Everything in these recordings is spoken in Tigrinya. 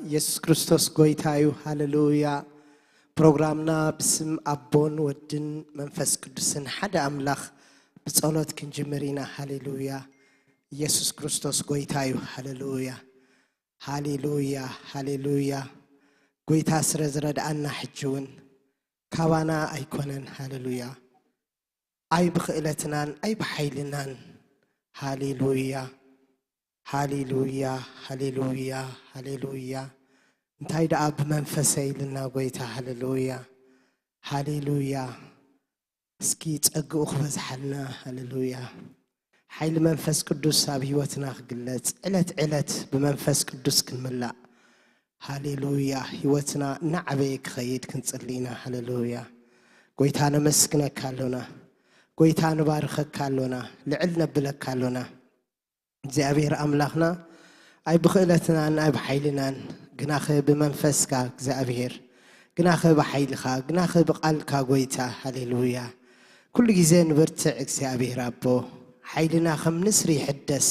ኢየሱስ ክርስቶስ ጎይታ እዩ። ሃሌሉያ። ፕሮግራምና ብስም ኣቦን ወድን መንፈስ ቅዱስን ሓደ ኣምላኽ ብጸሎት ክንጅምር ኢና። ሃሌሉያ። ኢየሱስ ክርስቶስ ጎይታ እዩ። ሃሌሉያ። ሃሌሉያ። ሃሌሉያ። ጎይታ ስለ ዝረድኣና ሕጂ እውን ካባና ኣይኮነን። ሃሌሉያ። ኣይ ብኽእለትናን ኣይ ብሓይልናን። ሃሌሉያ። ሃሌሉያ። ሃሌሉያ። ሃሌሉያ። እንታይ ደኣ ብመንፈሰ ኢልና ጎይታ። ሃሌሉያ። ሃሌሉያ። እስኪ ጸግኡ ክበዝሓልና። ሃሌሉያ። ሓይሊ መንፈስ ቅዱስ ኣብ ህይወትና ክግለጽ፣ ዕለት ዕለት ብመንፈስ ቅዱስ ክንምላእ። ሃሌሉያ። ህይወትና እናዓበየ ክኸይድ ክንጽሊ ኢና። ሃሌሉያ። ጎይታ ነመስግነካ ኣሎና። ጎይታ ንባርኸካ ኣሎና። ልዕል ነብለካ ኣሎና። እግዚኣብሔር ኣምላኽና ኣይ ብኽእለትናን ኣይ ብሓይልናን፣ ግናኸ ብመንፈስካ እግዚኣብሔር፣ ግናኸ ብሓይልኻ፣ ግናኸ ብቓልካ ጎይታ። ሃሌሉያ። ኩሉ ግዜ ንበርትዕ እግዚኣብሔር ኣቦ። ሓይልና ከም ንስሪ ይሕደስ።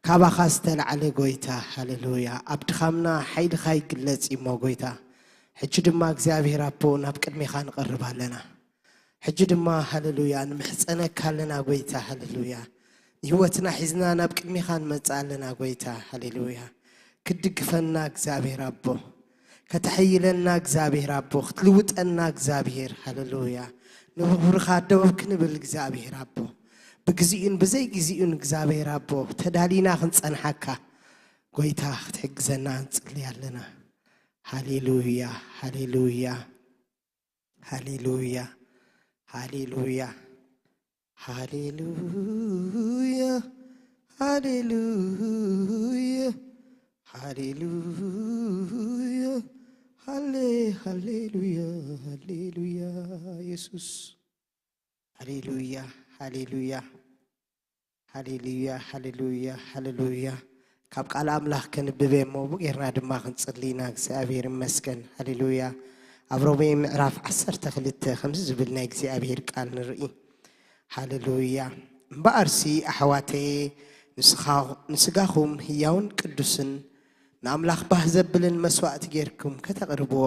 ካባኻ ዝተላዕለ ጎይታ። ሃሌሉያ። ኣብ ድኻምና ሓይልኻ ይግለጽ እሞ ጎይታ። ሕጂ ድማ እግዚኣብሔር ኣቦ ናብ ቅድሜኻ ንቐርብ ኣለና። ሕጂ ድማ ሃሌሉያ ንምሕጸነካ ኣለና ጎይታ። ሃሌሉያ። ንህይወትና ሒዝና ናብ ቅድሜኻ ንመጽእ ኣለና ጎይታ። ሃሌሉያ። ክትድግፈና እግዚኣብሔር ኣቦ። ከተሐይለና እግዚኣብሔር ኣቦ። ክትልውጠና እግዚኣብሔር። ሃሌሉያ። ንኽብርኻ ደው ክንብል እግዚኣብሔር ኣቦ። ብግዚኡን ብዘይ ግዚኡን እግዚኣብሔር ኣቦ። ተዳሊና ክንጸንሓካ ጎይታ ክትሕግዘና ንጽሊ ኣለና። ሃሌሉያ። ሃሌሉያ። ሃሌሉያ። ሃሌሉያ። ሃሌሉያ። ሃሌሉያ። ሃሌ-፣ ሃሌሉያ። ሃሌሉያ። ኢየሱስ። ሃሌሉያ። ሃሌሉያ። ሃሌሉያ። ሃሌሉያ። ሃሌሉያ። ካብ ቃል ኣምላኽ ከንብብ እሞ ብጌርና ድማ ክንጽሊ ኢና። እግዚኣብሔር ይመስገን። ሃሌሉያ። ኣብ ሮሜ ምዕራፍ ዓሰርተ ክልተ ከምዚ ዝብል ናይ እግዚኣብሔር ቃል ንርኢ። ሃሌሉያ። እምበኣርሲ ኣሕዋተየ፣ ንስኻ-፣ ንስጋኹም ህያውን ቅዱስን ንኣምላኽ ባህ ዘብልን መስዋእቲ ጌርኩም ከተቕርብዎ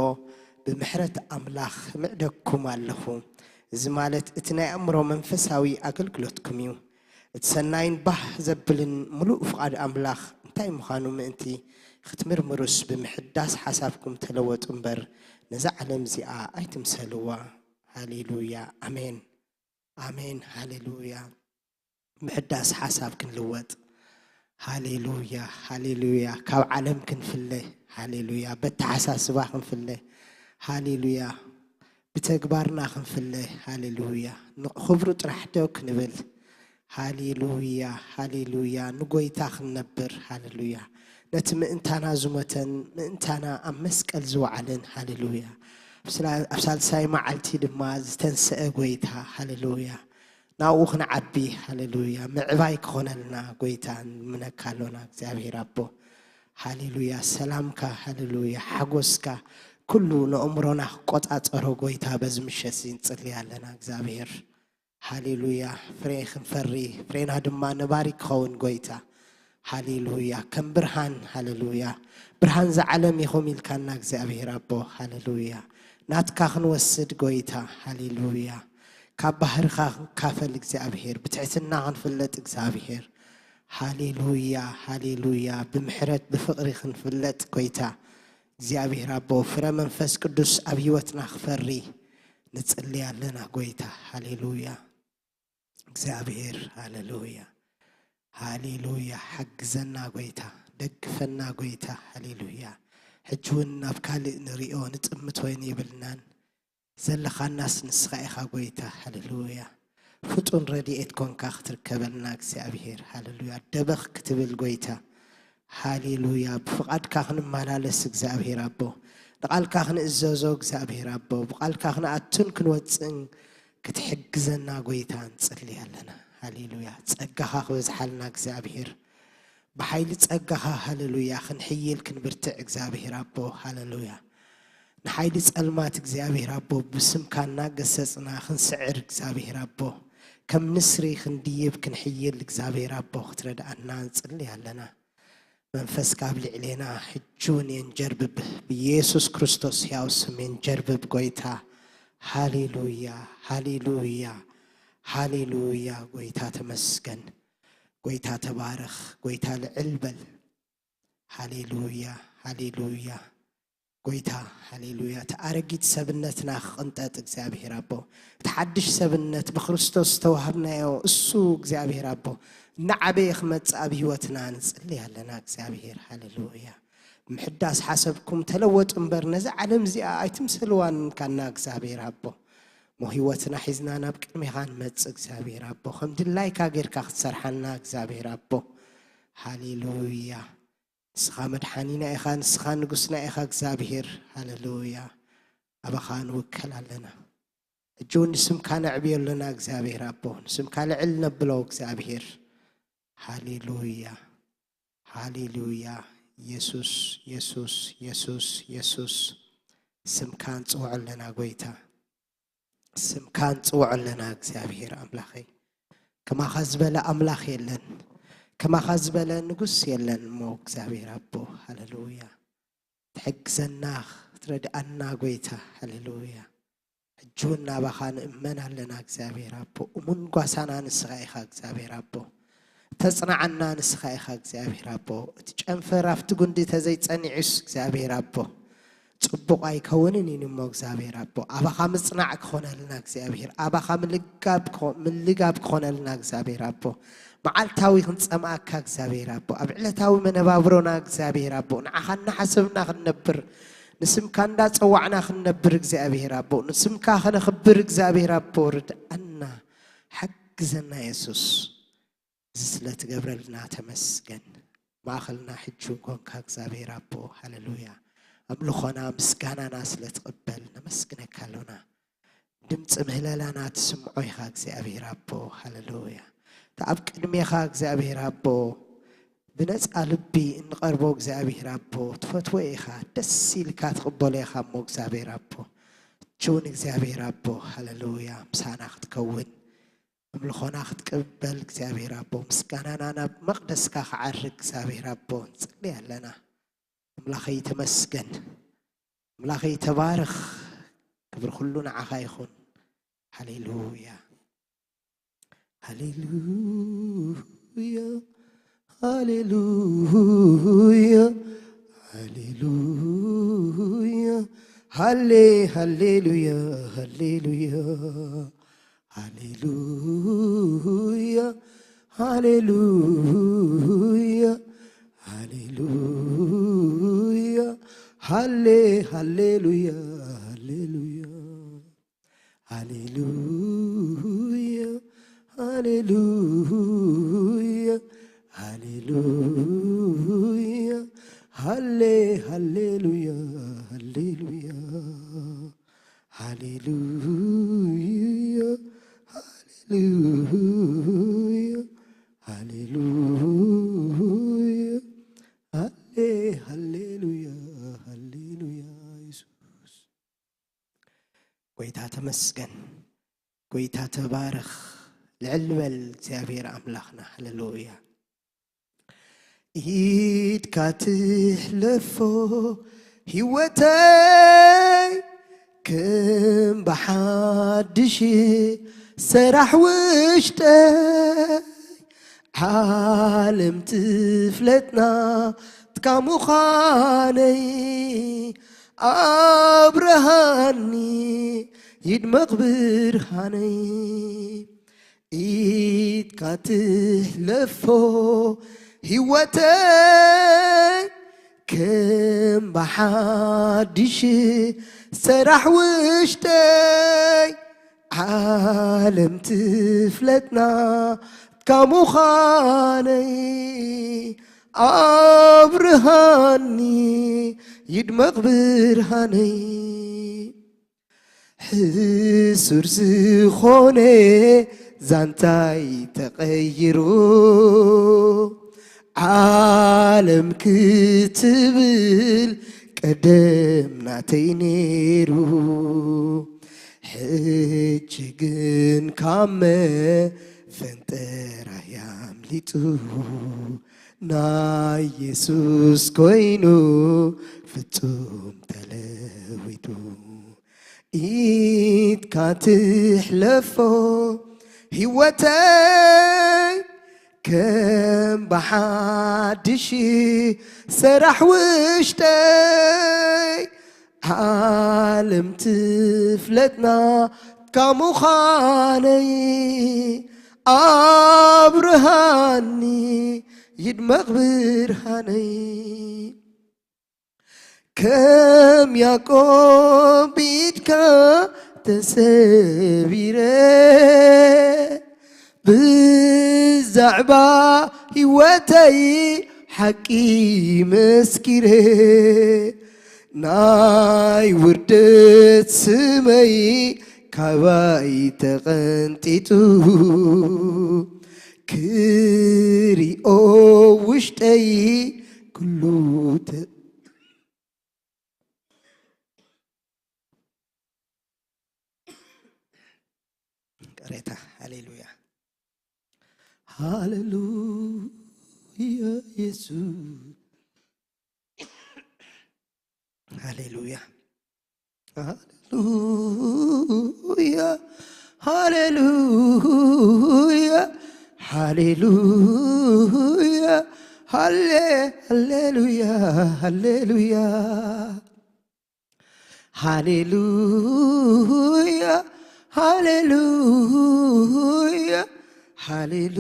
ብምሕረት ኣምላኽ ምዕደግኩም ኣለኹ። እዚ ማለት እቲ ናይ ኣእምሮ መንፈሳዊ ኣገልግሎትኩም እዩ። እቲ ሰናይን ባህ ዘብልን ምሉእ ፍቓድ ኣምላኽ እንታይ ምዃኑ ምእንቲ ክትምርምሩስ ብምሕዳስ ሓሳብኩም ተለወጡ እምበር ነዛ ዓለም እዚኣ ኣይትምሰልዋ። ሃሌሉያ። ኣሜን። ኣሜን። ሃሌሉያ። ምሕዳስ ሓሳብ ክንልወጥ። ሃሌሉያ። ሃሌሉያ። ካብ ዓለም ክንፍለ። ሃሌሉያ። በተሓሳስባ ክንፍለ። ሃሌሉያ። ብተግባርና ክንፍለ። ሃሌሉያ። ንኽብሩ ጥራሕ ደው ክንብል። ሃሌሉያ። ሃሌሉያ። ንጎይታ ክንነብር። ሃሌሉያ። ነቲ ምእንታና ዝሞተን ምእንታና ኣብ መስቀል ዝወዓለን። ሃሌሉያ። ኣብ ስላ-፣ ኣብ ሳልሳይ መዓልቲ ድማ ዝተንስአ ጎይታ። ሃሌሉያ። ናብኡ ክንዓቢ። ሃሌሉያ። ምዕባይ ክኾነልና ጎይታ ንምነካ ኣሎና እግዚኣብሔር ኣቦ። ሃሌሉያ። ሰላምካ፣ ሃሌሉያ፣ ሓጎስካ ኩሉ ነእምሮና ክቆጻጸሮ ጎይታ በዚ ምሸት እዚ ንጽሊ ኣለና እግዚኣብሔር። ሃሌሉያ። ፍሬ ክንፈሪ፣ ፍሬና ድማ ነባሪ ክኸውን ጎይታ። ሃሌሉያ። ከም ብርሃን፣ ሃሌሉያ፣ ብርሃን ዝዓለም ኢኹም ኢልካና እግዚኣብሔር ኣቦ። ሃሌሉያ። ናትካ ክንወስድ ጎይታ። ሃሌሉያ። ካብ ባህርኻ ክንካፈል እግዚኣብሔር፣ ብትሕትና ክንፍለጥ እግዚኣብሔር። ሃሌሉያ። ሃሌሉያ። ብምሕረት ብፍቕሪ ክንፍለጥ ጎይታ እግዚኣብሔር ኣቦ፣ ፍረ መንፈስ ቅዱስ ኣብ ህይወትና ክፈሪ ንጽሊ ኣለና ጎይታ። ሃሌሉያ። እግዚኣብሔር፣ ሃሌሉያ። ሃሌሉያ። ሓግዘና ጎይታ፣ ደግፈና ጎይታ። ሃሌሉያ። ሕጂ እውን ናብ ካልእ ንሪኦ ንጥምት ወይን የብልናን። ዘለኻናስ ንስኻ ኢኻ ጎይታ። ሃሌሉያ። ፍጡን ረድኤት ኮንካ ክትርከበልና እግዚኣብሔር። ሃሌሉያ። ደበኽ ክትብል ጎይታ። ሃሌሉያ። ብፍቓድካ ክንመላለስ እግዚኣብሔር ኣቦ። ንቓልካ ክንእዘዞ እግዚኣብሔር ኣቦ። ብቓልካ ክንኣቱን ክንወፅእን ክትሕግዘና ጎይታ ንጽሊ ኣለና። ሃሌሉያ። ጸጋኻ ክበዝሓልና እግዚኣብሔር። ብሓይሊ ጸጋኻ፣ ሃሌሉያ፣ ክንሕይል ክንብርትዕ እግዚኣብሔር ኣቦ። ሃሌሉያ። ንሓይሊ ጸልማት እግዚኣብሔር ኣቦ ብስምካ እናገሰጽና ክንስዕር እግዚኣብሔር ኣቦ። ከም ንስሪ ክንድይብ ክንሕይል እግዚኣብሔር ኣቦ ክትረድኣና ንጽሊ ኣለና። መንፈስካ ኣብ ልዕሌና ሕጂ እውን የንጀርብብ፣ ብኢየሱስ ክርስቶስ ሕያው ስም የንጀርብብ ጎይታ። ሃሌሉያ፣ ሃሌሉያ፣ ሃሌሉያ። ጎይታ ተመስገን፣ ጎይታ ተባረኽ፣ ጎይታ ልዕል በል። ሃሌሉያ፣ ሃሌሉያ። ጎይታ፣ ሃሌሉያ። እቲ ኣረጊት ሰብነትና ክቕንጠጥ እግዚኣብሔር ኣቦ፣ እቲ ሓድሽ ሰብነት ብክርስቶስ ዝተዋህብናዮ እሱ እግዚኣብሔር ኣቦ እናዓበየ ክመጽእ ኣብ ህይወትና ንጽሊ ኣለና እግዚኣብሔር። ሃሌሉያ። ምሕዳስ ሓሰብኩም ተለወጡ እምበር ነዚ ዓለም እዚኣ ኣይትምሰልዋን ካና እግዚኣብሔር ኣቦ። እሞ ህይወትና ሒዝና ናብ ቅድሜኻ ንመጽእ እግዚኣብሔር ኣቦ፣ ከም ድላይካ ጌርካ ክትሰርሓና እግዚኣብሔር ኣቦ። ሃሌሉያ። ንስኻ መድሓኒና ኢኻ፣ ንስኻ ንጉስና ኢኻ እግዚኣብሔር። ሃሌሉያ። ኣባኻ ንውከል ኣለና። ሕጂ እውን ንስምካ ነዕብዮ ኣለና እግዚኣብሔር ኣቦ፣ ንስምካ ልዕል ነብሎ እግዚኣብሔር። ሃሌሉያ፣ ሃሌሉያ። የሱስ፣ የሱስ፣ የሱስ፣ የሱስ። ስምካ ንጽውዖ ኣለና ጎይታ፣ ስምካ ንጽውዖ ኣለና እግዚኣብሔር ኣምላኸይ። ከማኻ ዝበለ ኣምላኽ የለን፣ ከማኻ ዝበለ ንጉስ የለን እሞ እግዚኣብሔር ኣቦ። ሃሌሉያ። ትሕግዘና፣ ክትረድኣና ጎይታ። ሃሌሉያ። ሕጂ እውን ናባኻ ንእመን ኣለና እግዚኣብሔር ኣቦ። እሙን ጓሳና ንስኻ ኢኻ እግዚኣብሔር ኣቦ። ተጽናዓና ንስኻ ኢኻ እግዚኣብሔር ኣቦ። እቲ ጨንፈር ኣብቲ ጉንዲ ተዘይጸኒዑስ እግዚኣብሔር ኣቦ፣ ጽቡቕ ኣይከውንን እዩ እሞ እግዚኣብሔር ኣቦ። ኣባኻ ምጽናዕ ክኾነልና እግዚኣብሔር፣ ኣባኻ ምልጋብ ክኾ-፣ ምልጋብ ክኾነልና እግዚኣብሔር ኣቦ። መዓልታዊ ክንጸምኣካ እግዚኣብሔር ኣቦ፣ ኣብ ዕለታዊ መነባብሮና እግዚኣብሔር ኣቦ፣ ንዓኻ እናሓሰብና ክንነብር፣ ንስምካ እንዳጸዋዕና ክንነብር እግዚኣብሔር ኣቦ፣ ንስምካ ከነኽብር እግዚኣብሔር ኣቦ፣ ርድኣና፣ ሓግዘና የሱስ። እዚ ስለ ትገብረልና ተመስገን። ማእኸልና ሕጂ እውን ኮንካ እግዚኣብሔር ኣቦ፣ ሃሌሉያ። ኣምልኾና ምስጋናና ስለ ትቕበል ነመስግነካ ኣሎና። ድምፂ ምህለላና ትስምዖ ኢኻ እግዚኣብሔር ኣቦ፣ ሃሌሉያ። እቲ ኣብ ቅድሜኻ እግዚኣብሔር ኣቦ ብነፃ ልቢ እንቐርቦ እግዚኣብሔር ኣቦ ትፈትዎ ኢኻ፣ ደስ ኢልካ ትቕበሎ ኢኻ እሞ እግዚኣብሔር ኣቦ። ሕጂ እውን እግዚኣብሔር ኣቦ፣ ሃሌሉያ፣ ምሳና ክትከውን፣ ኣምልኾና ክትቅበል እግዚኣብሔር ኣቦ፣ ምስጋናና ናብ መቕደስካ ክዓርግ እግዚኣብሔር ኣቦ ንጽሊ ኣለና። ኣምላኸይ ተመስገን፣ ኣምላኸይ ተባረኽ፣ ክብሪ ኩሉ ንዓኻ ይኹን። ሃሌሉያ፣ ሃሌሉያ፣ ሃሌሉያ፣ ሃሌሉያ፣ ሃሌ-፣ ሃሌሉያ፣ ሃሌሉያ፣ ሃሌሉያ፣ ሃሌሉያ፣ ሃሌሉያ፣ ሃሌ-፣ ሃሌሉያ፣ ሃሌሉያ። ሃሌሉያ፣ ሃሌሉያ፣ ሃሌሉያ፣ ሃሌ-፣ ሃሌሉያ፣ ሃሌሉያ። ሃሌሉያ፣ ሃሌሉያ፣ ሃሌሉያ፣ ሃሌ-፣ ሃሌሉያ፣ ሃሌሉያ፣ የሱስ። ጎይታ ተመስገን፣ ጎይታ ተባረኽ፣ ልዕል በል እግዚኣብሔር ኣምላኽና። ሃሌሉያ። ኢድካ ትሕለፎ ህይወተይ ከም ብሓድሽ ሰራሕ ውሽጠይ ዓለም ትፍለጥና ትካ ምዃነይ ኣብርሃኒ ይድመቕ ብርሃነይ። ኢድካ ትሕለፎ ህይወተይ ከም ብሓድሽ ሰራሕ ውሽጠይ ዓለም ትፍለጥና ካብ ምዃነይ ኣብርሃኒ ይድመቕ ብርሃነይ። ሕሱር ዝኾነ ዛንታይ ተቐይሩ ዓለም ክትብል ቀደም ናተይ ነይሩ። ሕጂ ግን ካብ መፈንጠራይ ኣምሊጡ ናይ የሱስ ኮይኑ ፍጹም ተለዊጡ፣ ኢድካ ትሕለፎ ህይወተይ ከም ብሓድሽ ሰራሕ ውሽጠይ። ዓለም ትፍለጥና ካብ ምዃነይ ኣብርሃኒ ይድመቕ ብርሃነይ። ከም ያዕቆብ ኢድካ ተሰቢረ ብዛዕባ ህይወተይ ሓቂ መስኪረ። ናይ ውርደት ስመይ ካባይ ተቐንጢጡ ክሪኦ ውሽጠይ ኩሉ ተ- ቅሬታ። ሃሌሉያ፣ ሃሌሉያ፣ የሱስ፣ ሃሌሉያ፣ ሃሌሉያ፣ ሃሌሉያ፣ ሃሌሉያ፣ ሃሌ-፣ ሃሌሉያ፣ ሃሌሉያ። ሃሌሉያ፣ ሃሌሉያ፣ ሃሌሉያ፣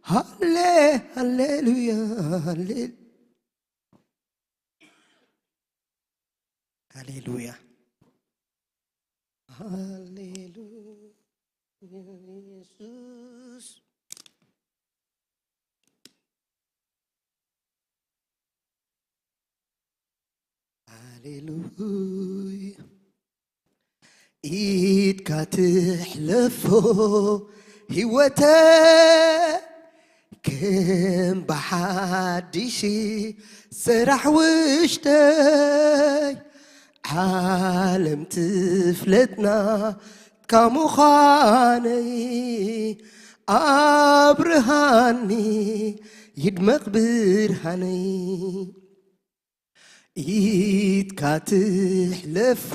ሃሌ-፣ ሃሌሉያ፣ ሃሌ-፣ ሃሌሉያ፣ ሃሌሉያ፣ ኢየሱስ። ሃሌሉያ። ኢድካ ትሕለፎ ህይወተ ከም ብሓድሽ ሰራሕ ውሽጠይ ዓለም ትፍለጥና ካብ ምዃነይ ኣብርሃኒ ይድመቕ ብርሃነይ። ኢድካ ትሕለፎ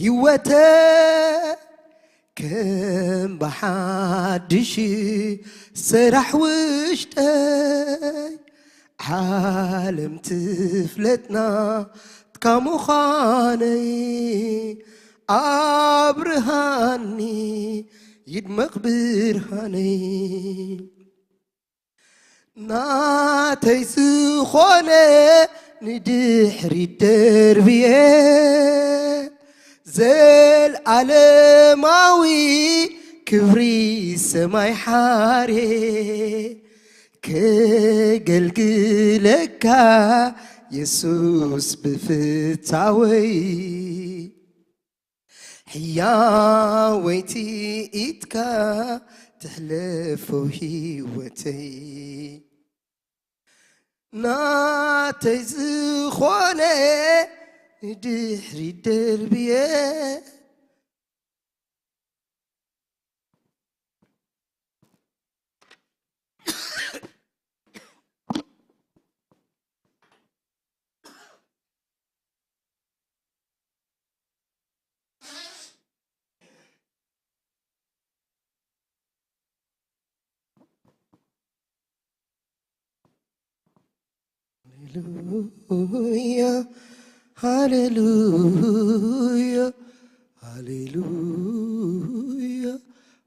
ህይወተ ከም ብሓድሽ ሰራሕ ውሽጠይ ዓለም ትፍለጥና ካብ ምዃነይ ኣብርሃኒ ይድመቕ ብርሃነይ። ናተይ ዝኾነ ንድሕሪት ደርብየ ዘልኣለማዊ ክብሪ ሰማይ ሓርየ ከገልግለካ የሱስ ብፍታወይ። ሕያወይቲ ኢድካ ትሕለፎ ህይወተይ ናተይ ዝኾነ ድሕሪ ደርብየ ሃሌሉያ፣ ሃሌሉያ፣ ሃሌሉያ፣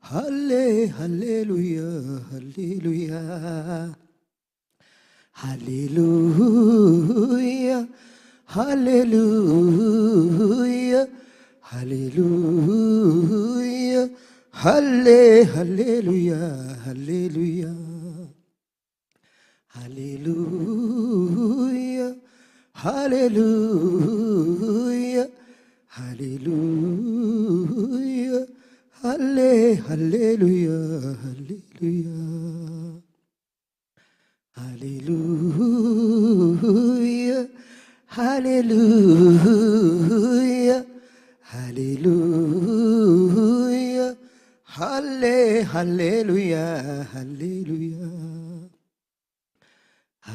ሃሌ-፣ ሃሌሉያ፣ ሃሌሉያ። ሃሌሉያ፣ ሃሌሉያ፣ ሃሌሉያ፣ ሃሌ-፣ ሃሌሉያ፣ ሃሌሉያ። ሃሌሉያ፣ ሃሌሉያ፣ ሃሌሉያ፣ ሃሌ-፣ ሃሌሉያ፣ ሃሌሉያ። ሃሌሉያ፣ ሃሌሉያ፣ ሃሌሉያ፣ ሃሌ-፣ ሃሌሉያ፣ ሃሌሉያ።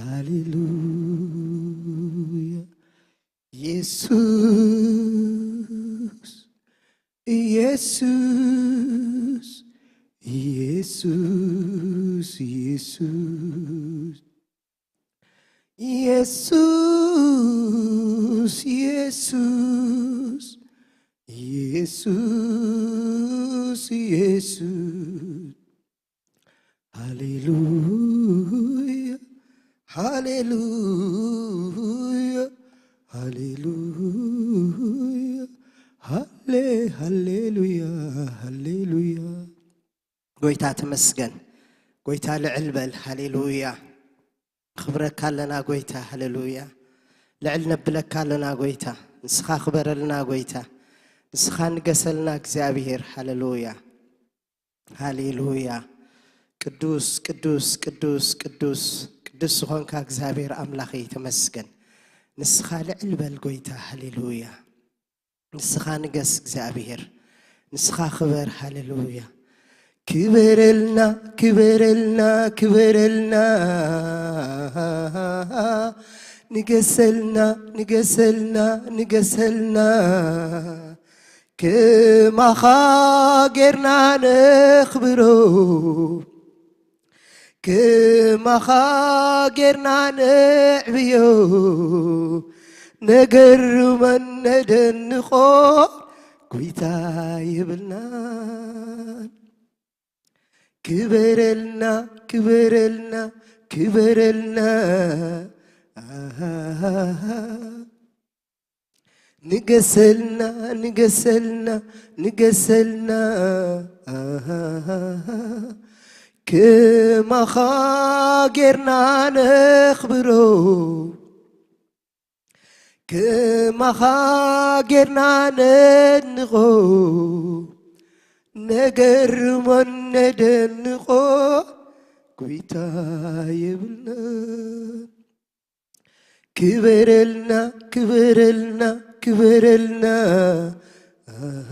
ሃሌሉያ። ኢየሱስ፣ ኢየሱስ፣ ኢየሱስ፣ ኢየሱስ። ኢየሱስ፣ ኢየሱስ፣ ኢየሱስ፣ ኢየሱስ። ሃሌሉያ፣ ሃሌሉያ፣ ሃሌሉያ፣ ሃሌ-፣ ሃሌሉያ፣ ሃሌሉያ። ጎይታ ተመስገን። ጎይታ ልዕል በል። ሃሌሉያ። ክብረካ ኣለና ጎይታ። ሃሌሉያ። ልዕል ነብለካ ኣለና ጎይታ። ንስኻ ክበረልና ጎይታ። ንስኻ ንገሰልና እግዚኣብሔር። ሃሌሉያ። ሃሌሉያ። ቅዱስ፣ ቅዱስ፣ ቅዱስ፣ ቅዱስ፣ ቅዱስ ዝኾንካ እግዚኣብሔር ኣምላኸይ ተመስገን። ንስኻ ልዕል በል ጎይታ። ሃሌሉያ። ንስኻ ንገስ እግዚኣብሔር። ንስኻ ክበር። ሃሌሉያ። ክበረልና፣ ክበረልና፣ ክበረልና። ንገሰልና፣ ንገሰልና፣ ንገሰልና። ከማኻ ጌርና ነኽብሮ። ከማኻ ጌርና ነዕብዮ። ነገርሞን ነደንቖን ጎይታ የብልናን። ክበረልና፣ ክበረልና፣ ክበረልና። ኣሃ። ንገሰልና፣ ንገሰልና፣ ንገሰልና። ኣሃ። ከማኻ ጌርና ነኽብሮ። ከማኻ ጌርና ነድንቖ። ነገርሞን ነደንቖን ጎይታ የብልናን። ክበረልና፣ ክበረልና፣ ክበረልና። ኣሃ።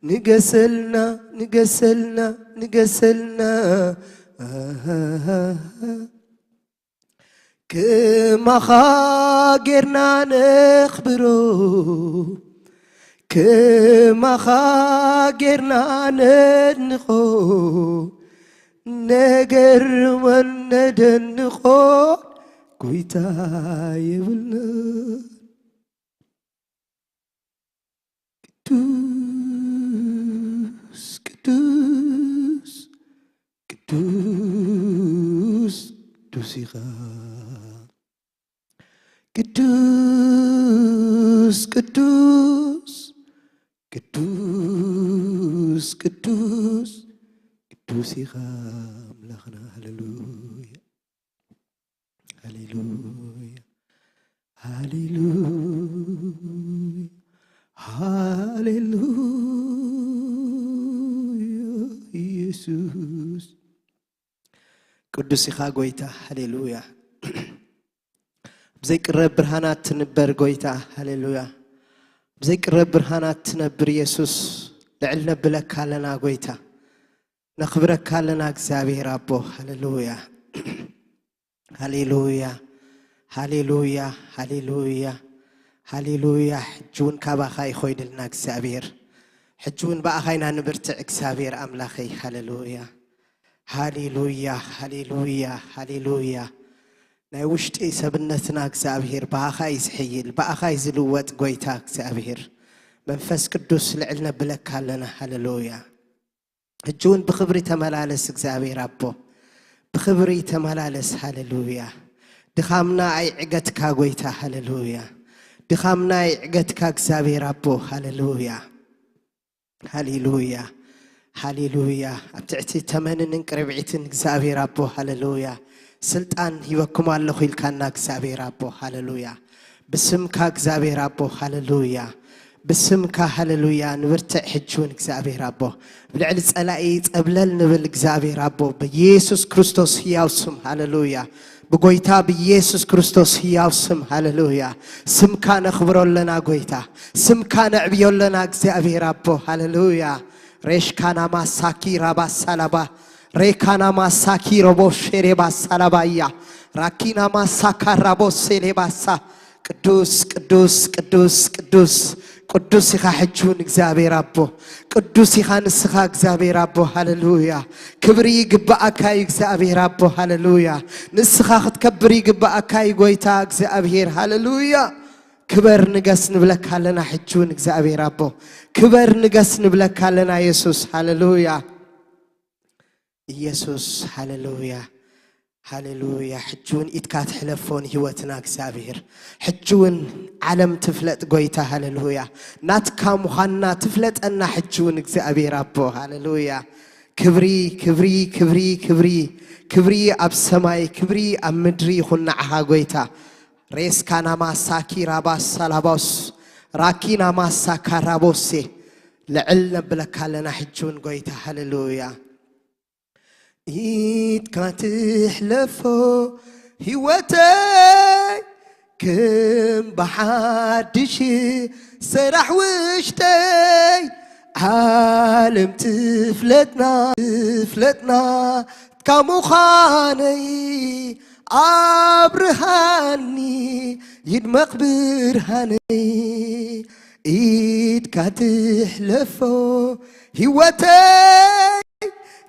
ንገሰልና፣ ንገሰልና፣ ንገሰልና። ኣሃ። ከማኻ ጌርና ነኽብሮ። ከማኻ ጌርና ነድንቖ። ነገርሞን ነደንቖን ጎይታ የብልናን። ቅዱስ፣ ቅዱስ፣ ቅዱስ፣ ቅዱስ ኢኻ። ቅዱስ፣ ቅዱስ፣ ቅዱስ፣ ቅዱስ፣ ቅዱስ ኢኻ ኣምላኽና። ሃሌሉያ፣ ሃሌሉያ፣ ሃሌሉያ፣ ሃሌሉያ። ኢየሱስ ቅዱስ ኢኻ ጎይታ። ሃሌሉያ። ብዘይቅረብ ብርሃናት ትንበር ጎይታ። ሃሌሉያ። ብዘይቅረብ ብርሃናት ትነብር ኢየሱስ፣ ልዕል ነብለካ ኣለና ጎይታ። ነኽብረካ ኣለና እግዚኣብሔር ኣቦ። ሃሌሉያ። ሃሌሉያ። ሃሌሉያ። ሃሌሉያ። ሃሌሉያ። ሕጂ እውን ካባኻ ይኾይድልና እግዚኣብሔር። ሕጂ እውን ብኣኻ ኢና ንብርትዕ እግዚኣብሔር ኣምላኸይ። ሃሌሉያ። ሃሌሉያ። ሃሌሉያ። ሃሌሉያ። ናይ ውሽጢ ሰብነትና እግዚኣብሔር ብኣኻ እዩ ዝሕይል፣ ብኣኻ እዩ ዝልወጥ ጎይታ እግዚኣብሔር። መንፈስ ቅዱስ ልዕል ነብለካ ኣለና። ሃሌሉያ። ሕጂ እውን ብኽብሪ ተመላለስ እግዚኣብሔር ኣቦ። ብኽብሪ ተመላለስ። ሃሌሉያ። ድኻምና ኣይዕገትካ ጎይታ። ሃሌሉያ። ድኻምና ኣይዕገትካ እግዚኣብሔር ኣቦ። ሃሌሉያ። ሃሌሉያ። ሃሌሉያ። ኣብ ትሕቲ ተመንን እንቅርብዒትን እግዚኣብሔር ኣቦ። ሃሌሉያ። ስልጣን ሂበኩም ኣለኹ ኢልካና እግዚኣብሔር ኣቦ። ሃሌሉያ። ብስምካ እግዚኣብሔር ኣቦ። ሃሌሉያ። ብስምካ ሃሌሉያ። ንብርትዕ ሕጂ እውን እግዚኣብሔር ኣቦ። ብልዕሊ ጸላኢ ጸብለል ንብል እግዚኣብሔር ኣቦ። ብኢየሱስ ክርስቶስ ህያው ስም። ሃሌሉያ። ብጎይታ ብኢየሱስ ክርስቶስ ህያው ስም። ሃሌሉያ። ስምካ ነኽብሮ ኣለና ጎይታ። ስምካ ነዕብዮ ኣለና እግዚኣብሔር ኣቦ። ሃሌሉያ። ሬሽካና ማሳኪ ራባ ሳላባ ሬካናማ ሳኪ ረቦ ሼሬባ ሳላባያ ራኪናማ ሳካ ራቦ ሴሌባሳ። ቅዱስ ቅዱስ ቅዱስ ቅዱስ ቅዱስ ኢኻ ሕጂ እውን እግዚኣብሔር ኣቦ። ቅዱስ ኢኻ ንስኻ እግዚኣብሔር ኣቦ። ሃሌሉያ። ክብሪ ይግባኣካ እዩ እግዚኣብሔር ኣቦ። ሃሌሉያ። ንስኻ ክትከብር ይግባኣካ እዩ ጎይታ እግዚኣብሔር። ሃሌሉያ። ክበር ንገስ ንብለካ ኣለና ሕጂ እውን እግዚኣብሔር ኣቦ። ክበር ንገስ ንብለካ ኣለና የሱስ። ሃሌሉያ። ኢየሱስ። ሃሌሉያ። ሃሌሉያ። ሕጂ እውን ኢድካ ትሕለፎ ንህይወትና እግዚኣብሔር። ሕጂ እውን ዓለም ትፍለጥ ጎይታ። ሃሌሉያ። ናትካ ምዃንና ትፍለጠና ሕጂ እውን እግዚኣብሔር ኣቦ። ሃሌሉያ። ክብሪ ክብሪ ክብሪ ክብሪ ክብሪ ኣብ ሰማይ ክብሪ ኣብ ምድሪ ይኹን ንዓኻ ጎይታ። ሬስካ ናማሳ ኪራባሳ ላባውስ ራኪ ናማሳ ካራቦሴ። ልዕል ነብለካ ኣለና ሕጂ እውን ጎይታ። ሃሌሉያ። ኢድካ ትሕለፎ ህይወተይ ከም ብሓድሽ ሰራሕ ውሽጠይ ዓለም ትፍለጥና ትፍለጥና ካብ ምዃነይ ኣብርሃኒ ይድመቕ ብርሃነይ። ኢድካ ትሕለፎ ህይወተይ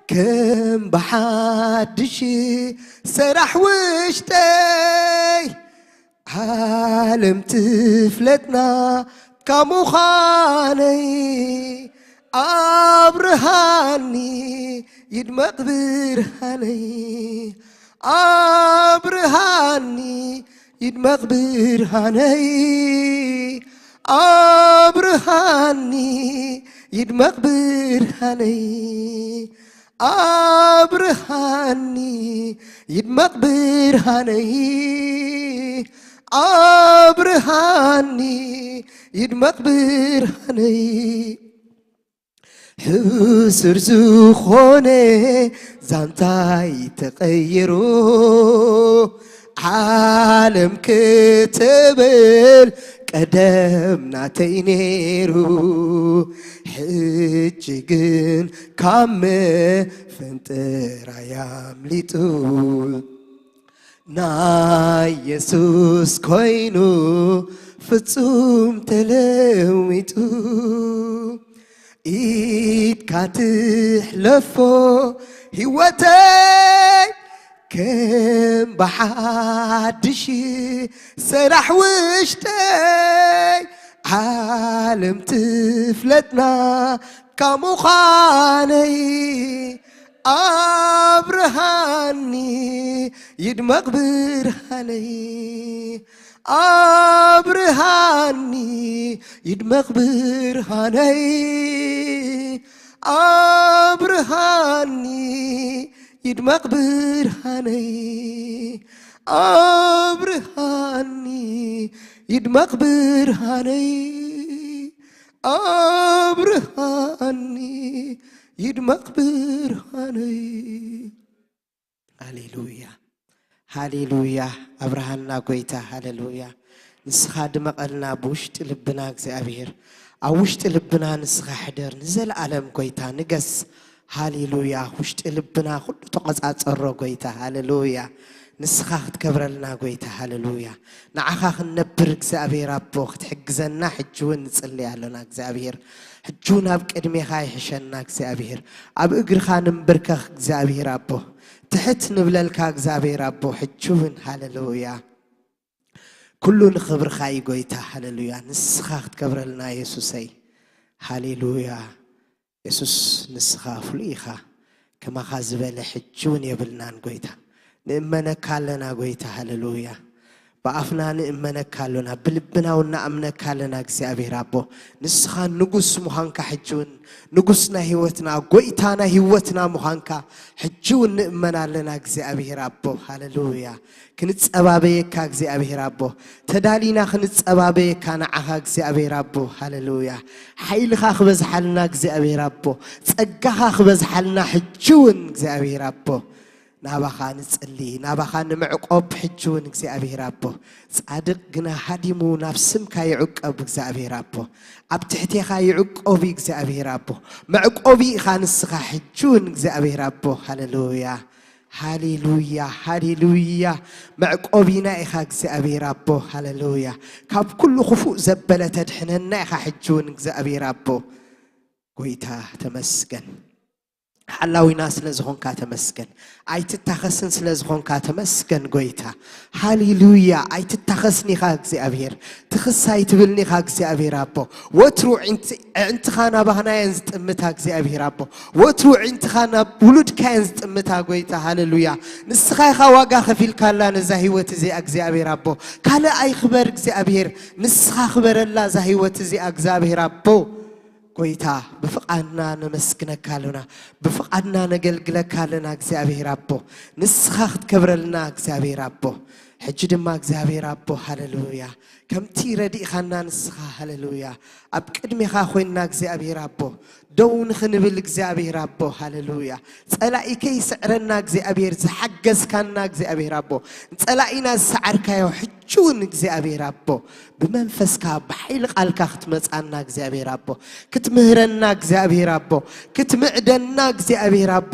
ከም ብሓድሽ ሰራሕ ውሽጠይ ዓለም ትፍለጥና ካብ ምዃነይ ኣብርሃኒ ይድመቕ ብርሃነይ። ኣብርሃኒ ይድመቕ ብርሃነይ። ኣብርሃኒ ይድመቕ ብርሃነይ። ኣብርሃኒ ይድመቕ ብርሃነይ። ኣብርሃኒ ይድመቕ ብርሃነይ። ሕሱር ዝኾነ ዛንታይ ተቐይሩ ዓለም ክትብል ቀደም ናተይ ነይሩ። ሕጂ ግን ካብ መፈንጠራይ ኣምሊጡ ናይ የሱስ ኮይኑ ፍጹም ተለዊጡ። ኢድካ ትሕለፎ ህይወተይ ከም ብሓድሽ ሰራሕ ውሽጠይ ዓለም ትፍለጥና ካብ ምዃነይ ኣብርሃኒ ይድመቕ ብርሃነይ። ኣብርሃኒ ይድመቕ ብርሃነይ። ኣብርሃኒ ይድመቕ ብርሃነይ። ኣብርሃኒ ይድመቕ ብርሃነይ። ኣብርሃኒ ይድመቕ ብርሃነይ። ሃሌሉያ። ሃሌሉያ። ኣብርሃና ጎይታ። ሃሌሉያ። ንስኻ ድመቐልና ብውሽጢ ልብና እግዚኣብሔር። ኣብ ውሽጢ ልብና ንስኻ ሕደር ንዘለኣለም ጎይታ ንገስ። ሃሌሉያ። ውሽጢ ልብና ኩሉ ተቖጻጸሮ ጎይታ። ሃሌሉያ። ንስኻ ክትከብረልና ጎይታ። ሃሌሉያ። ንዓኻ ክንነብር እግዚኣብሔር ኣቦ ክትሕግዘና ሕጂ እውን ንጽሊ ኣሎና እግዚኣብሔር። ሕጂ እውን ኣብ ቅድሜኻ ይሕሸና እግዚኣብሔር። ኣብ እግርኻ ንንብርከኽ እግዚኣብሔር ኣቦ። ትሕት ንብለልካ እግዚኣብሔር ኣቦ ሕጂ እውን። ሃሌሉያ። ኩሉ ንኽብርኻ እዩ ጎይታ። ሃሌሉያ። ንስኻ ክትከብረልና የሱሰይ። ሃሌሉያ። የሱስ ንስኻ ፍሉይ ኢኻ። ከማኻ ዝበለ ሕጂ እውን የብልናን ጎይታ። ንእመነካ ኣለና ጎይታ። ሃሌሉያ። ብኣፍና ንእመነካ ኣሎና፣ ብልብና እውን ንኣምነካ ኣለና እግዚኣብሔር ኣቦ። ንስኻ ንጉስ ምዃንካ ሕጂ እውን ንጉስ ናይ ህይወትና፣ ጎይታ ናይ ህይወትና ምዃንካ ሕጂ እውን ንእመን ኣለና እግዚኣብሔር ኣቦ። ሃሌሉያ። ክንጸባበየካ እግዚኣብሔር ኣቦ። ተዳሊና ክንጸባበየካ ንዓኻ እግዚኣብሔር ኣቦ። ሃሌሉያ። ሓይልኻ ክበዝሓልና እግዚኣብሔር ኣቦ። ጸጋኻ ክበዝሓልና ሕጂ እውን እግዚኣብሔር ኣቦ። ናባኻ ንጽሊ፣ ናባኻ ንምዕቆብ ሕጂ እውን እግዚኣብሔር ኣቦ። ጻድቕ ግና ሃዲሙ ናብ ስምካ ይዕቀብ እግዚኣብሔር ኣቦ። ኣብ ትሕቴኻ ይዕቆብ እግዚኣብሔር ኣቦ። መዕቆቢ ኢኻ ንስኻ ሕጂ እውን እግዚኣብሔር ኣቦ። ሃሌሉያ፣ ሃሌሉያ፣ ሃሌሉያ። መዕቆቢና ኢኻ እግዚኣብሔር ኣቦ። ሃሌሉያ። ካብ ኩሉ ክፉእ ዘበለ ተድሕነና ኢኻ ሕጂ እውን እግዚኣብሔር ኣቦ። ጎይታ ተመስገን። ሓላዊና ስለ ዝኾንካ ተመስገን። ኣይትታኸስን ስለ ዝኾንካ ተመስገን ጎይታ። ሃሌሉያ። ኣይትታኸስን ኢኻ እግዚኣብሔር። ትኽስ ኣይትብልን ኢኻ እግዚኣብሔር ኣቦ። ወትሩ ዕንቲ-፣ ኣዕንትኻ ናባህና እየን ዝጥምታ እግዚኣብሔር ኣቦ። ወትሩ ኣዕንትኻ ናብ ውሉድካ እየን ዝጥምታ ጎይታ። ሃሌሉያ። ንስኻ ኢኻ ዋጋ ከፊልካላ ነዛ ህይወት እዚኣ እግዚኣብሔር ኣቦ። ካልእ ኣይኽበር እግዚኣብሔር። ንስኻ ክበረላ እዛ ህይወት እዚኣ እግዚኣብሔር ኣቦ። ጎይታ፣ ብፍቓድና ነመስግነካ ኣለና፣ ብፍቓድና ነገልግለካ ኣለና እግዚኣብሔር ኣቦ። ንስኻ ክትከብረልና እግዚኣብሔር ኣቦ። ሕጂ ድማ እግዚኣብሔር ኣቦ፣ ሃሌሉያ፣ ከምቲ ረዲእኻና ንስኻ፣ ሃሌሉያ፣ ኣብ ቅድሜኻ ኮይንና እግዚኣብሔር ኣቦ፣ ደው ንኽንብል እግዚኣብሔር ኣቦ፣ ሃሌሉያ፣ ጸላኢ ከይስዕረና እግዚኣብሔር ዝሓገዝካና እግዚኣብሔር ኣቦ፣ ንጸላኢና ዝሰዓርካዮ ሕጂ እውን እግዚኣብሔር ኣቦ፣ ብመንፈስካ ብሓይሊ ቃልካ ክትመጻና እግዚኣብሔር ኣቦ፣ ክትምህረና እግዚኣብሔር ኣቦ፣ ክትምዕደና እግዚኣብሔር ኣቦ፣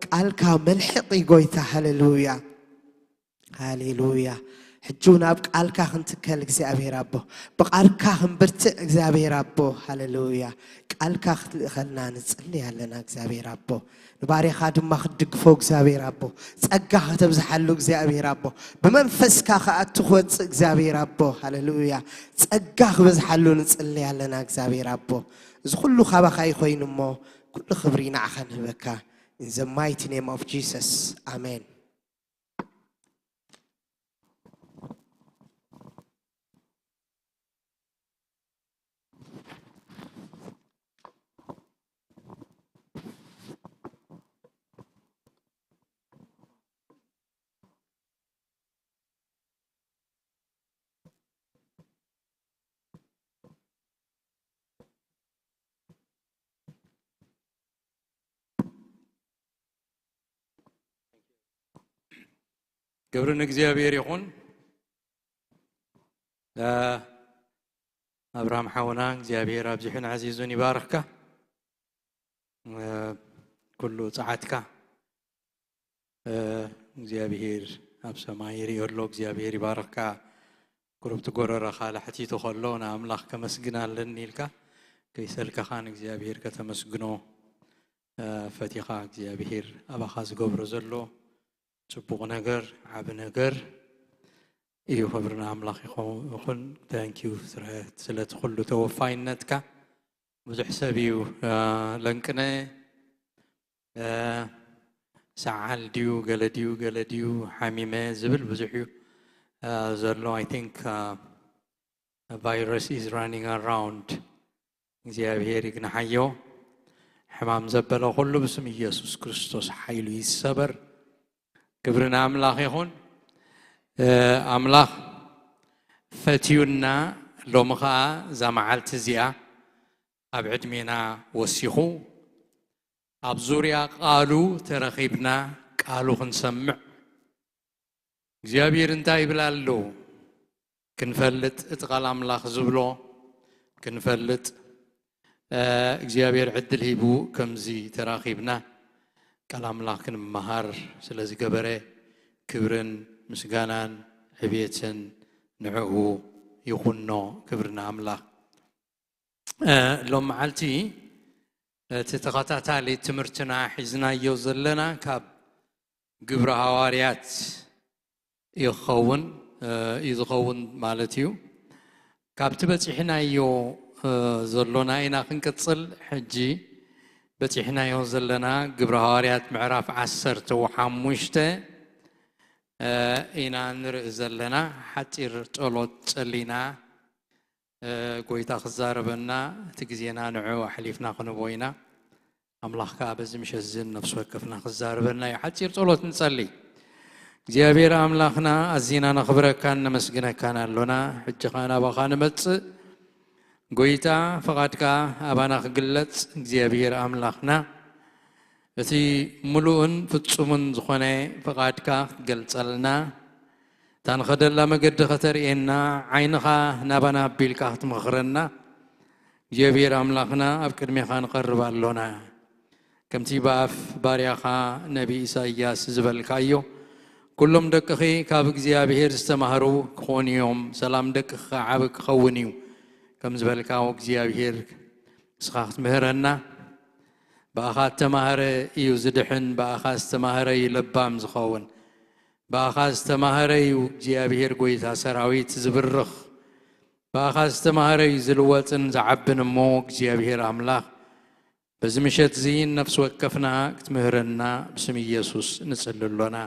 ቃልካ መልሕቕ እዩ ጎይታ። ሃሌሉያ፣ ሃሌሉያ። ሕጂ እውን ኣብ ቃልካ ክንትከል እግዚኣብሔር ኣቦ፣ ብቃልካ ክንብርትዕ እግዚኣብሔር ኣቦ። ሃሌሉያ። ቃልካ ክትልእኸልና ንጽሊ ኣለና እግዚኣብሔር ኣቦ። ንባርያኻ ድማ ክትድግፎ እግዚኣብሔር ኣቦ። ጸጋ ከተብዝሓሉ እግዚኣብሔር ኣቦ። ብመንፈስካ ከኣቱ ክወጽእ እግዚኣብሔር ኣቦ። ሃሌሉያ። ጸጋ ክበዝሓሉ ንጽሊ ኣለና እግዚኣብሔር ኣቦ። እዚ ኩሉ ካባኻ ይኾይኑ እሞ ኩሉ ክብሪ ንዓኻ ንህበካ። In the mighty name of Jesus. ኣሜን። ክብሪ ንእግዚኣብሔር ይኹን። እ፣ ኣብርሃም ሓውና እግዚኣብሔር ኣብዚሑን ዓዚዙን ይባርኽካ። እ፣ ኩሉ ጸዓትካ፣ እ፣ እግዚኣብሔር ኣብ ሰማይ ይርእዮ ኣሎ። እግዚኣብሔር ይባርኽካ። ቁሩብ እቲ ጎረረኻ ላሕቲቱ ከሎ ንኣምላኽ ከመስግን ኣለኒ ኢልካ ከይሰልከኻ ንእግዚኣብሔር ከተመስግኖ፣ እ፣ ፈቲኻ። እግዚኣብሔር ኣባኻ ዝገብሮ ዘሎ ጽቡቕ ነገር፣ ዓቢ ነገር እዩ። ክብሪ ንኣምላኽ ይኹን። Thank you ስለ፣ ስለቲ ኩሉ ተወፋይነትካ። ብዙሕ ሰብ እዩ፣ እ፣ ለንቅነ፣ እ፣ ሰዓል ድዩ፣ ገለ ድዩ፣ ገለ ድዩ፣ ሓሚመ ዝብል ብዙሕ እዩ፣ እ፣ ዘሎ። I think, እ፣ virus is running around። እግዚኣብሔር ይግናሓዮ። ሕማም ዘበለ ኩሉ ብስም ኢየሱስ ክርስቶስ ሓይሉ ይሰበር። ክብሪ ንኣምላኽ ይኹን። እ፣ ኣምላኽ ፈትዩና፣ ሎሚ ኸኣ እዛ መዓልቲ እዚኣ ኣብ ዕድሜና ወሲኹ፣ ኣብ ዙርያ ቃሉ ተረኺብና፣ ቃሉ ክንሰምዕ፣ እግዚኣብሔር እንታይ ይብል ኣሎ ክንፈልጥ፣ እቲ ቃል ኣምላኽ ዝብሎ ክንፈልጥ፣ እ፣ እግዚኣብሔር ዕድል ሂቡ ከምዚ ተራኺብና ቃል ኣምላኽ ክንመሃር ስለ ዝገበረ፣ ክብርን ምስጋናን ዕብየትን ንዕኡ ይኹኖ። ክብሪ ንኣምላኽ። እ፣ ሎም መዓልቲ እቲ ተኸታታሊ ትምህርትና ሒዝናዮ ዘለና ካብ ግብረ ሃዋርያት ይኸውን፣ እ፣ እዩ ዝኸውን ማለት እዩ። ካብቲ በጺሕናዮ፣ እ፣ ዘሎና ኢና ክንቅጽል። ሕጂ በጺሕናዮ ዘለና ግብረ ሃዋርያት ምዕራፍ ዓሰርተ ሓሙሽተ፣ እ፣ ኢና ንርኢ ዘለና። ሓጺር ጸሎት ጸሊና፣ እ፣ ጎይታ ክዛረበና፣ እቲ ግዜና ንዕኡ ኣሕሊፍና ክንህቦ ኢና። ኣምላኽ ከኣ በዚ ምሸት እዚ ነፍሲ ወከፍና ክዛረበና እዩ። ሓጺር ጸሎት ንጸሊ። እግዚኣብሔር ኣምላኽና፣ ኣዚና ነኽብረካን ነመስግነካን ኣሎና። ሕጂ ኸኣ ናባኻ ንመጽእ። ጎይታ፣ ፍቓድካ ኣባና ክግለጽ፣ እግዚኣብሔር ኣምላኽና፣ እቲ ምሉእን ፍጹምን ዝኾነ ፍቓድካ ክትገልጸልና፣ እታ ንኸደላ መገዲ ኸተርእየና፣ ዓይንኻ ናባና ኣቢልካ ክትመኽረና፣ እግዚኣብሔር ኣምላኽና ኣብ ቅድሜኻ ንቐርብ ኣሎና። ከምቲ ብኣፍ ባርያኻ ነቢ ኢሳይያስ ዝበልካዮ፣ ኩሎም ደቅኺ ካብ እግዚኣብሔር ዝተማህሩ ክኾኑ እዮም፣ ሰላም ደቅኺ ዓቢ ክኸውን እዩ፣ ከም ዝበልካ እግዚኣብሔር ንስኻ ክትምህረና። ብኣኻ ዝተማህረ እዩ ዝድሕን፣ ብኣኻ ዝተማህረ እዩ ለባም ዝኸውን። ብኣኻ ዝተማህረ እዩ እግዚኣብሔር ጐይታ ሰራዊት ዝብርኽ። ብኣኻ ዝተማህረ እዩ ዝልወጥን ዝዓብን እሞ እግዚኣብሔር ኣምላኽ፣ በዚ ምሸት እዚ ነፍሲ ወከፍና ክትምህረና ብስም ኢየሱስ ንጽሊ ኣሎና።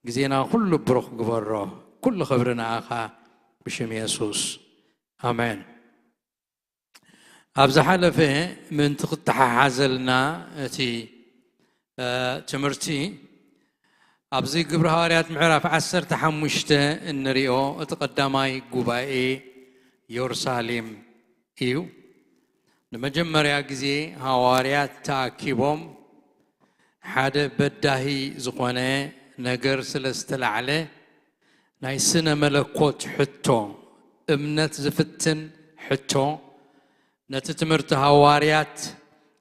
ግዜና ኩሉ ብሩኽ ግበሮ። ኩሉ ክብሪ ንኣኻ ብሽም የሱስ። ኣሜን። ኣብ ዝሓለፈ ምእንቲ ክተሓሓዘልና እቲ፣ እ፣ ትምህርቲ ኣብዚ ግብሪ ሃዋርያት ምዕራፍ ዓሰርተ ሓሙሽተ እንሪኦ እቲ ቀዳማይ ጉባኤ የሩሳሌም እዩ። ንመጀመርያ ግዜ ሃዋርያት ተኣኪቦም ሓደ በዳሂ ዝኾነ ነገር ስለ ዝተላዕለ ናይ ስነ መለኮት ሕቶ፣ እምነት ዝፍትን ሕቶ፣ ነቲ ትምህርቲ ሃዋርያት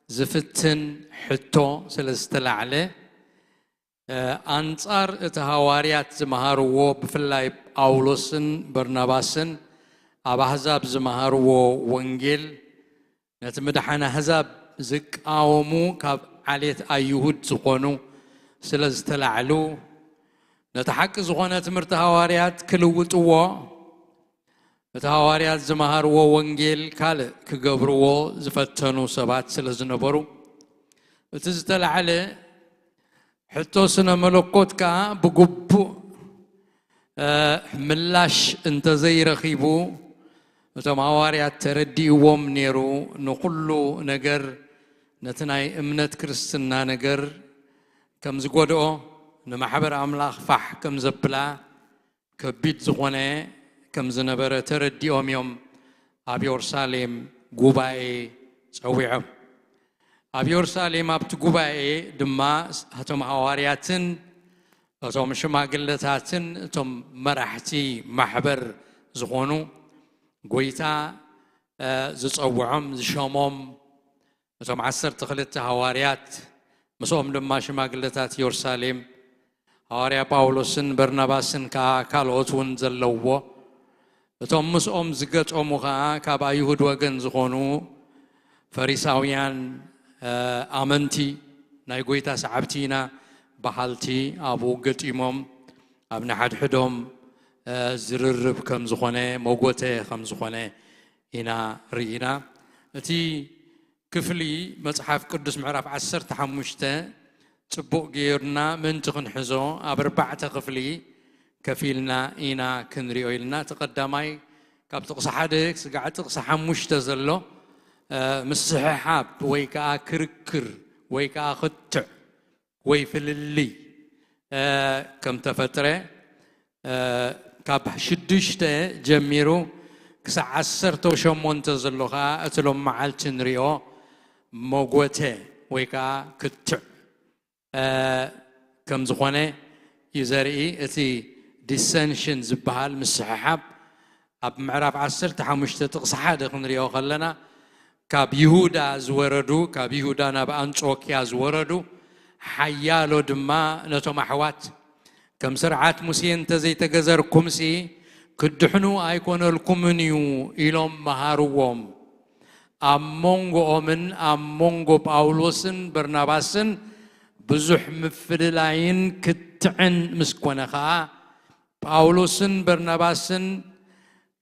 ዝፍትን ሕቶ ስለ ዝተላዕለ፣ እ፣ ኣንጻር እቲ ሃዋርያት ዝመሃርዎ፣ ብፍላይ ጳውሎስን በርናባስን ኣብ ኣህዛብ ዝመሃርዎ ወንጌል፣ ነቲ ምድሓን ኣህዛብ ዝቃወሙ ካብ ዓሌት ኣይሁድ ዝኾኑ ስለ ዝተላዕሉ፣ ነቲ ሓቂ ዝኾነ ትምህርቲ ሃዋርያት ክልውጥዎ፣ እቲ ሃዋርያት ዝመሃርዎ ወንጌል ካልእ ክገብርዎ ዝፈተኑ ሰባት ስለ ዝነበሩ፣ እቲ ዝተላዕለ ሕቶ ስነ መለኮት ከኣ ብግቡእ፣ እ፣ ምላሽ እንተዘይረኺቡ፣ እቶም ሃዋርያት ተረዲእዎም ነይሩ፣ ንኹሉ ነገር፣ ነቲ ናይ እምነት ክርስትና ነገር ከም ዝጎድኦ፣ ንማሕበር ኣምላኽ ፋሕ ከም ዘብላ፣ ከቢድ ዝኾነ ከም ዝነበረ ተረዲኦም እዮም ኣብ የሩሳሌም ጉባኤ ጸዊዖም። ኣብ የሩሳሌም ኣብቲ ጉባኤ ድማ እቶም ሃዋርያትን እቶም ሽማግለታትን እቶም መራሕቲ ማሕበር ዝኾኑ፣ ጐይታ፣ እ፣ ዝጸውዖም፣ ዝሸሞም፣ እቶም ዓሰርተ ክልተ ሃዋርያት፣ ምስኦም ድማ ሽማግለታት የሩሳሌም፣ ሃዋርያ ጳውሎስን በርናባስን ከኣ ካልኦት እውን ዘለውዎ፣ እቶም ምስኦም ዝገጠሙ ኸኣ ካብ ኣይሁድ ወገን ዝኾኑ ፈሪሳውያን፣ እ፣ ኣመንቲ፣ ናይ ጐይታ ሰዓብቲ ኢና በሃልቲ ኣብኡ ገጢሞም፣ ኣብ ንሓድሕዶም፣ እ፣ ዝርርብ ከም ዝኾነ፣ መጎተ ከም ዝኾነ ኢና ርኢና። እቲ ክፍሊ መጽሓፍ ቅዱስ ምዕራፍ ዓሰርተ ሓሙሽተ ጽቡቕ ጌርና ምእንቲ ክንሕዞ ኣብ ኣርባዕተ ክፍሊ ከፊልና ኢና ክንሪኦ ኢልና። እቲ ቀዳማይ ካብ ጥቕሲ ሓደ ክስጋዕ ጥቕሲ ሓሙሽተ ዘሎ፣ እ፣ ምስሕሓብ ወይ ከኣ ክርክር ወይ ከኣ ክትዕ ወይ ፍልልይ፣ እ፣ ከም ተፈጥረ፣ እ፣ ካብ ሽዱሽተ ጀሚሩ ክሳዕ ዓሰርተ ሸሞንተ ዘሎ ኸኣ እቲ ሎም መዓልቲ ንሪኦ መጎተ ወይ ከኣ ክትዕ፣ እ፣ ከም ዝኾነ እዩ ዘርኢ። እቲ ዲሰንሽን ዝበሃል ምስሕሓብ ኣብ ምዕራፍ ዓሰርተ ሓሙሽተ ጥቕሲ ሓደ ክንሪኦ ከለና፣ ካብ ይሁዳ ዝወረዱ፣ ካብ ይሁዳ ናብ ኣንጾክያ ዝወረዱ ሓያሎ ድማ ነቶም ኣሕዋት፣ ከም ስርዓት ሙሴ እንተ ዘይተገዘርኩምሲ፣ ክትድሕኑ ኣይኮነልኩምን እዩ ኢሎም መሃርዎም። ኣብ መንጎኦምን ኣብ መንጎ ጳውሎስን በርናባስን ብዙሕ ምፍልላይን ክትዕን ምስ ኮነ ኸኣ፣ ጳውሎስን በርናባስን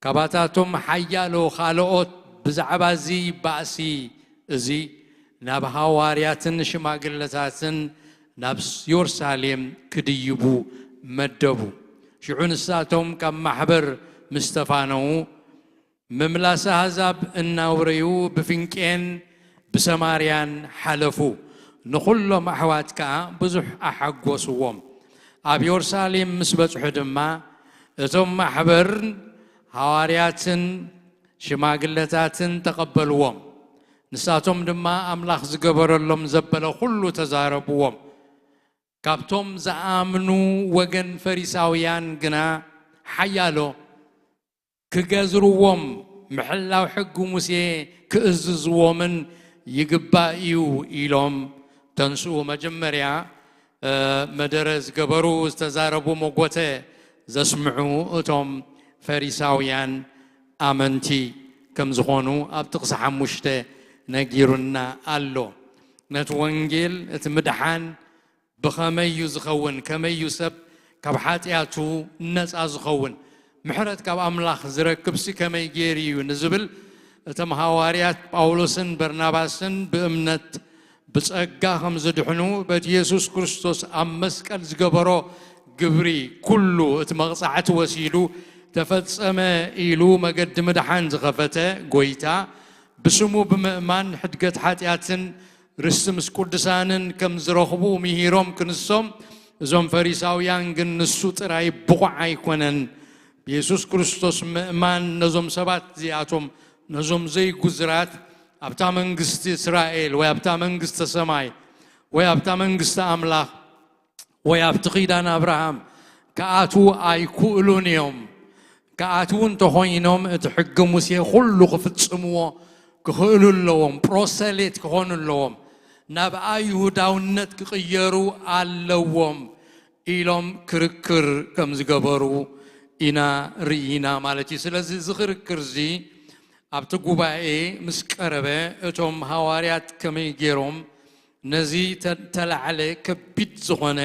ካባታቶም ሓያሎ ካልኦት ብዛዕባ እዚ ባእሲ እዚ ናብ ሃዋርያትን ሽማግለታትን ናብ የሩሳሌም ክድይቡ መደቡ። ሽዑ ንሳቶም ካብ ማሕበር ምስ ተፋነዉ፣ ምምላስ ኣህዛብ እናውረዩ ብፍንቄን ብሰማርያን ሓለፉ። ንኹሎም ኣሕዋት ከኣ ብዙሕ ኣሓጎስዎም። ኣብ የሩሳሌም ምስ በጽሑ ድማ፣ እቶም ማሕበርን ሃዋርያትን ሽማግለታትን ተቐበልዎም። ንሳቶም ድማ ኣምላኽ ዝገበረሎም ዘበለ ኹሉ ተዛረብዎም። ካብቶም ዝኣምኑ ወገን ፈሪሳውያን ግና ሓያሎ ክገዝርዎም፣ ምሕላው ሕጊ ሙሴ ክእዝዝዎምን ይግባእ እዩ ኢሎም ተንስኡ። መጀመርያ መደረ ዝገበሩ፣ ዝተዛረቡ፣ መጎተ ዘስምዑ እቶም ፈሪሳውያን ኣመንቲ ከም ዝኾኑ ኣብ ጥቕሲ ሓሙሽተ ነጊሩና ኣሎ። ነቲ ወንጌል፣ እቲ ምድሓን ብኸመይ እዩ ዝኸውን? ከመይ እዩ ሰብ ካብ ሓጢኣቱ ነፃ ዝኸውን? ምሕረት ካብ ኣምላኽ ዝረክብሲ ከመይ ገይሩ እዩ ንዝብል፣ እቶም ሃዋርያት ጳውሎስን በርናባስን ብእምነት ብጸጋ ከም ዝድሕኑ፣ በቲ የሱስ ክርስቶስ ኣብ መስቀል ዝገበሮ ግብሪ ኩሉ፣ እቲ መቕጻዕቲ ወሲዱ ተፈጸመ ኢሉ መገዲ ምድሓን ዝኸፈተ ጐይታ፣ ብስሙ ብምእማን ሕድገት ሓጢኣትን ርስቲ ምስ ቅዱሳንን ከም ዝረኽቡ ምሂሮም ክንሶም፣ እዞም ፈሪሳውያን ግን ንሱ ጥራይ ብቑዕ ኣይኮነን፣ ብየሱስ ክርስቶስ ምእማን ነዞም ሰባት እዚኣቶም፣ ነዞም ዘይጉዝራት፣ ኣብታ መንግስቲ እስራኤል ወይ ኣብታ መንግስተ ሰማይ ወይ ኣብታ መንግስቲ ኣምላኽ ወይ ኣብቲ ኪዳን ኣብርሃም ክኣትዉ ኣይክእሉን እዮም። ክኣትዉ እንተኾይኖም፣ እቲ ሕጊ ሙሴ ኩሉ ክፍጽምዎ ክኽእሉ ኣለዎም። ፕሮሰሌት ክኾኑ ኣለዎም። ናብ ኣይሁዳውነት ክቕየሩ ኣለዎም ኢሎም ክርክር ከም ዝገበሩ ኢና ርኢና ማለት እዩ። ስለዚ እዚ ክርክር እዚ ኣብቲ ጉባኤ ምስ ቀረበ፣ እቶም ሃዋርያት ከመይ ገይሮም ነዚ ተ-፣ ተላዕለ ከቢድ ዝኾነ፣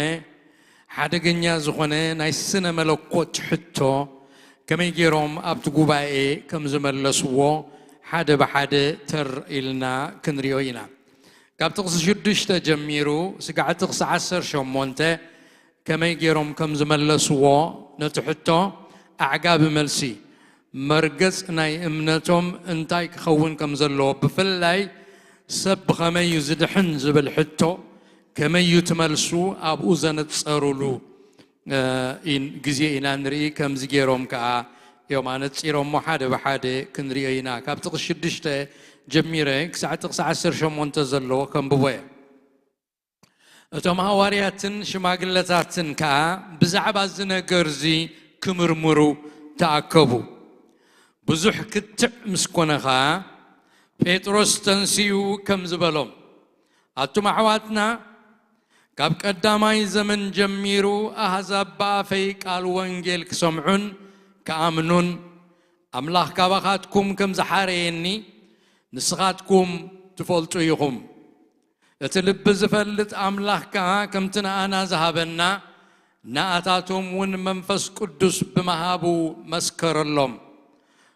ሓደገኛ ዝኾነ ናይ ስነ መለኮት ሕቶ ከመይ ገይሮም ኣብቲ ጉባኤ ከም ዝመለስዎ ሓደ ብሓደ ተር ኢልና ክንሪኦ ኢና። ካብ ጥቕሲ ሽዱሽተ ጀሚሩ ስጋዕ ጥቕሲ ዓሰርተ ሸሞንተ ከመይ ገይሮም ከም ዝመለስዎ ነቲ ሕቶ ኣዕጋቢ መልሲ፣ መርገጽ ናይ እምነቶም እንታይ ክኸውን ከም ዘለዎ፣ ብፍላይ ሰብ ብኸመይ እዩ ዝድሕን ዝብል ሕቶ ከመይ እዩ ትመልሱ፣ ኣብኡ ዘነጸሩሉ፣ እ፣ ኢን-፣ ግዜ ኢና ንርኢ። ከምዚ ገይሮም ከኣ እዮም ኣነጺሮሞ፣ ሓደ ብሓደ ክንሪኦ ኢና። ካብ ጥቕሲ ሽዱሽተ ጀሚረ ክሳዕ ጥቕሲ ዓሰርተ ሸሞንተ ዘለዎ ከንብቦ እየ። እቶም ሃዋርያትን ሽማግለታትን ከኣ ብዛዕባ እዚ ነገር እዚ ክምርምሩ ተኣከቡ። ብዙሕ ክትዕ ምስ ኮነ ኸኣ፣ ጴጥሮስ ተንሲኡ ከምዚ በሎም፣ ኣቱም ኣሕዋትና፣ ካብ ቀዳማይ ዘመን ጀሚሩ ኣህዛብ ብኣፈይ ቃል ወንጌል ክሰምዑን ክኣምኑን፣ ኣምላኽ ካባኻትኩም ከም ዝሓረየኒ ንስኻትኩም ትፈልጡ ኢኹም። እቲ ልቢ ዝፈልጥ ኣምላኽ ከኣ ከምቲ ንኣና ዝሃበና፣ ንኣታቶም እውን መንፈስ ቅዱስ ብምሃቡ መስከረሎም።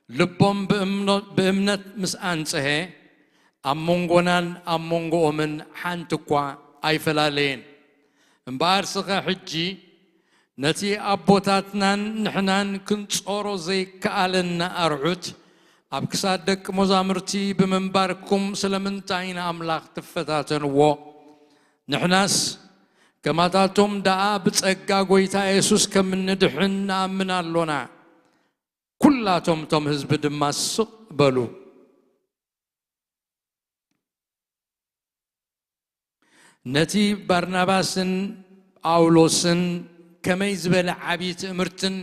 ልቦም ብእምኖ-፣ ብእምነት ምስ ኣንጽሀ፣ ኣብ መንጎናን ኣብ መንጎኦምን ሓንቲ እኳ ኣይፈላለየን። እምበኣር ስኸ ሕጂ ነቲ ኣቦታትናን ንሕናን ክንጾሮ ዘይከኣለና ኣርዑት ኣብ ክሳድ ደቂ መዛሙርቲ ብምንባርኩም ስለምንታይ ንኣምላኽ ትፈታተንዎ? ንሕናስ ከማታቶም ደኣ ብጸጋ ጐይታ የሱስ ከም እንድሕን ንኣምን ኣሎና። ኵላቶም እቶም ህዝቢ ድማ ስቕ በሉ። ነቲ ባርናባስን ጳውሎስን ከመይ ዝበለ ዓብዪ ትእምርትን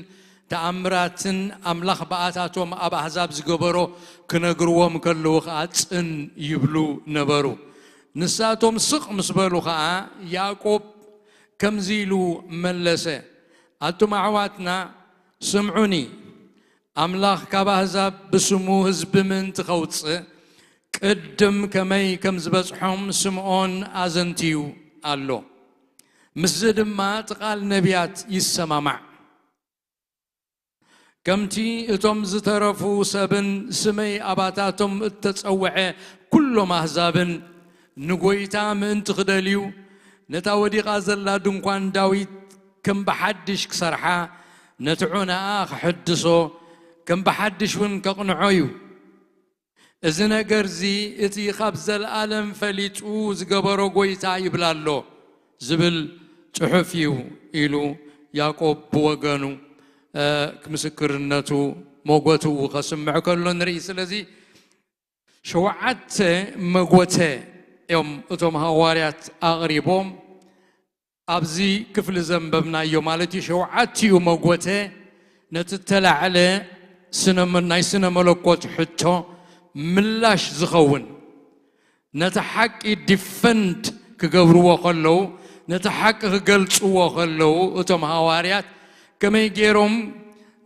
ተኣምራትን ኣምላኽ ብኣታቶም ኣብ ኣህዛብ ዝገበሮ ክነግርዎም ከለዉ ኸኣ ጽን ይብሉ ነበሩ። ንሳቶም ስቕ ምስ በሉ ኸኣ ያዕቆብ ከምዚ ኢሉ መለሰ፣ ኣቱም ኣሕዋትና ስምዑኒ፣ ኣምላኽ ካብ ኣህዛብ ብስሙ ህዝቢ ምእንቲ ኸውጽእ፣ ቅድም ከመይ ከም ዝበጽሖም ስምዖን ኣዘንትዩ ኣሎ። ምስዚ ድማ እቲ ቃል ነቢያት ይሰማማዕ። ከምቲ እቶም ዝተረፉ ሰብን ስመይ ኣባታቶም እተጸውዐ ኩሎም ኣህዛብን ንጐይታ ምእንቲ ክደልዩ፣ ነታ ወዲቓ ዘላ ድንኳን ዳዊት ከም ብሓድሽ ክሰርሓ፣ ነቲ ዑናኣ ክሕድሶ፣ ከም ብሓድሽ እውን ከቕንዖ እዩ። እዚ ነገርዚ እቲ ካብ ዘለኣለም ፈሊጡ ዝገበሮ ጐይታ ይብል ኣሎ ዝብል ጽሑፍ እዩ ኢሉ ያዕቆብ ብወገኑ፣ እ፣ ምስክርነቱ፣ ሞገቱ ከስምዕ ከሎ ንርኢ። ስለዚ ሸውዓተ መጎተ እዮም እቶም ሃዋርያት ኣቕሪቦም። ኣብዚ ክፍሊ ዘንበብናዮ ማለት እዩ። ሸውዓቲኡ መጎተ ነቲ እተላዕለ ስነ-፣ ናይ ስነ መለኮት ሕቶ ምላሽ ዝኸውን፣ ነቲ ሓቂ ዲፈንድ ክገብርዎ ከለዉ፣ ነቲ ሓቂ ክገልጽዎ ከለዉ፣ እቶም ሃዋርያት ከመይ ገይሮም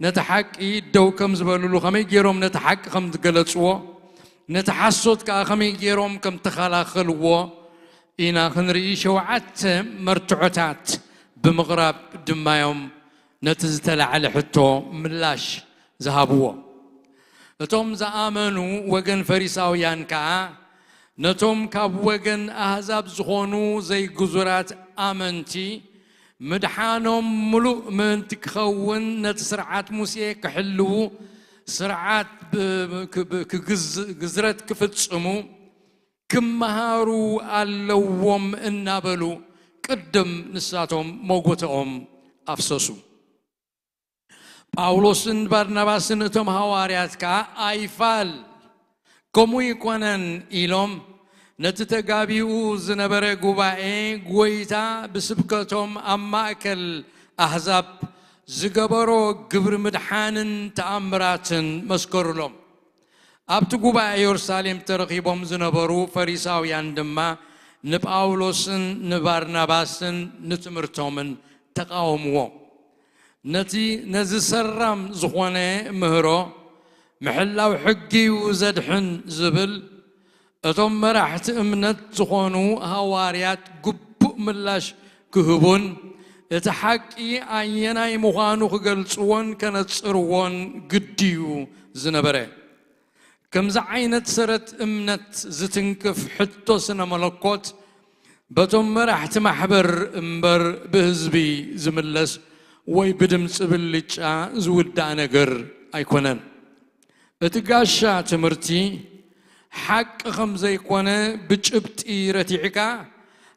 ነቲ ሓቂ ደው ከም ዝበልሉ፣ ከመይ ገይሮም ነቲ ሓቂ ከም ዝገለጽዎ፣ ነቲ ሓሶት ከኣ ከመይ ገይሮም ከም ተኸላኸልዎ ኢና ክንርኢ። ሸውዓተ መርትዖታት ብምቕራብ ድማ እዮም ነቲ ዝተላዕለ ሕቶ ምላሽ ዝሃብዎ። እቶም ዝኣመኑ ወገን ፈሪሳውያን ከኣ ነቶም ካብ ወገን ኣህዛብ ዝኾኑ ዘይግዙራት ኣመንቲ ምድሓኖም ምሉእ ምእንቲ ክኸውን ነቲ ስርዓት ሙሴ ክሕልዉ፣ ስርዓት ብ-፣ ብ-፣ ክግዝ-፣ ግዝረት ክፍጽሙ ክመሃሩ ኣለዎም እናበሉ ቅድም ንሳቶም መጎተኦም ኣፍሰሱ። ጳውሎስን ባርናባስን እቶም ሃዋርያት ከኣ ኣይፋል፣ ከምኡ ኣይኮነን ኢሎም ነቲ ተጋቢኡ ዝነበረ ጉባኤ ጎይታ ብስብከቶም ኣብ ማእከል ኣህዛብ ዝገበሮ ግብሪ ምድሓንን ተኣምራትን መስከሩሎም። ኣብቲ ጉባኤ የሩሳሌም ተረኺቦም ዝነበሩ ፈሪሳውያን ድማ ንጳውሎስን ንባርናባስን ንትምህርቶምን ተቓወምዎ። ነቲ፣ ነዚ ሰራም ዝኾነ ምህሮ ምሕላው ሕጊ እዩ ዘድሕን ዝብል፣ እቶም መራሕቲ እምነት ዝኾኑ ሃዋርያት ግቡእ ምላሽ ክህቡን እቲ ሓቂ ኣየናይ ምዃኑ ክገልጽዎን ከነጽርዎን ግዲ እዩ ዝነበረ። ከምዚ ዓይነት ሰረት እምነት ዝትንክፍ ሕቶ ስነ መለኮት በቶም መራሕቲ ማሕበር እምበር ብህዝቢ ዝምለስ ወይ ብድምፂ ብልጫ ዝውዳእ ነገር ኣይኮነን። እቲ ጋሻ ትምህርቲ ሓቂ ከም ዘይኮነ ብጭብጢ ረቲዕካ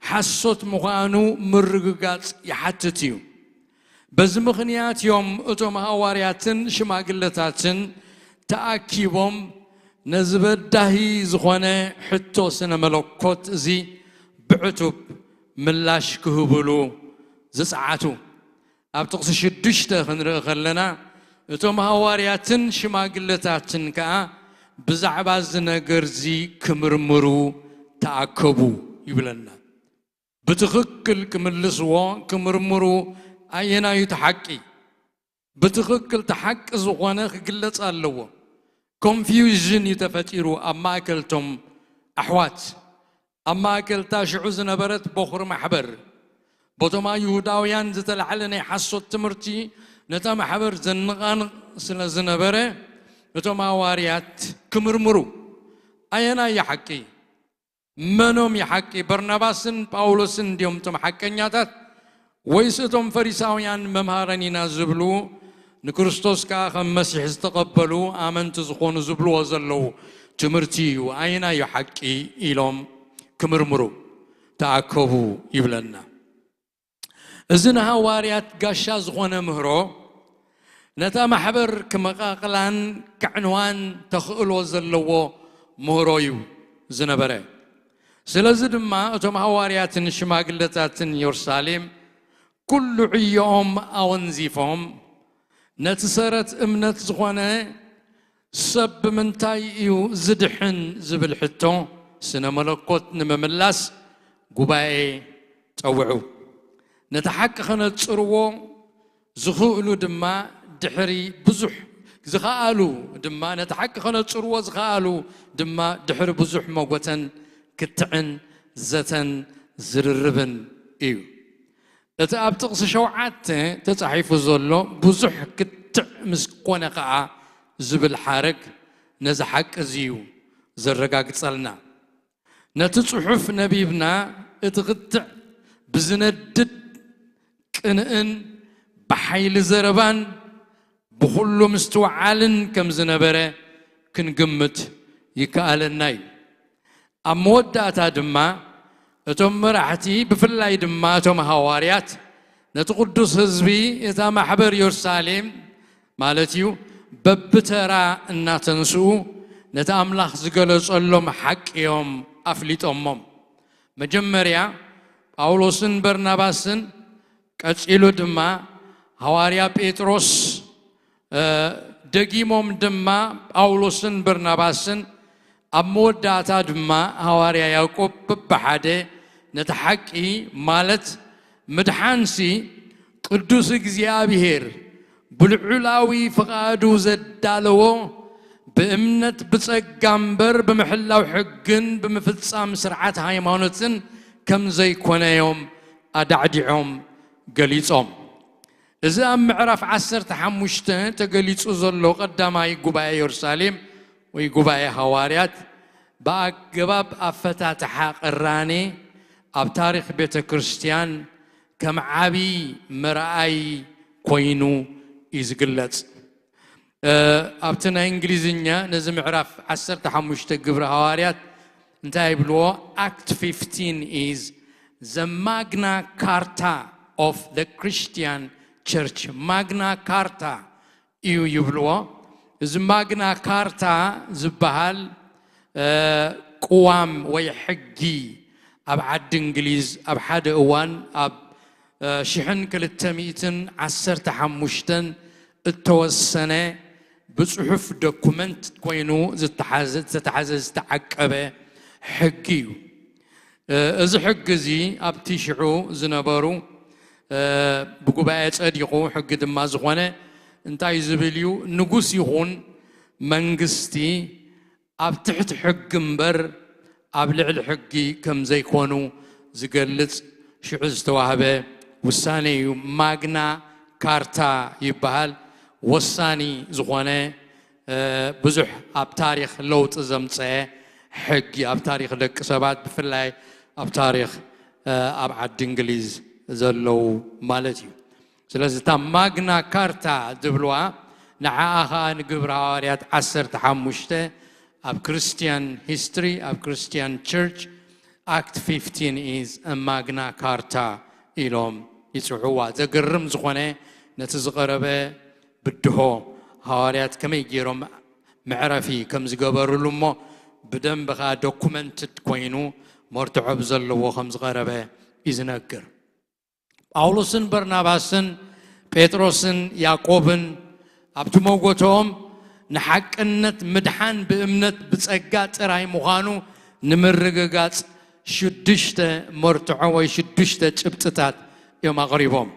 ሓሶት ምዃኑ ምርግጋጽ ይሓትት እዩ። በዚ ምኽንያት እዮም እቶም ሃዋርያትን ሽማግለታትን ተኣኪቦም ነዚ በዳሂ ዝኾነ ሕቶ ስነ መለኮት እዚ ብዕቱብ ምላሽ ክህብሉ ዝጸዓቱ። ኣብ ጥቕሲ ሽዱሽተ ክንርኢ ከለና፣ እቶም ሃዋርያትን ሽማግለታትን ከኣ ብዛዕባ እዚ ነገር እዚ ክምርምሩ ተኣከቡ ይብለና። ብትኽክል ክምልስዎ ክምርምሩ፣ ኣየናዩ እቲ ሓቂ? ብትኽክል እቲ ሓቂ ዝኾነ ክግለጽ ኣለዎ። ኮንፊውዥን እዩ ተፈጢሩ ኣብ ማእከል እቶም ኣሕዋት፣ ኣብ ማእከል እታ ሽዑ ዝነበረት በኹሪ ማሕበር። በቶም ኣይሁዳውያን ዝተላዕለ ናይ ሓሶት ትምህርቲ ነታ ማሕበር ዘነቓንቕ ስለ ዝነበረ፣ እቶም ሃዋርያት ክምርምሩ፣ ኣየናይ እዩ ሓቂ? መኖም እዩ ሓቂ? በርናባስን ጳውሎስን እንድዮም እቶም ሓቀኛታት? ወይስ እቶም ፈሪሳውያን መምሃረን ኢና ዝብሉ፣ ንክርስቶስ ከኣ ከም መሲሕ ዝተቐበሉ ኣመንቲ ዝኾኑ ዝብልዎ ዘለዉ ትምህርቲ እዩ? ኣየናይ እዩ ሓቂ? ኢሎም ክምርምሩ ተኣከቡ ይብለና። እዚ ንሃዋርያት ጋሻ ዝኾነ ምህሮ፣ ነታ ማሕበር ክመቓቕላን ከዕንዋን ተኽእሎ ዘለዎ ምህሮ እዩ ዝነበረ። ስለዚ ድማ እቶም ሃዋርያትን ሽማግለታትን የሩሳሌም ኩሉ ዕዮኦም ኣወንዚፎም፣ ነቲ ሰረት እምነት ዝኾነ ሰብ ብምንታይ እዩ ዝድሕን ዝብል ሕቶ ስነ መለኮት ንምምላስ ጉባኤ ጸውዑ። ነቲ ሓቂ ከነጽርዎ ዝኽእሉ ድማ ድሕሪ ብዙሕ፣ ዝኸኣሉ ድማ፣ ነቲ ሓቂ ከነጽርዎ ዝኸኣሉ ድማ ድሕሪ ብዙሕ መጎተን ክትዕን ዘተን ዝርርብን እዩ። እቲ ኣብ ጥቕሲ ሸውዓተ ተጻሒፉ ዘሎ ብዙሕ ክትዕ ምስ ኮነ ኸኣ ዝብል ሓረግ ነዚ ሓቂ እዚ እዩ ዘረጋግጸልና። ነቲ ጽሑፍ ነቢብና እቲ ክትዕ ብዝነድድ ቅንእን ብሓይሊ ዘረባን ብኹሉ ምስትውዓልን ከም ዝነበረ ክንግምት ይከኣለና እዩ። ኣብ መወዳእታ ድማ እቶም መራሕቲ፣ ብፍላይ ድማ እቶም ሃዋርያት፣ ነቲ ቅዱስ ህዝቢ፣ እታ ማሕበር የሩሳሌም ማለት እዩ፣ በብተራ እናተንስኡ ነቲ ኣምላኽ ዝገለጸሎም ሓቂ እዮም ኣፍሊጦሞም። መጀመርያ ጳውሎስን በርናባስን፣ ቀጺሉ ድማ ሃዋርያ ጴጥሮስ፣ ደጊሞም ድማ ጳውሎስን በርናባስን፣ ኣብ መወዳእታ ድማ ሃዋርያ ያዕቆብ በብሓደ ነቲ ሓቂ፣ ማለት ምድሓንሲ ቅዱስ እግዚኣብሔር ብልዑላዊ ፍቓዱ ዘዳለዎ፣ ብእምነት ብጸጋ እምበር ብምሕላው ሕግን ብምፍጻም ስርዓት ሃይማኖትን ከም ዘይኮነ እዮም ኣዳዕዲዖም ገሊጾም። እዚ ኣብ ምዕራፍ ዓሰርተ ሓሙሽተ ተገሊጹ ዘሎ ቀዳማይ ጉባኤ የሩሳሌም ወይ ጉባኤ ሃዋርያት ብኣገባብ ኣፈታትሓ ቅራኔ ኣብ ታሪኽ ቤተ ክርስቲያን ከም ዓቢ መርኣይ ኮይኑ እዩ ዝግለጽ። ኣብቲ ናይ እንግሊዝኛ ነዚ ምዕራፍ ዓሰርተ ሓሙሽተ ግብሪ ሃዋርያት እንታይ ይብልዎ? Act fifteen is the Magna Carta of the Christian Church. ማግና ካርታ እዩ ይብልዎ። እዚ ማግና ካርታ ዝበሃል ቅዋም ወይ ሕጊ ኣብ ዓዲ እንግሊዝ ኣብ ሓደ እዋን ኣብ ሽሕን ክልተ ሚእትን ዓሰርተ ሓሙሽተን እተወሰነ ብጽሑፍ ዶኩመንት ኮይኑ ዝተተሓዘ ዝተተሓዘ ዝተዓቀበ ሕጊ እዩ። እዚ ሕጊ እዚ ኣብቲ ሽዑ ዝነበሩ ብጉባኤ ጸዲቑ ሕጊ ድማ ዝኾነ እንታይ ዝብል እዩ? ንጉስ ይኹን መንግስቲ ኣብ ትሕቲ ሕጊ እምበር ኣብ ልዕሊ ሕጊ ከም ዘይኮኑ ዝገልጽ ሽዑ ዝተዋህበ ውሳኔ እዩ። ማግና ካርታ ይበሃል። ወሳኒ ዝኾነ ብዙሕ ኣብ ታሪኽ ለውጢ ዘምፀአ ሕጊ ኣብ ታሪኽ ደቂ ሰባት ብፍላይ ኣብ ታሪኽ ኣብ ዓዲ እንግሊዝ ዘለዉ ማለት እዩ። ስለዚ እታ ማግና ካርታ ዝብልዋ ንዓኣ ኸዓ ንግብሪ ሃዋርያት ዓሰርተ ሓሙሽተ ኣብ ክርስቲያን ሂስትሪ ኣብ ክርስቲያን ቸርች ኣክት ፊፍቲን ኢዝ ማግና ካርታ ኢሎም ይፅውዕዋ። ዘገርም ዝኾነ ነቲ ዝቐረበ ብድሆ ሃዋርያት ከመይ ገይሮም መዕረፊ ከም ዝገበርሉ እሞ ብደንብ ኸዓ ዶኩመንትድ ኮይኑ መርትዖ ብዘለዎ ከም ዝቐረበ እዩ ዝነግር። ጳውሎስን በርናባስን ጴጥሮስን ያዕቆብን ኣብቲ መጎትኦም ንሓቅነት ምድሓን ብእምነት ብጸጋ ጥራይ ምዃኑ ንምርግጋጽ ሽዱሽተ መርትዖ ወይ ሽዱሽተ ጭብጥታት እዮም ኣቕሪቦም።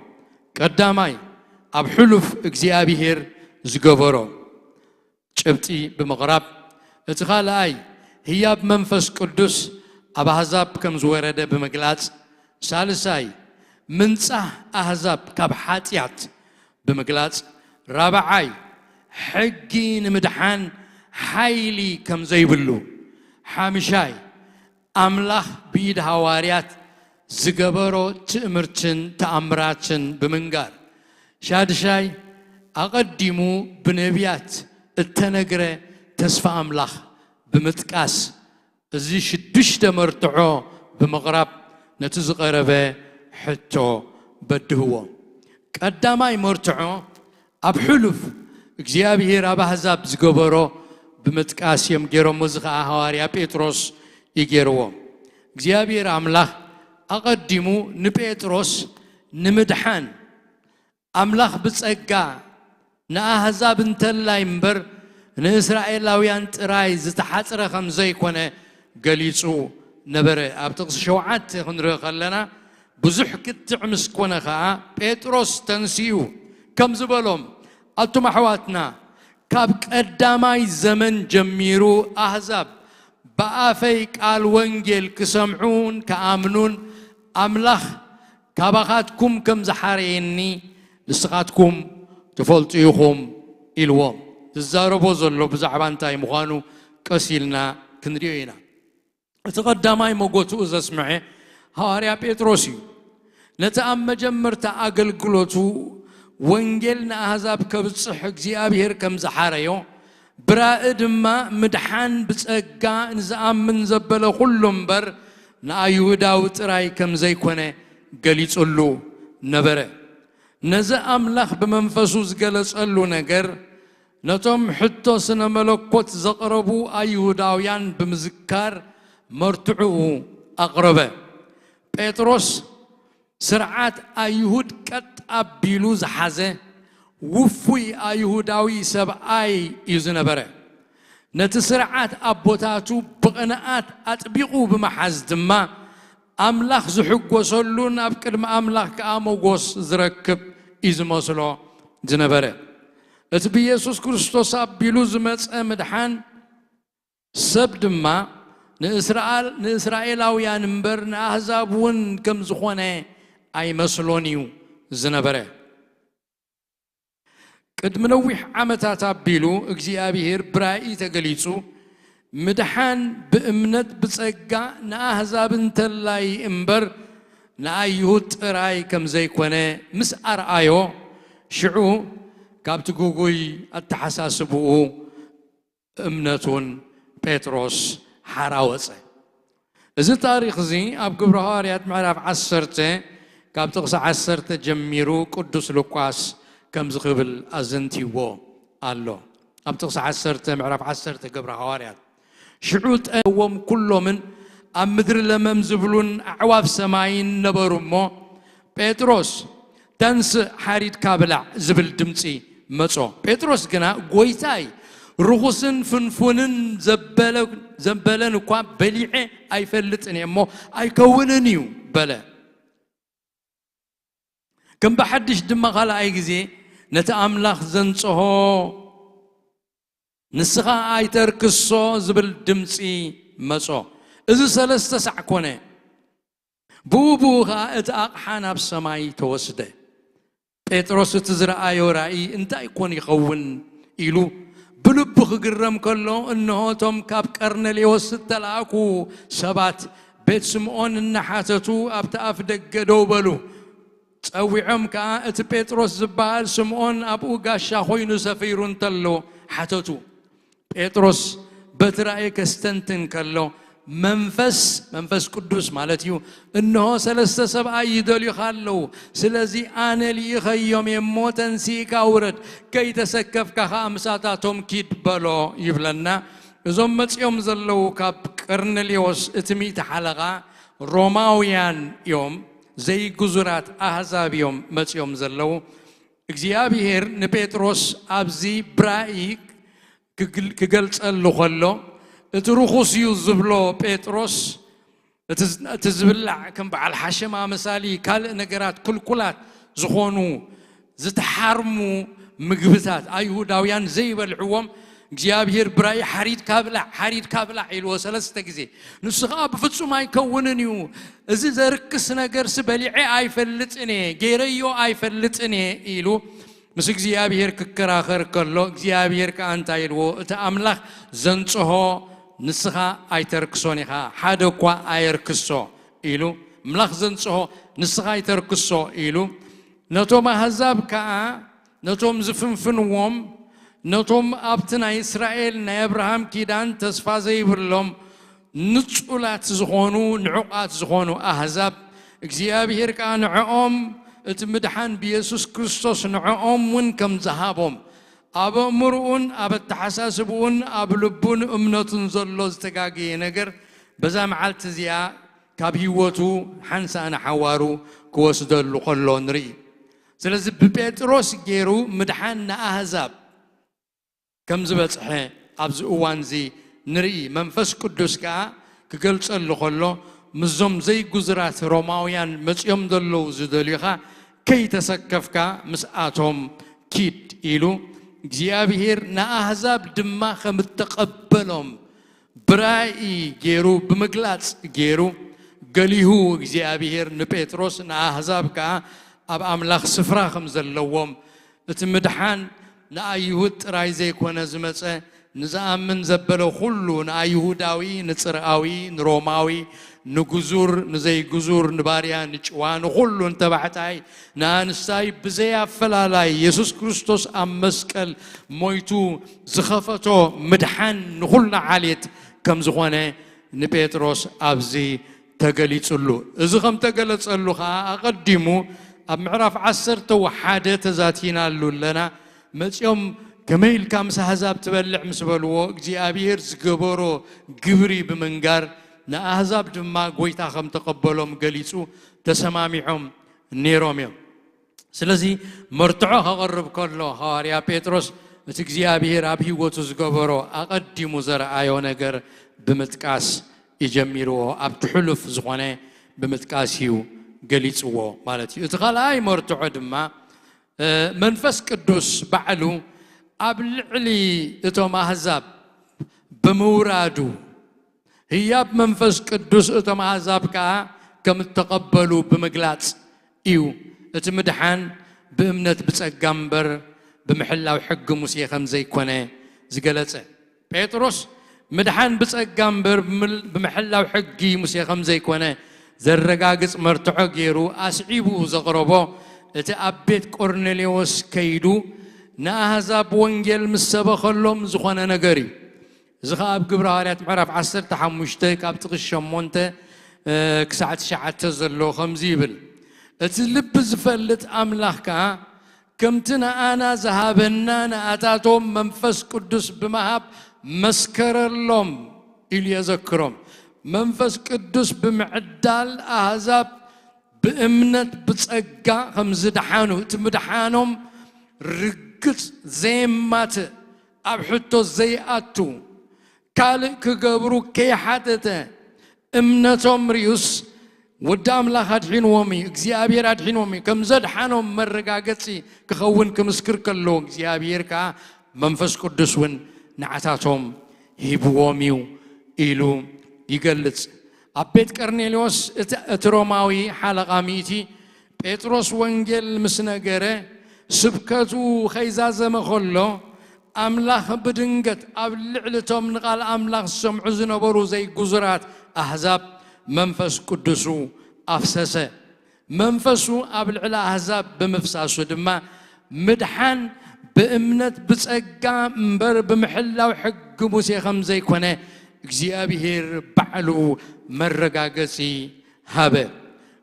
ቀዳማይ ኣብ ሕሉፍ እግዚኣብሔር ዝገበሮ ጭብጢ ብምቕራብ፣ እቲ ካልኣይ ህያብ መንፈስ ቅዱስ ኣብ ኣህዛብ ከም ዝወረደ ብምግላጽ፣ ሳልሳይ ምንጻህ ኣህዛብ ካብ ሓጢኣት ብምግላጽ፣ ራብዓይ ሕጊ ንምድሓን ሓይሊ ከም ዘይብሉ፣ ሓምሻይ ኣምላኽ ብኢድ ሃዋርያት ዝገበሮ ትእምርትን ተኣምራትን ብምንጋር፣ ሻድሻይ ኣቐዲሙ ብነቢያት እተነግረ ተስፋ ኣምላኽ ብምጥቃስ፣ እዚ ሽዱሽተ መርትዖ ብምቕራብ ነቲ ዝቐረበ ሕቶ በድህዎ። ቀዳማይ መርትዖ ኣብ ሕሉፍ እግዚኣብሔር ኣብ ኣህዛብ ዝገበሮ ብምጥቃስ እዮም ገይሮሞ። እዚ ኸዓ ሃዋርያ ጴጥሮስ እዩ ገይርዎ። እግዚኣብሔር ኣምላኽ ኣቐዲሙ ንጴጥሮስ ንምድሓን ኣምላኽ ብጸጋ ንኣህዛብ እንተላይ እምበር ንእስራኤላውያን ጥራይ ዝተሓጽረ ከም ዘይኮነ ገሊጹ ነበረ። ኣብ ጥቕሲ ሸውዓተ ክንርኢ ከለና ብዙሕ ክትዕ ምስ ኮነ ኸኣ ጴጥሮስ ተንሲኡ ከምዚ በሎም፣ ኣቱም ኣሕዋትና፣ ካብ ቀዳማይ ዘመን ጀሚሩ ኣህዛብ ብኣፈይ ቃል ወንጌል ክሰምዑን ክኣምኑን ኣምላኽ ካባኻትኩም ከም ዝሓረየኒ ንስኻትኩም ትፈልጡ ኢኹም ኢልዎም። ዝዛረቦ ዘሎ ብዛዕባ እንታይ ምዃኑ ቀስ ኢልና ክንሪኦ ኢና። እቲ ቀዳማይ መጎትኡ ዘስምዐ ሃዋርያ ጴጥሮስ እዩ። ነቲ ኣብ መጀመርታ ኣገልግሎቱ ወንጌል ንኣህዛብ ከብጽሕ እግዚኣብሔር ከም ዝሓረዮ፣ ብራኢ ድማ ምድሓን ብጸጋ ንዝኣምን ዘበለ ኩሉ እምበር ንኣይሁዳዊ ጥራይ ከም ዘይኮነ ገሊጹሉ ነበረ። ነዚ ኣምላኽ ብመንፈሱ ዝገለጸሉ ነገር ነቶም ሕቶ ስነ መለኮት ዘቕረቡ ኣይሁዳውያን ብምዝካር መርትዕኡ ኣቕረበ። ጴጥሮስ ስርዓት ኣይሁድ ቀጥ ኣቢሉ ዝሓዘ ውፉይ ኣይሁዳዊ ሰብኣይ እዩ ዝነበረ። ነቲ ስርዓት ኣቦታቱ ብቕንኣት ኣጥቢቑ ብምሓዝ ድማ ኣምላኽ ዝሕጎሰሉን ኣብ ቅድሚ ኣምላኽ ከኣ መጎስ ዝረክብ እዩ ዝመስሎ ዝነበረ። እቲ ብየሱስ ክርስቶስ ኣቢሉ ዝመጸ ምድሓን ሰብ ድማ ንእስራኤል ንእስራኤላውያን እምበር ንኣህዛብ እውን ከም ዝኾነ ኣይመስሎን እዩ ዝነበረ። ቅድሚ ነዊሕ ዓመታት ኣቢሉ እግዚኣብሔር ብራእይ ተገሊጹ፣ ምድሓን ብእምነት ብጸጋ ንኣህዛብ እንተላይ እምበር ንኣይሁድ ጥራይ ከም ዘይኮነ ምስ ኣርኣዮ፣ ሽዑ ካብቲ ግጉይ ኣተሓሳስብኡ እምነቱን ጴጥሮስ ሓራ ወጸ። እዚ ታሪኽ እዚ ኣብ ግብረ ሃዋርያት ምዕራፍ ዓሰርተ ካብ ጥቕሲ ዓሰርተ ጀሚሩ ቅዱስ ሉቃስ ከምዚ ክብል ኣዘንቲዎ ኣሎ። ኣብ ጥቕሲ ዓሰርተ ምዕራፍ ዓሰርተ ግብረ ሃዋርያት ሽዑ ጠዎም ኩሎምን ኣብ ምድሪ ለመም ዝብሉን ኣዕዋፍ ሰማይን ነበሩ እሞ ጴጥሮስ ተንስእ ሓሪድካ ብላዕ ዝብል ድምፂ መጾ። ጴጥሮስ ግና ጎይታይ ርኹስን ፍንፉንን ዘበለን እኳ በሊዐ ኣይፈልጥን እየ እሞ ኣይከውንን እዩ በለ። ከም ብሓድሽ ድማ ካልኣይ ግዜ ነቲ ኣምላኽ ዘንጽሆ ንስኻ ኣይተርክሶ ዝብል ድምፂ መጾ። እዚ ሰለስተ ሳዕ ኮነ። ብኡ ብኡ ኸኣ እቲ ኣቕሓ ናብ ሰማይ ተወስደ። ጴጥሮስ እቲ ዝረኣዮ ራእይ እንታይ ኮን ይኸውን ኢሉ ብልቡ ክግረም ከሎ እንሆ እቶም ካብ ቀርነሌዎስ ዝተላእኩ ሰባት ቤት ስምዖን እናሓተቱ ኣብቲ ኣፍ ደገ ደው በሉ። ጸዊዖም ከኣ እቲ ጴጥሮስ ዝበሃል ስምዖን ኣብኡ ጋሻ ኮይኑ ሰፊሩ እንተሎ ሓተቱ። ጴጥሮስ በቲ ራእይ ከስተንትን ከሎ መንፈስ መንፈስ ቅዱስ ማለት እዩ። እንሆ ሰለስተ ሰብኣይ ይደልዩኻ ኣለዉ፣ ስለዚ ኣነ ልኢኸዮም እየ እሞ ተንሲእካ ውረድ፣ ከይተሰከፍካ ኸኣ ምሳታቶም ኪድ በሎ ይብለና። እዞም መጺኦም ዘለዉ ካብ ቀርኔሌዎስ እቲ ሚእቲ ሓለቓ ሮማውያን እዮም፣ ዘይግዙራት ኣህዛብ እዮም መጺኦም ዘለዉ። እግዚኣብሔር ንጴጥሮስ ኣብዚ ብራእይ ክገልጸሉ ከሎ እቲ ርኹስ እዩ ዝብሎ ጴጥሮስ እቲ ዝብላዕ ከም በዓል ሓሸማ መሳሊ ካልእ ነገራት ክልኩላት ዝኾኑ ዝተሓርሙ ምግብታት ኣይሁዳውያን ዘይበልዕዎም እግዚኣብሔር ብራእይ ሓሪድካ ብላዕ ሓሪድካ ብላዕ ኢልዎ ሰለስተ ግዜ። ንሱ ከዓ ብፍጹም ኣይከውንን እዩ፣ እዚ ዘርክስ ነገርሲ በሊዐ ኣይፈልጥን እየ፣ ገይረዮ ኣይፈልጥን እየ ኢሉ ምስ እግዚኣብሔር ክከራኸር ከሎ እግዚኣብሔር ከዓ እንታይ ኢልዎ? እቲ ኣምላኽ ዘንጽሆ ንስኻ ኣይተርክሶን ኢኻ፣ ሓደ እኳ ኣየርክሶ ኢሉ። ኣምላኽ ዘንጽሆ ንስኻ ኣይተርክሶ ኢሉ። ነቶም ኣህዛብ ከዓ ነቶም ዝፍንፍንዎም ነቶም ኣብቲ ናይ እስራኤል ናይ ኣብርሃም ኪዳን ተስፋ ዘይብሎም ንጹላት ዝኾኑ ንዑቓት ዝኾኑ ኣህዛብ እግዚኣብሔር ከኣ ንዕኦም እቲ ምድሓን ብየሱስ ክርስቶስ ንዕኦም እውን ከም ዝሃቦም ኣብ ኣእምርኡን ኣብ ኣተሓሳስብኡን ኣብ ልቡን እምነቱን ዘሎ ዝተጋገየ ነገር በዛ መዓልቲ እዚኣ ካብ ህይወቱ ሓንሳእ ንሓዋሩ ክወስደሉ ከሎ ንርኢ። ስለዚ ብጴጥሮስ ገይሩ ምድሓን ንኣህዛብ ከም ዝበጽሐ ኣብዚ እዋን እዚ ንርኢ። መንፈስ ቅዱስ ከኣ ክገልጸሉ ከሎ ምስዞም ዘይጉዙራት ሮማውያን መጺኦም ዘለዉ ዝደልዩኻ ከይተሰከፍካ ምስኣቶም ኪድ ኢሉ እግዚኣብሔር ንኣህዛብ ድማ ከም እተቐበሎም ብራእይ ገይሩ ብምግላጽ ገይሩ ገሊሁ እግዚኣብሔር ንጴጥሮስ ንኣህዛብ ከኣ ኣብ ኣምላኽ ስፍራ ከም ዘለዎም እቲ ምድሓን ንኣይሁድ ጥራይ ዘይኮነ ዝመጸ ንዝኣምን ዘበለ ኩሉ ንኣይሁዳዊ ንጽርኣዊ ንሮማዊ ንግዙር ንዘይግዙር ንባርያ ንጭዋ ንኹሉ ንተባዕታይ ንኣንስታይ ብዘይ ኣፈላላይ የሱስ ክርስቶስ ኣብ መስቀል ሞይቱ ዝኸፈቶ ምድሓን ንኹልና ዓሌት ከም ዝኾነ ንጴጥሮስ ኣብዚ ተገሊጹሉ። እዚ ከም ተገለጸሉ ኸዓ ኣቐዲሙ ኣብ ምዕራፍ ዓሰርተ ወሓደ ተዛቲናሉ ኣለና። መጺኦም ከመይ ኢልካ ምስ ኣህዛብ ትበልዕ ምስ በልዎ፣ እግዚኣብሔር ዝገበሮ ግብሪ ብምንጋር፣ ንኣህዛብ ድማ ጐይታ ከም ተቐበሎም ገሊጹ፣ ተሰማሚዖም ነይሮም እዮም። ስለዚ መርትዖ ከቕርብ ከሎ፣ ሃዋርያ ጴጥሮስ እቲ እግዚኣብሔር ኣብ ህይወቱ ዝገበሮ፣ ኣቐዲሙ ዘርኣዮ ነገር ብምጥቃስ እዩ ጀሚርዎ። ኣብቲ ሕሉፍ ዝኾነ ብምጥቃስ እዩ ገሊጽዎ ማለት እዩ። እቲ ካልኣይ መርትዖ ድማ፣ እ፣ መንፈስ ቅዱስ ባዕሉ ኣብ ልዕሊ እቶም ኣህዛብ ብምውራዱ፣ ህያብ መንፈስ ቅዱስ እቶም ኣህዛብ ከኣ ከም እተቐበሉ ብምግላጽ እዩ። እቲ ምድሓን ብእምነት ብጸጋ እምበር ብምሕላው ሕጊ ሙሴ ከም ዘይኮነ ዝገለጸ። ጴጥሮስ ምድሓን ብጸጋ እምበር ብምል-፣ ብምሕላው ሕጊ ሙሴ ከም ዘይኮነ ዘረጋግጽ መርትዖ ገይሩ ኣስዒቡ ዘቕረቦ፣ እቲ ኣብ ቤት ቆርኔሌዎስ ከይዱ ንኣህዛብ ወንጌል ምስ ሰበኸሎም ዝኾነ ነገር እዩ። እዚ ኸኣ ኣብ ግብረ ሃዋርያት ምዕራፍ ዓሰርተ ሓሙሽተ ካብ ጥቕሲ ሸሞንተ፣ እ፣ ክሳዕ ትሽዓተ ዘሎ ከምዚ ይብል፣ "እቲ ልቢ ዝፈልጥ ኣምላኽ ከኣ ከምቲ ንኣና ዝሃበና ንኣታቶም መንፈስ ቅዱስ ብምሃብ መስከረሎም" ኢሉ የዘክሮም። መንፈስ ቅዱስ ብምዕዳል ኣህዛብ ብእምነት ብጸጋ ከም ዝደሓኑ፣ እቲ ምድሓኖም ርግጽ ዘየማትእ፣ ኣብ ሕቶ ዘይኣቱ፣ ካልእ ክገብሩ ከይሓተተ እምነቶም ርዩስ ወዲ ኣምላኽ ኣድሒንዎም እዩ፣ እግዚኣብሔር ኣድሒንዎም እዩ፣ ከም ዘድሓኖም መረጋገጺ ክኸውን ክምስክር ከሎ፣ እግዚኣብሔር ከኣ መንፈስ ቅዱስ እውን ንዓታቶም ሂብዎም እዩ ኢሉ ይገልጽ። ኣብ ቤት ቀርኔሌዎስ እቲ፣ እቲ ሮማዊ ሓለቓ ሚእቲ ጴጥሮስ ወንጌል ምስ ነገረ፣ ስብከቱ ከይዛዘመ ከሎ፣ ኣምላኽ ብድንገት ኣብ ልዕሊ እቶም ንቓል ኣምላኽ ዝሰምዑ ዝነበሩ ዘይግዙራት ኣህዛብ መንፈስ ቅዱሱ ኣፍሰሰ። መንፈሱ ኣብ ልዕሊ ኣህዛብ ብምፍሳሱ ድማ፣ ምድሓን ብእምነት ብጸጋ እምበር ብምሕላው ሕጊ ሙሴ ከም ዘይኮነ እግዚኣብሔር ባዕሉ መረጋገጺ ሃበ።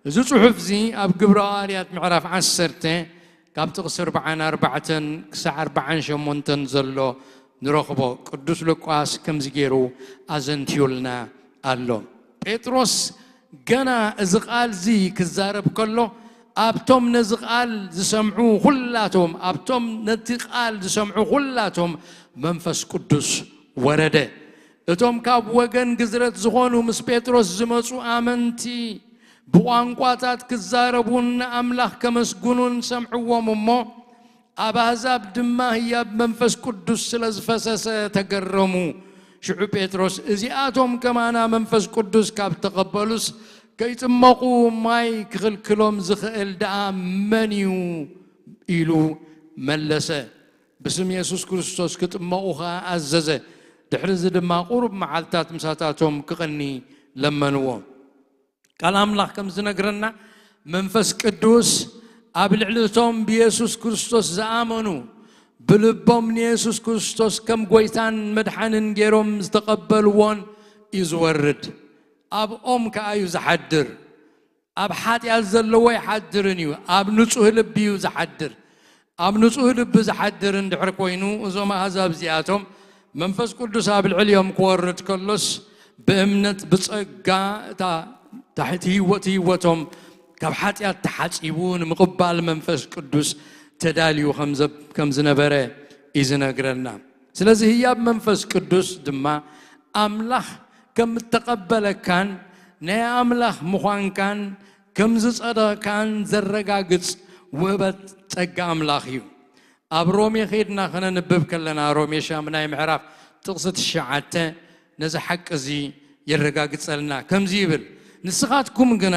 እዚ ጽሑፍ እዚ ኣብ ግብረ ሃዋርያት ምዕራፍ ዓሰርተ ካብ ጥቕሲ ኣርብዓን ኣርባዕተን ክሳዕ ኣርብዓን ሸሞንተን ዘሎ ንረኽቦ። ቅዱስ ሉቃስ ከምዚ ገይሩ ኣዘንትዩልና ኣሎ። ጴጥሮስ ገና እዚ ቃል እዚ ክዛረብ ከሎ፣ ኣብቶም ነዚ ቃል ዝሰምዑ ኹላቶም፣ ኣብቶም ነቲ ቃል ዝሰምዑ ኹላቶም መንፈስ ቅዱስ ወረደ። እቶም ካብ ወገን ግዝረት ዝኾኑ ምስ ጴጥሮስ ዝመጹ ኣመንቲ ብቋንቋታት ክዛረቡን ንኣምላኽ ከመስግኑን ሰምዕዎም እሞ፣ ኣብ ኣህዛብ ድማ ህያብ መንፈስ ቅዱስ ስለ ዝፈሰሰ ተገረሙ። ሽዑ ጴጥሮስ፣ "እዚኣቶም ከማና መንፈስ ቅዱስ ካብ ተቐበሉስ፣ ከይጥመቑ ማይ ክኽልክሎም ዝኽእል ደኣ መን እዩ?" ኢሉ መለሰ። ብስም የሱስ ክርስቶስ ክጥመቑ ኸኣ ኣዘዘ። ድሕሪ እዚ ድማ ቁሩብ መዓልታት ምሳታቶም ክቐኒ ለመንዎ። ቃል ኣምላኽ ከም ዝነግረና፣ መንፈስ ቅዱስ ኣብ ልዕሊ እቶም ብየሱስ ክርስቶስ ዝኣመኑ፣ ብልቦም ንየሱስ ክርስቶስ ከም ጐይታን መድሓንን ገይሮም ዝተቐበልዎን እዩ ዝወርድ። ኣብኦም ከኣ እዩ ዝሓድር። ኣብ ሓጢኣት ዘለዎ ኣይሓድርን እዩ፣ ኣብ ንጹህ ልቢ እዩ ዝሓድር። ኣብ ንጹህ ልቢ ዝሓድር እንድሕር ኮይኑ፣ እዞም ኣህዛብ እዚኣቶም መንፈስ ቅዱስ ኣብ ልዕሊኦም ክወርድ ከሎስ፣ ብእምነት ብጸጋ እታ፣ እታ፣ እቲ ህይወት፣ ህይወቶም ካብ ሓጢኣት ተሓጺቡ ንምቕባል መንፈስ ቅዱስ ተዳልዩ ከም ዘ-፣ ከም ዝነበረ እዩ ዝነግረና። ስለዚ ህያብ መንፈስ ቅዱስ ድማ ኣምላኽ ከም እተቐበለካን ናይ ኣምላኽ ምዃንካን ከም ዝጸደቕካን ዘረጋግጽ ውህበት ጸጋ ኣምላኽ እዩ። ኣብ ሮሜ ኸይድና ኸነንብብ ከለና፣ ሮሜ ሻምናይ ምዕራፍ ጥቕሲ ትሽዓተ ነዚ ሓቂ እዚ የረጋግጸልና። ከምዚ ይብል፣ "ንስኻትኩም ግና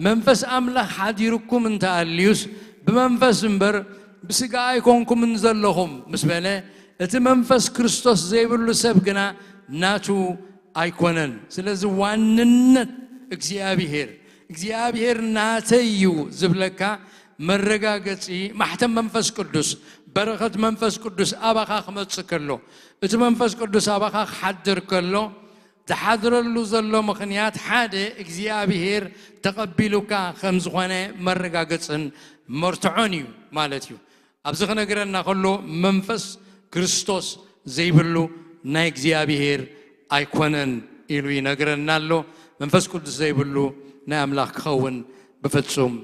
መንፈስ ኣምላኽ ሓዲሩኩም እንተ ኣልዩስ፣ ብመንፈስ እምበር ብስጋ ኣይኮንኩምን ዘለኹም" ምስ በለ፣ እቲ መንፈስ ክርስቶስ ዘይብሉ ሰብ ግና ናቱ ኣይኮነን። ስለዚ ዋንነት እግዚኣብሔር፣ እግዚኣብሔር ናተይ እዩ ዝብለካ መረጋገጺ ማሕተም መንፈስ ቅዱስ፣ በረኸት መንፈስ ቅዱስ ኣባኻ ክመጽእ ከሎ፣ እቲ መንፈስ ቅዱስ ኣባኻ ክሓድር ከሎ፣ ዝሓድረሉ ዘሎ ምኽንያት ሓደ እግዚኣብሔር ተቐቢሉካ ከም ዝኾነ መረጋገጽን መርትዖን እዩ ማለት እዩ። ኣብዚ ክነግረና ከሎ መንፈስ ክርስቶስ ዘይብሉ ናይ እግዚኣብሔር ኣይኮነን ኢሉ ይነግረና ኣሎ። መንፈስ ቅዱስ ዘይብሉ ናይ ኣምላኽ ክኸውን ብፍጹም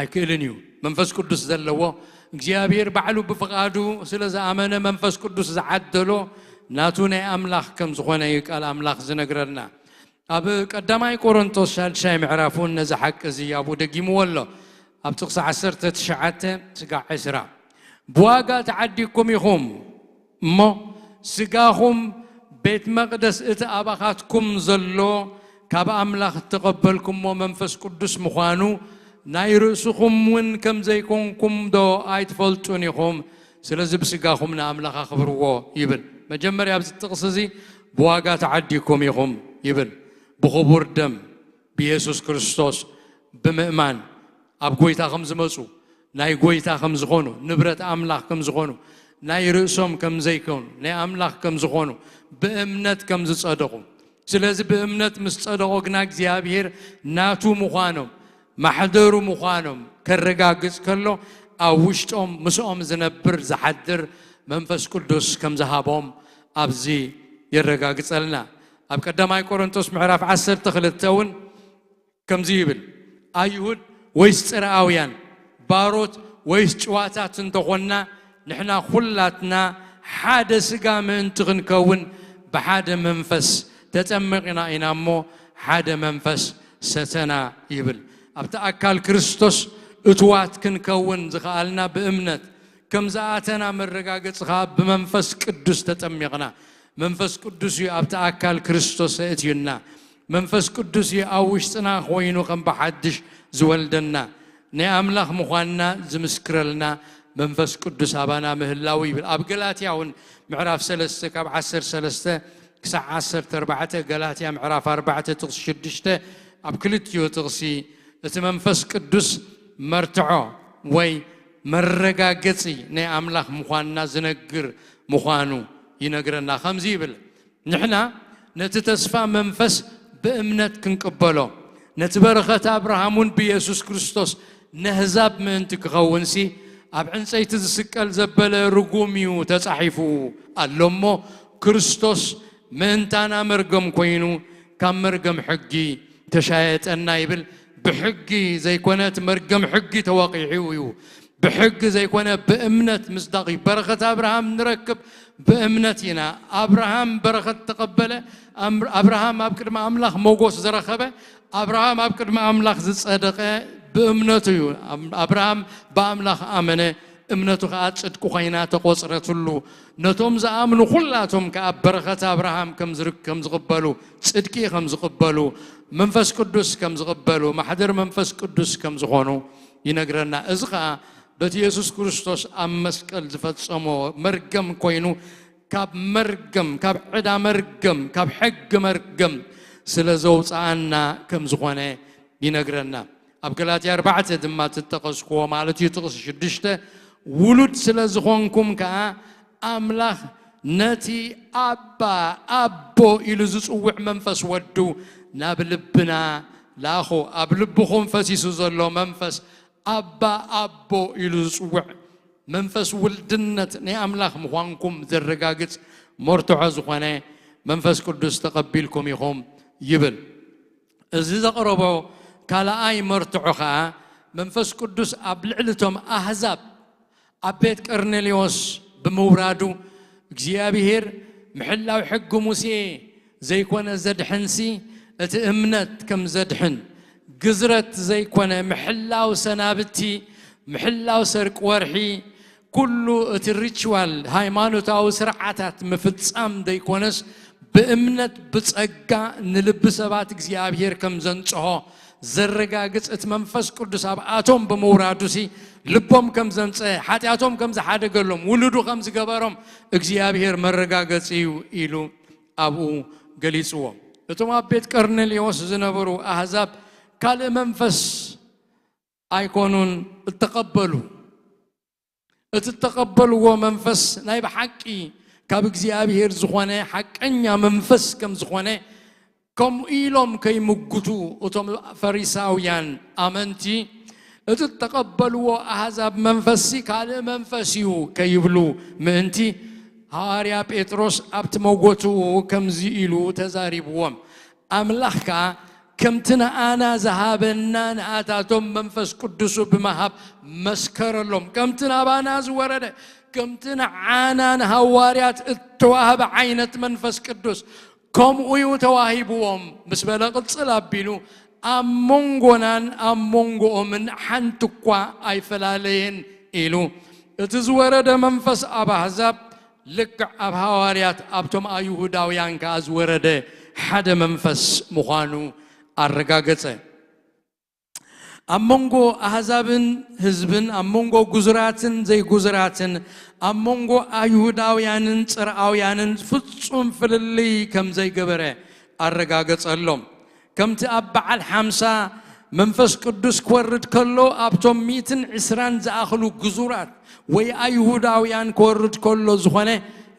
ኣይክእልን እዩ። መንፈስ ቅዱስ ዘለዎ እግዚኣብሔር ባዕሉ ብፍቓዱ ስለ ዝኣመነ መንፈስ ቅዱስ ዝዓደሎ ናቱ ናይ ኣምላኽ ከም ዝኾነ እዩ ቃል ኣምላኽ ዝነግረና። ኣብ ቀዳማይ ቆሮንቶስ ሻድሻይ ምዕራፍ እውን ነዚ ሓቂ እዚ ኣብኡ ደጊምዎ ኣሎ። ኣብ ጥቕሲ ዓሰርተ ትሽዓተ ስጋዕ ዕስራ፣ ብዋጋ ተዓዲግኩም ኢኹም እሞ፣ ስጋኹም ቤት መቕደስ እቲ ኣባኻትኩም ዘሎ ካብ ኣምላኽ እተቐበልኩሞ መንፈስ ቅዱስ ምዃኑ ናይ ርእስኹም እውን ከም ዘይኮንኩም ዶ ኣይትፈልጡን ኢኹም? ስለዚ ብስጋኹም ንኣምላኽ ኣኽብርዎ ይብል። መጀመርያ ኣብዚ ጥቕሲ እዚ ብዋጋ ተዓዲግኩም ኢኹም ይብል። ብኽቡር ደም ብየሱስ ክርስቶስ ብምእማን ኣብ ጎይታ ከም ዝመጹ፣ ናይ ጎይታ ከም ዝኾኑ፣ ንብረት ኣምላኽ ከም ዝኾኑ፣ ናይ ርእሶም ከም ዘይኮኑ፣ ናይ ኣምላኽ ከም ዝኾኑ፣ ብእምነት ከም ዝጸደቑ። ስለዚ ብእምነት ምስ ጸደቑ ግና እግዚኣብሔር ናቱ ምዃኖም፣ ማሕደሩ ምዃኖም ከረጋግጽ ከሎ፣ ኣብ ውሽጦም ምስኦም ዝነብር ዝሓድር መንፈስ ቅዱስ ከም ዝሃቦም ኣብዚ የረጋግጸልና። ኣብ ቀዳማይ ቆሮንቶስ ምዕራፍ ዓሰርተ ክልተ እውን ከምዚ ይብል፣ ኣይሁድ ወይስ ጽርኣውያን፣ ባሮት ወይስ ጭዋታት እንተኾንና፣ ንሕና ኩላትና ሓደ ስጋ ምእንቲ ክንከውን ብሓደ መንፈስ ተጠመቕና ኢና እሞ፣ ሓደ መንፈስ ሰተና ይብል። ኣብቲ ኣካል ክርስቶስ እትዋት ክንከውን ዝኸኣልና ብእምነት ከም ዝኣተና መረጋገጺ ኸኣ ብመንፈስ ቅዱስ ተጠሚቕና። መንፈስ ቅዱስ እዩ ኣብቲ ኣካል ክርስቶስ ኣእትዩና። መንፈስ ቅዱስ እዩ ኣብ ውሽጥና ኮይኑ ከም ብሓድሽ ዝወልደና። ናይ ኣምላኽ ምዃንና ዝምስክረልና መንፈስ ቅዱስ ኣባና ምህላው ይብል። ኣብ ገላትያ እውን ምዕራፍ ሰለስተ ካብ ዓሰርተ ሰለስተ ክሳዕ ዓሰርተ ኣርባዕተ፣ ገላትያ ምዕራፍ ኣርባዕተ ጥቕሲ ሽዱሽተ፣ ኣብ ክልቲኡ ጥቕሲ እቲ መንፈስ ቅዱስ መርትዖ ወይ መረጋገጺ ናይ ኣምላኽ ምዃንና ዝነግር ምዃኑ ይነግረና። ከምዚ ይብል፣ ንሕና ነቲ ተስፋ መንፈስ ብእምነት ክንቅበሎ፣ ነቲ በረኸት ኣብርሃም እውን ብየሱስ ክርስቶስ ነህዛብ ምእንቲ ክኸውንሲ፣ ኣብ ዕንጸይቲ ዝስቀል ዘበለ ርጉም እዩ ተጻሒፉ ኣሎ እሞ፣ ክርስቶስ ምእንታና መርገም ኮይኑ፣ ካብ መርገም ሕጊ ተሻየጠና ይብል። ብሕጊ ዘይኮነ እቲ መርገም ሕጊ ተወቒዑ እዩ። ብሕጊ ዘይኮነ ብእምነት ምስዳቕ እዩ። በረኸት ኣብርሃም ንረክብ ብእምነት ኢና። ኣብርሃም በረኸት ተቐበለ። ኣም-፣ ኣብርሃም ኣብ ቅድሚ ኣምላኽ ሞጎስ ዝረኸበ፣ ኣብርሃም ኣብ ቅድሚ ኣምላኽ ዝጸደቐ ብእምነቱ እዩ። ኣም-፣ ኣብርሃም ብኣምላኽ ኣመነ፣ እምነቱ ኸኣ ጽድቂ ኮይና ተቖጽረትሉ። ነቶም ዝኣምኑ ኩላቶም ከኣ በረኸት ኣብርሃም ከም ዝርክ-፣ ከም ዝቕበሉ፣ ጽድቂ ከም ዝቕበሉ፣ መንፈስ ቅዱስ ከም ዝቕበሉ፣ ማሕደር መንፈስ ቅዱስ ከም ዝኾኑ ይነግረና። እዚ ኸኣ በቲ የሱስ ክርስቶስ ኣብ መስቀል ዝፈጸሞ መርገም ኮይኑ፣ ካብ መርገም፣ ካብ ዕዳ መርገም፣ ካብ ሕጊ መርገም ስለ ዘውጽኣና ከም ዝኾነ ይነግረና። ኣብ ገላትያ ኣርባዕተ ድማ እትጠቐስክዎ ማለት እዩ፣ ጥቕሲ ሽዱሽተ፣ ውሉድ ስለ ዝኾንኩም ከኣ ኣምላኽ ነቲ ኣባ፣ ኣቦ ኢሉ ዝጽውዕ መንፈስ ወዱ ናብ ልብና ላኹ። ኣብ ልብኹም ፈሲሱ ዘሎ መንፈስ ኣባ፣ ኣቦ ኢሉ ዝጽውዕ መንፈስ ውልድነት ናይ ኣምላኽ ምዃንኩም ዘረጋግጽ መርትዖ ዝኾነ መንፈስ ቅዱስ ተቐቢልኩም ኢኹም ይብል። እዚ ዘቕረቦ ካልኣይ መርትዖ ኸኣ መንፈስ ቅዱስ ኣብ ልዕሊ እቶም ኣህዛብ ኣብ ቤት ቀርኔሌዎስ ብምውራዱ እግዚኣብሔር ምሕላው ሕጊ ሙሴ ዘይኮነ ዘድሕንሲ እቲ እምነት ከም ዘድሕን ግዝረት ዘይኮነ ምሕላው ሰናብቲ ምሕላው ሰርቂ ወርሒ ኩሉ እቲ ሪችዋል ሃይማኖታዊ ስርዓታት ምፍጻም ዘይኮነስ ብእምነት ብጸጋ ንልቢ ሰባት እግዚኣብሔር ከም ዘንጽሆ ዘረጋግጽ እቲ መንፈስ ቅዱስ ኣብኣቶም ብምውራዱሲ ልቦም ከም ዘንጸ ሓጢኣቶም ከም ዝሓደገሎም ውሉዱ ከም ዝገበሮም እግዚኣብሔር መረጋገጺ እዩ ኢሉ ኣብኡ ገሊጽዎ። እቶም ኣብ ቤት ቀርኔሌዎስ ዝነበሩ ኣህዛብ ካልእ መንፈስ ኣይኮኑን እተቐበሉ። እቲ እተቐበልዎ መንፈስ ናይ ብሓቂ ካብ እግዚኣብሔር ዝኾነ ሓቀኛ መንፈስ ከም ዝኾነ ከምኡ ኢሎም ከይምጉቱ እቶም ፈሪሳውያን ኣመንቲ እቲ እተቐበልዎ ኣህዛብ መንፈስሲ ካልእ መንፈስ እዩ ከይብሉ ምእንቲ ሃዋርያ ጴጥሮስ ኣብቲ መጎትኡ ከምዚ ኢሉ ተዛሪብዎም፣ ኣምላኽ ከኣ ከምቲ ንኣና ዝሃበና ንኣታቶም መንፈስ ቅዱሱ ብምሃብ መስከረሎም። ከምቲ ናባና ዝወረደ፣ ከምቲ ንዓና ንሃዋርያት እተዋህበ ዓይነት መንፈስ ቅዱስ ከምኡ እዩ ተዋሂብዎም ምስ በለ ቅጽል ኣቢሉ፣ ኣብ መንጎናን ኣብ መንጎኦምን ሓንቲ እኳ ኣይፈላለየን ኢሉ። እቲ ዝወረደ መንፈስ ኣብ ኣህዛብ ልክዕ ኣብ ሃዋርያት ኣብቶም ኣይሁዳውያን ከኣ ዝወረደ ሓደ መንፈስ ምዃኑ ኣረጋገጸ። ኣብ መንጎ ኣህዛብን ህዝብን፣ ኣብ መንጎ ግዙራትን ዘይግዙራትን፣ ኣብ መንጎ ኣይሁዳውያንን ጽርኣውያንን ፍጹም ፍልልይ ከም ዘይገበረ ኣረጋገጸሎም። ከምቲ ኣብ በዓል ሓምሳ መንፈስ ቅዱስ ክወርድ ከሎ ኣብቶም ሚእትን ዕስራን ዝኣኽሉ ግዙራት ወይ ኣይሁዳውያን ክወርድ ከሎ ዝኾነ፣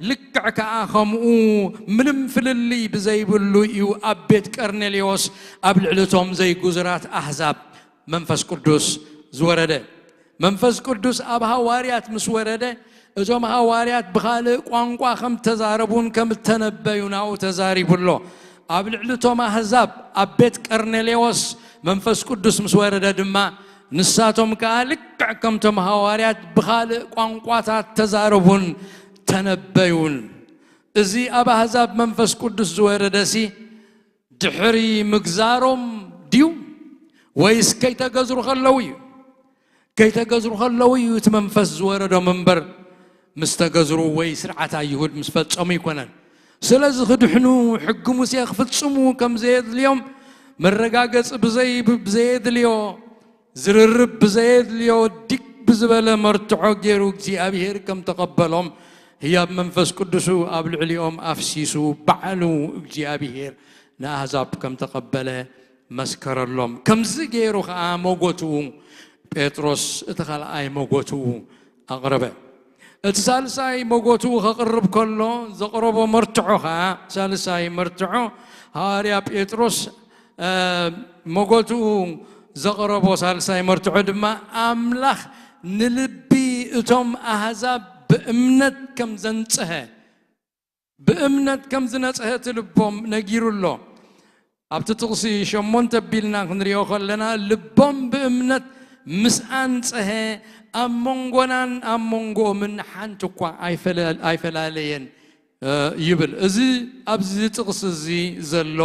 ልክዕ ከኣ ከምኡ ምንም ፍልልይ ብዘይብሉ እዩ ኣብ ቤት ቀርኔሌዎስ ኣብ ልዕሊ እቶም ዘይግዙራት ኣህዛብ መንፈስ ቅዱስ ዝወረደ። መንፈስ ቅዱስ ኣብ ሃዋርያት ምስ ወረደ፣ እቶም ሃዋርያት ብኻልእ ቋንቋ ከም ተዛረቡን ከም እተነበዩን ኣብኡ ተዛሪቡ ኣሎ። ኣብ ልዕሊ እቶም ኣህዛብ ኣብ ቤት ቀርኔሌዎስ መንፈስ ቅዱስ ምስ ወረደ ድማ፣ ንሳቶም ከኣ ልክዕ ከምቶም ሃዋርያት ብኻልእ ቋንቋታት ተዛረቡን ተነበዩን። እዚ ኣብ ኣህዛብ መንፈስ ቅዱስ ዝወረደሲ ድሕሪ ምግዛሮም ድዩ ወይስ ከይተገዝሩ ከለዉ እዩ? ከይተገዝሩ ከለዉ እዩ እቲ መንፈስ ዝወረዶም እምበር፣ ምስ ተገዝሩ ወይ ስርዓት ኣይሁድ ምስ ፈጸሙ ኣይኮነን። ስለዚ ክድሕኑ፣ ሕጊ ሙሴ ክፍጽሙ ከም ዘየድልዮም መረጋገጺ ብዘይ-፣ ብዘየድልዮ፣ ዝርርብ ብዘየድልዮ፣ ዲግ ብዝበለ መርትዖ ገይሩ እግዚኣብሄር ከም ተቐበሎም፣ ህያብ መንፈስ ቅዱሱ ኣብ ልዕሊኦም ኣፍሲሱ፣ ባዕሉ እግዚኣብሄር ንኣህዛብ ከም ተቐበለ መስከረሎም። ከምዚ ገይሩ ኸኣ መጎትኡ ጴጥሮስ እቲ ካልኣይ መጎትኡ ኣቕረበ። እቲ ሳልሳይ መጎትኡ ከቕርብ ከሎ ዘቕረቦ መርትዖ ኸኣ፣ ሳልሳይ መርትዖ፣ ሃዋርያ ጴጥሮስ፣ እ፣ መጎትኡ ዘቕረቦ ሳልሳይ መርትዖ ድማ፣ ኣምላኽ ንልቢ እቶም ኣህዛብ ብእምነት ከም ዘንጽሀ፣ ብእምነት ከም ዝነጽሀ እቲ ልቦም ነጊሩ ኣሎ። ኣብቲ ጥቕሲ ሸሞንተ ኣቢልና ክንሪኦ ከለና፣ ልቦም ብእምነት ምስ ኣንጽሀ፣ ኣብ መንጎናን ኣብ መንጎኦምን ሓንቲ እኳ ኣይፈለ-፣ ኣይፈላለየን፣ እ፣ ይብል። እዚ ኣብዚ ጥቕሲ እዚ ዘሎ፣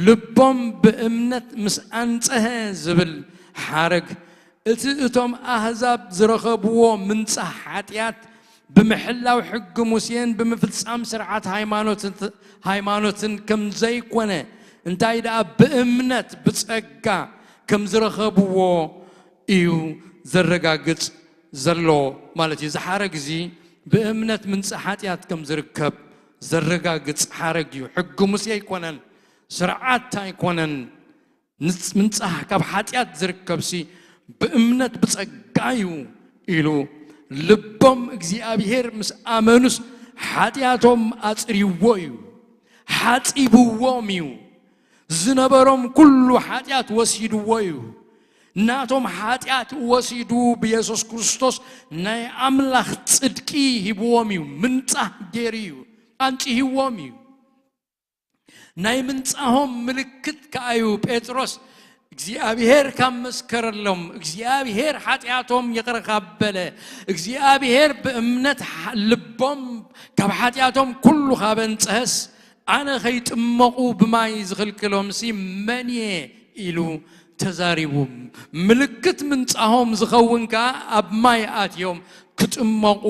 ልቦም ብእምነት ምስ ኣንጽሀ ዝብል ሓረግ፣ እቲ እቶም ኣህዛብ ዝረኸብዎ ምንጻህ ሓጢኣት ብምሕላው ሕጊ ሙሴን ብምፍጻም ስርዓት ሃይማኖትን፣ ሃይማኖትን ከም ዘይኮነ፣ እንታይ ደኣ ብእምነት ብጸጋ ከም ዝረኸብዎ እዩ ዘረጋግጽ ዘሎ ማለት እዩ። እዚ ሓረግ እዚ ብእምነት ምንጻህ ሓጢኣት ከም ዝርከብ ዘረጋግጽ ሓረግ እዩ። ሕጊ ሙሴ ኣይኮነን፣ ስርዓት ኣይኮነን፣ ንጽ-፣ ምንጻህ ካብ ሓጢኣት ዝርከብሲ ብእምነት ብጸጋ እዩ ኢሉ፣ ልቦም እግዚኣብሄር ምስ ኣመኑስ ሓጢኣቶም ኣጽርይዎ እዩ፣ ሓጺብዎም እዩ። ዝነበሮም ኩሉ ሓጢኣት ወሲድዎ እዩ። ናቶም ሓጢኣት ወሲዱ ብየሱስ ክርስቶስ ናይ ኣምላኽ ጽድቂ ሂብዎም እዩ። ምንጻህ ገይሩ እዩ። ኣንጽህዎም እዩ። ናይ ምንጻሆም ምልክት ከኣ እዩ ጴጥሮስ እግዚኣብሄር ካብ መስከረሎም፣ እግዚኣብሄር ሓጢኣቶም ይቕረ ካብ በለ፣ እግዚኣብሄር ብእምነት ሓ-፣ ልቦም ካብ ሓጢኣቶም ኩሉ ካብ ኣንጽሀስ፣ ኣነ ከይጥመቑ ብማይ ዝኽልክሎምሲ መን እየ? ኢሉ ተዛሪቡ። ምልክት ምንጻሆም ዝኸውን ከኣ ኣብ ማይ ኣትዮም ክጥመቑ፣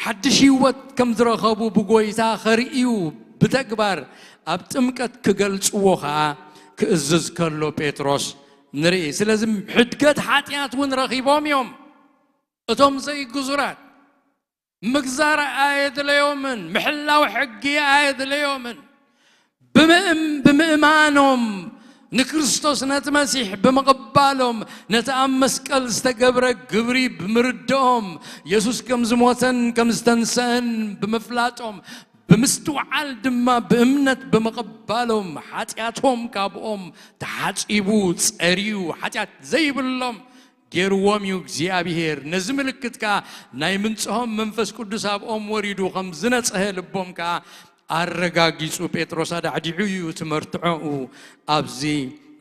ሓድሽ ህይወት ከም ዝረኸቡ ብጎይታ ከርእዩ፣ ብተግባር ኣብ ጥምቀት ክገልጽዎ ከኣ ክእዝዝ ከሎ ጴጥሮስ ንርኢ። ስለዚ ሕድገት ሓጢኣት እውን ረኺቦም እዮም። እቶም ዘይግዙራት ምግዛር ኣየድለዮምን፣ ምሕላው ሕጊ ኣየድለዮምን። ብምእም-፣ ብምእማኖም ንክርስቶስ ነቲ መሲሕ ብምቕባሎም፣ ነቲ ኣብ መስቀል ዝተገብረ ግብሪ ብምርድኦም፣ የሱስ ከም ዝሞተን ከም ዝተንሰአን ብምፍላጦም፣ ብምስትውዓል ድማ ብእምነት ብምቕባሎም፣ ሓጢኣቶም ካብኦም ተሓጺቡ፣ ጸርዩ፣ ሓጢኣት ዘይብሎም ገይርዎም እዩ እግዚኣብሔር። ነዚ ምልክት ከኣ ናይ ምንጽሆም መንፈስ ቅዱስ ኣብኦም ወሪዱ ከም ዝነጽሀ ልቦም ከኣ ኣረጋጊጹ ጴጥሮስ ኣዳዕዲዑ እዩ እቲ መርትዖኡ ኣብዚ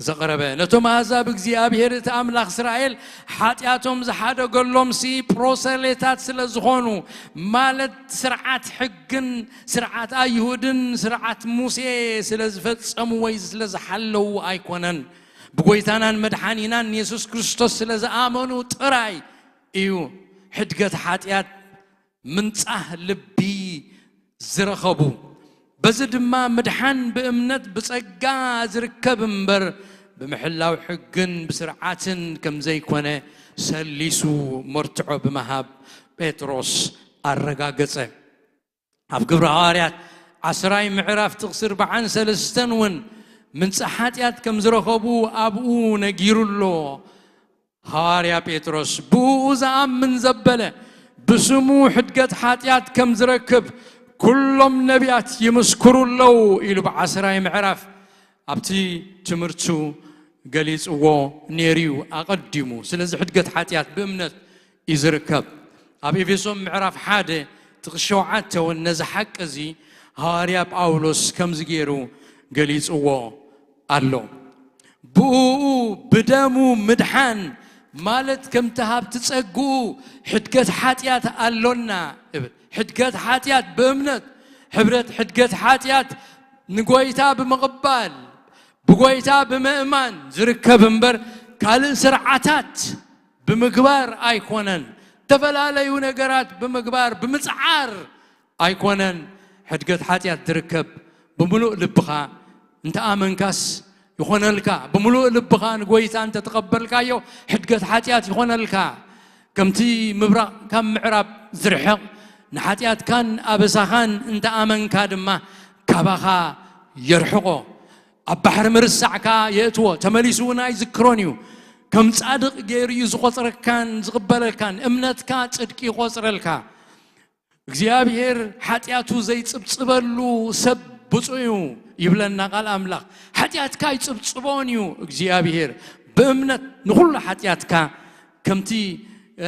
ዘቕረበ። ነቶም ኣህዛብ እግዚኣብሔር እቲ ኣምላኽ እስራኤል ሓጢኣቶም ዝሓደገሎምሲ ፕሮሰሌታት ስለ ዝኾኑ፣ ማለት ስርዓት ሕግን ስርዓት ኣይሁድን ስርዓት ሙሴ ስለ ዝፈጸሙ ወይ ስለ ዝሓለዉ ኣይኮነን። ብጎይታናን መድሓኒናን የሱስ ክርስቶስ ስለ ዝኣመኑ ጥራይ እዩ ሕድገት ሓጢኣት ምንጻህ ልቢ ዝረኸቡ። በዚ ድማ ምድሓን ብእምነት ብጸጋ ዝርከብ እምበር ብምሕላው ሕግን ብስርዓትን ከም ዘይኮነ ሰሊሱ መርትዖ ብምሃብ ጴጥሮስ ኣረጋገጸ። ኣብ ግብሪ ሃዋርያት ዓስራይ ምዕራፍ ጥቕሲ ኣርባዓን ሰለስተን እውን ምንጻ ሓጢኣት ከም ዝረኸቡ ኣብኡ ነጊሩ ኣሎ። ሃዋርያ ጴጥሮስ ብእኡ ዝኣምን ዘበለ ብስሙ ሕድገት ሓጢኣት ከም ዝረክብ ኩሎም ነቢያት ይምስክሩ ኣለዉ ኢሉ ብዓስራይ ምዕራፍ ኣብቲ ትምህርቱ ገሊጽዎ ነይሩ እዩ ኣቐዲሙ። ስለዚ ሕድገት ሓጢኣት ብእምነት እዩ ዝርከብ። ኣብ ኤፌሶን ምዕራፍ ሓደ ጥቕሲ ሸውዓተ እውን ነዚ ሓቂ እዚ ሃዋርያ ጳውሎስ ከምዚ ገይሩ ገሊጽዎ ኣሎ። ብእኡ ብደሙ ምድሓን ማለት ከምቲ ሃብቲ ጸግኡ ሕድገት ሓጢኣት ኣሎና እብል። ሕድገት ሓጢኣት ብእምነት ሕብረት ሕድገት ሓጢኣት ንጎይታ ብምቕባል ብጎይታ ብምእማን ዝርከብ እምበር ካልእ ስርዓታት ብምግባር ኣይኮነን። ዝተፈላለዩ ነገራት ብምግባር ብምጽዓር ኣይኮነን ሕድገት ሓጢኣት ዝርከብ። ብምሉእ ልብኻ እንተኣመንካስ ይኾነልካ። ብምሉእ ልብኻ ንጎይታ እንተተቐበልካዮ ሕድገት ሓጢኣት ይኾነልካ። ከምቲ ምብራቕ ካብ ምዕራብ ዝርሕቕ ንሓጢኣትካን ኣበሳኻን እንተኣመንካ ድማ ካባኻ የርሕቖ። ኣብ ባሕሪ ምርሳዕካ የእትዎ፣ ተመሊሱ እውን ኣይዝክሮን እዩ። ከም ጻድቕ ገይሩ እዩ ዝቖጽረካን ዝቕበለልካን፣ እምነትካ ጽድቂ ይቖጽረልካ። እግዚኣብሔር ሓጢኣቱ ዘይጽብጽበሉ ሰብ ብፁዕ እዩ ይብለና ቃል ኣምላኽ። ሓጢኣትካ ኣይጽብጽቦን እዩ እግዚኣብሔር። ብእምነት ንኹሉ ሓጢኣትካ ከምቲ፣ እ፣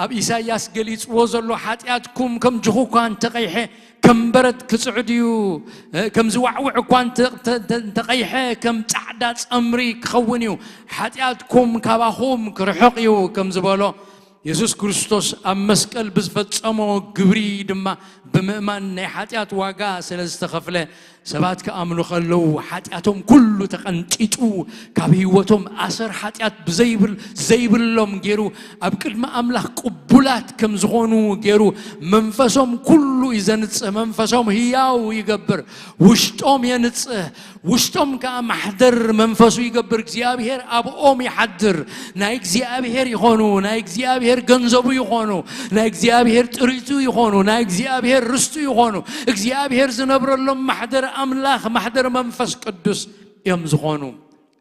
ኣብ ኢሳይያስ ገሊጽዎ ዘሎ ሓጢኣትኩም ከም ጅኹ እኳ እንተቐይሐ ከም በረድ ክጽዕድ እዩ፣ እ፣ ከም ዝዋዕውዕ እኳ እንተ-፣ እንተ-፣ እንተ-፣ እንተቐይሐ ከም ጻዕዳ ጸምሪ ክኸውን እዩ። ሓጢኣትኩም ካባኹም ክርሕቕ እዩ ከም ዝበሎ የሱስ ክርስቶስ ኣብ መስቀል ብዝፈጸሞ ግብሪ ድማ ብምእማን ናይ ሓጢኣት ዋጋ ስለ ዝተኸፍለ ሰባት ክኣምኑ ከለዉ ሓጢኣቶም ኩሉ ተቐንጢጡ ካብ ህይወቶም ኣሰር ሓጢኣት ብዘይብል-፣ ዘይብሎም ገይሩ ኣብ ቅድሚ ኣምላኽ ቅቡላት ከም ዝኾኑ ገይሩ መንፈሶም ኩሉ እዩ ዘንጽህ። መንፈሶም ህያው ይገብር፣ ውሽጦም የንጽህ። ውሽጦም ከኣ ማሕደር መንፈሱ ይገብር። እግዚኣብሔር ኣብኦም ይሓድር። ናይ እግዚኣብሔር ይኾኑ፣ ናይ እግዚኣብሔር ገንዘቡ ይኾኑ፣ ናይ እግዚኣብሔር ጥሪቱ ይኾኑ፣ ናይ እግዚኣብሔር ርስቱ ይኾኑ። እግዚኣብሔር ዝነብረሎም ማሕደር ኣምላኽ፣ ማሕደር መንፈስ ቅዱስ እዮም ዝኾኑ።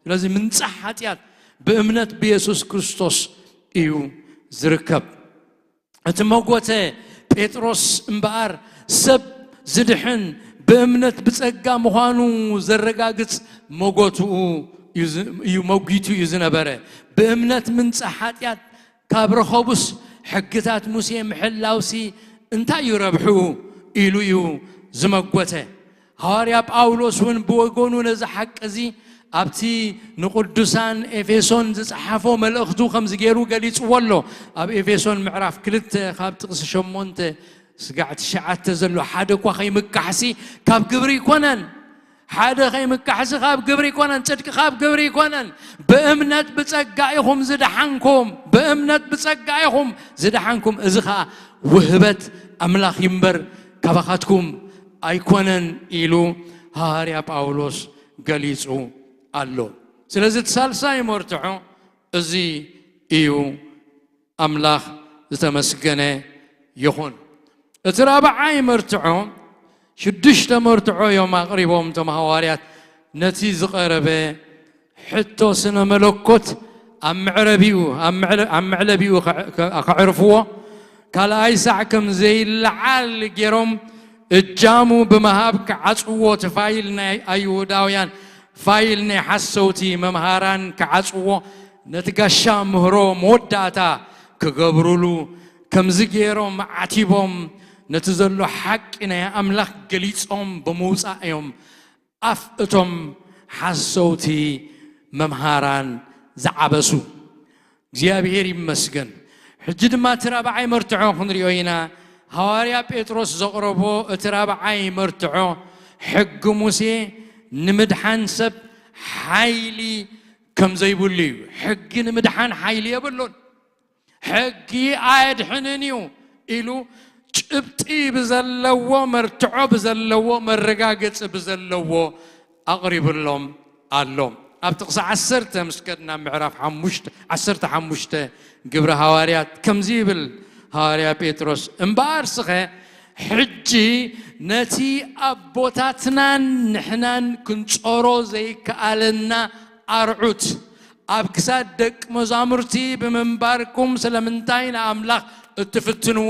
ስለዚ ምንጻሕ ሓጢኣት ብእምነት ብየሱስ ክርስቶስ እዩ ዝርከብ። እቲ መጎተ ጴጥሮስ እምበኣር ሰብ ዝድሕን ብእምነት ብጸጋ ምዃኑ ዘረጋግጽ መጎትኡ እዩ ዝ-፣ እዩ መጒቱ እዩ ዝነበረ። ብእምነት ምንጻሕ ሓጢኣት ካብ ረኸቡስ ሕግታት ሙሴ ምሕላውሲ እንታይ እዩ ረብሕኡ? ኢሉ እዩ ዝመጎተ። ሃዋርያ ጳውሎስ እውን ብወገኑ ነዚ ሓቂ እዚ ኣብቲ ንቅዱሳን ኤፌሶን ዝጸሓፎ መልእኽቱ ከምዚ ገይሩ ገሊጽዎ ኣሎ። ኣብ ኤፌሶን ምዕራፍ ክልተ ካብ ጥቕሲ ሸሞንተ ስጋዕ ትሽዓተ ዘሎ፣ ሓደ እኳ ከይምካሕሲ ካብ ግብሪ ኣይኮነን። ሓደ ከይምካሕሲ ካብ ግብሪ ኣይኮነን፣ ጽድቂ ካብ ግብሪ ኣይኮነን። ብእምነት ብጸጋ ኢኹም ዝደሓንኩም፣ ብእምነት ብጸጋ ኢኹም ዝደሓንኩም። እዚ ኸኣ ውህበት ኣምላኽ ይምበር ካባኻትኩም ኣይኮነን ኢሉ ሃዋርያ ጳውሎስ ገሊጹ ኣሎ። ስለዚ እቲ ሳልሳይ መርትዖ እዚ እዩ። ኣምላኽ ዝተመስገነ ይኹን። እቲ ራብዓይ መርትዖ፣ ሽዱሽተ መርትዖ እዮም ኣቕሪቦም እቶም ሃዋርያት ነቲ ዝቐረበ ሕቶ ስነ መለኮት ኣብ መዕረቢኡ፣ ኣብ መዕለ-፣ ኣብ መዕለቢኡ ከዕ-፣ ከ-፣ ከዕርፍዎ፣ ካልኣይ ሳዕ ከም ዘይለዓል ገይሮም እጃሙ ብምሃብ ክዓጽዎ፣ እቲ ፋይል ናይ ኣይሁዳውያን፣ ፋይል ናይ ሓሰውቲ መምሃራን ክዓጽዎ ነቲ ጋሻ ምህሮ መወዳእታ ክገብሩሉ ከምዚ ገይሮም ዓቲቦም ነቲ ዘሎ ሓቂ ናይ ኣምላኽ ገሊጾም ብምውጻእ እዮም ኣፍ እቶም ሓሰውቲ መምሃራን ዝዓበሱ። እግዚኣብሔር ይመስገን። ሕጂ ድማ እቲ ራብዓይ መርትዖ ክንሪኦ ኢና። ሃዋርያ ጴጥሮስ ዘቕረቦ እቲ ራብዓይ መርትዖ ሕጊ ሙሴ ንምድሓን ሰብ ሓይሊ ከም ዘይብሉ እዩ። ሕጊ ንምድሓን ሓይሊ የብሉን። ሕጊ ኣየድሕንን እዩ ኢሉ ጭብጢ ብዘለዎ፣ መርትዖ ብዘለዎ፣ መረጋገጺ ብዘለዎ ኣቕሪብሎም ኣሎ። ኣብ ጥቕሲ ዓሰርተ ምስ ከድና ምዕራፍ ሓሙሽተ፣ ዓሰርተ ሓሙሽተ ግብሪ ሃዋርያት ከምዚ ይብል ሃዋርያ ጴጥሮስ፣ "እምበኣር ስኸ ሕጂ ነቲ ኣቦታትናን ንሕናን ክንጾሮ ዘይከኣለና ኣርዑት ኣብ ክሳድ ደቂ መዛሙርቲ ብምንባርኩም ስለምንታይ ንኣምላኽ እትፍትንዎ?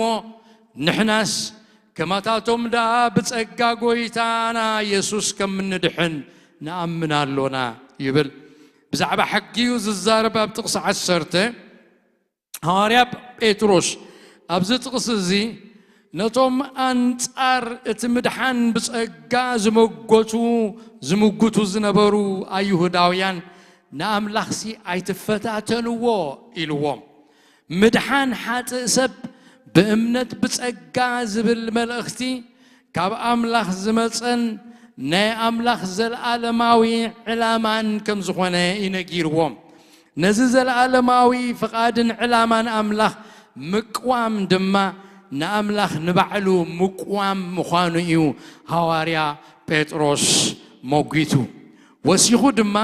ንሕናስ ከማታቶም ደኣ ብጸጋ ጐይታና የሱስ ከም እንድሕን ንኣምን ኣሎና" ይብል። ብዛዕባ ሕጊ እዩ ዝዛረብ ኣብ ጥቕሲ ዓሰርተ። ሃዋርያ ጴጥሮስ ኣብዚ ጥቕሲ እዚ ነቶም ኣንጻር እቲ ምድሓን ብጸጋ ዝመጎቱ፣ ዝምጉቱ ዝነበሩ ኣይሁዳውያን ንኣምላኽሲ ኣይትፈታተንዎ ኢልዎም። ምድሓን ሓጥእ ሰብ ብእምነት ብጸጋ ዝብል መልእኽቲ ካብ ኣምላኽ ዝመጸን ናይ ኣምላኽ ዘለኣለማዊ ዕላማን ከም ዝኾነ እዩ ነጊርዎም። ነዚ ዘለኣለማዊ ፍቓድን ዕላማን ኣምላኽ ምቅዋም ድማ ንኣምላኽ ንባዕሉ ምቅዋም ምዃኑ እዩ ሃዋርያ ጴጥሮስ ሞጒቱ። ወሲኹ ድማ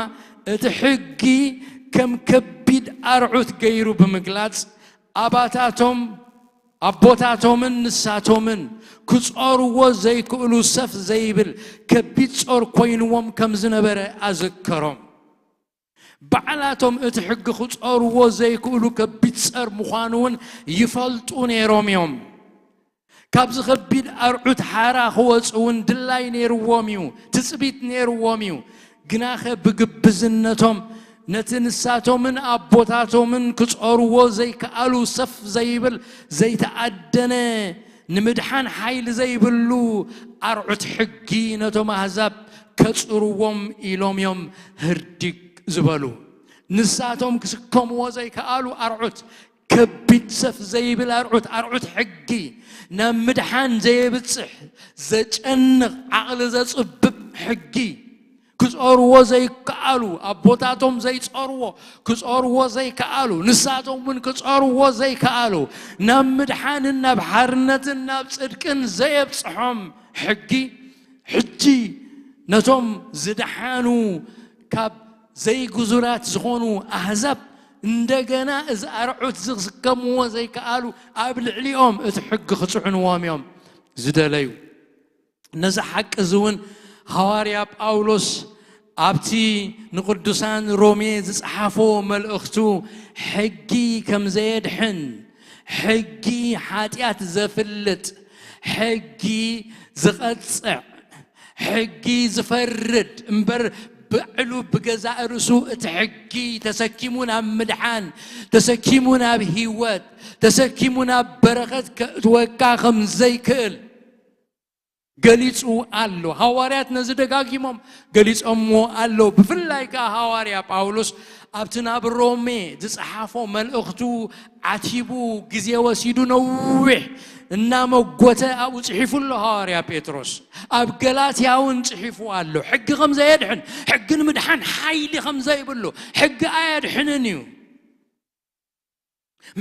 እቲ ሕጊ ከም ከቢድ ኣርዑት ገይሩ ብምግላጽ ኣባታቶም ኣቦታቶምን ንሳቶምን ክጾርዎ ዘይክእሉ ሰፍ ዘይብል ከቢድ ጾር ኮይንዎም ከም ዝነበረ ኣዘከሮም። ባዕላቶም እቲ ሕጊ ክጾርዎ ዘይክእሉ ከቢድ ጸር ምዃኑ እውን ይፈልጡ ነይሮም እዮም። ካብዚ ከቢድ ኣርዑት ሓራ ክወጹ እውን ድላይ ነይርዎም እዩ፣ ትጽቢት ነይርዎም እዩ። ግናኸ ብግብዝነቶም ነቲ ንሳቶምን ኣቦታቶምን ክጾርዎ ዘይከኣሉ ሰፍ ዘይብል ዘይተኣደነ ንምድሓን ሓይሊ ዘይብሉ ኣርዑት ሕጊ ነቶም ኣህዛብ ከጽርዎም ኢሎም እዮም ህርዲግ ዝበሉ። ንሳቶም ክስከምዎ ዘይከኣሉ ኣርዑት፣ ከቢድ ሰፍ ዘይብል ኣርዑት፣ ኣርዑት ሕጊ፣ ናብ ምድሓን ዘየብጽሕ፣ ዘጨንቕ፣ ዓቕሊ ዘጽብብ ሕጊ፣ ክጾርዎ ዘይከኣሉ፣ ኣቦታቶም ዘይጾርዎ ክጾርዎ ዘይከኣሉ፣ ንሳቶም እውን ክጾርዎ ዘይከኣሉ፣ ናብ ምድሓንን ናብ ሓርነትን ናብ ጽድቅን ዘየብጽሖም ሕጊ፣ ሕጂ ነቶም ዝደሓኑ ካብ ዘይግዙራት ዝኾኑ ኣህዛብ እንደገና እዚ ኣርዑት እዚ ክስከምዎ ዘይከኣሉ ኣብ ልዕሊኦም እቲ ሕጊ ክጽዕንዎም እዮም ዝደለዩ። ነዚ ሓቂ እዚ እውን ሃዋርያ ጳውሎስ ኣብቲ ንቅዱሳን ሮሜ ዝጸሓፎ መልእኽቱ ሕጊ ከም ዘየድሕን፣ ሕጊ ሓጢኣት ዘፍልጥ፣ ሕጊ ዝቐጽዕ፣ ሕጊ ዝፈርድ እምበር ባዕሉ ብገዛእ ርእሱ እቲ ሕጊ ተሰኪሙ ናብ ምድሓን፣ ተሰኪሙ ናብ ህይወት፣ ተሰኪሙ ናብ በረኸት ከእትወካ ከም ዘይክእል ገሊጹ ኣሎ። ሃዋርያት ነዚ ደጋጊሞም ገሊጾምዎ ኣለዉ። ብፍላይ ከኣ ሃዋርያ ጳውሎስ ኣብቲ ናብ ሮሜ ዝጸሓፎ መልእኽቱ ዓቲቡ ግዜ ወሲዱ ነዊሕ እናመጎተ ኣብኡ ጽሒፉ ኣሎ ሃዋርያ ጴጥሮስ። ኣብ ገላትያ እውን ጽሒፉ ኣሎ። ሕጊ ከም ዘየድሕን፣ ሕጊ ንምድሓን ሓይሊ ከም ዘይብሉ፣ ሕጊ ኣየድሕንን እዩ።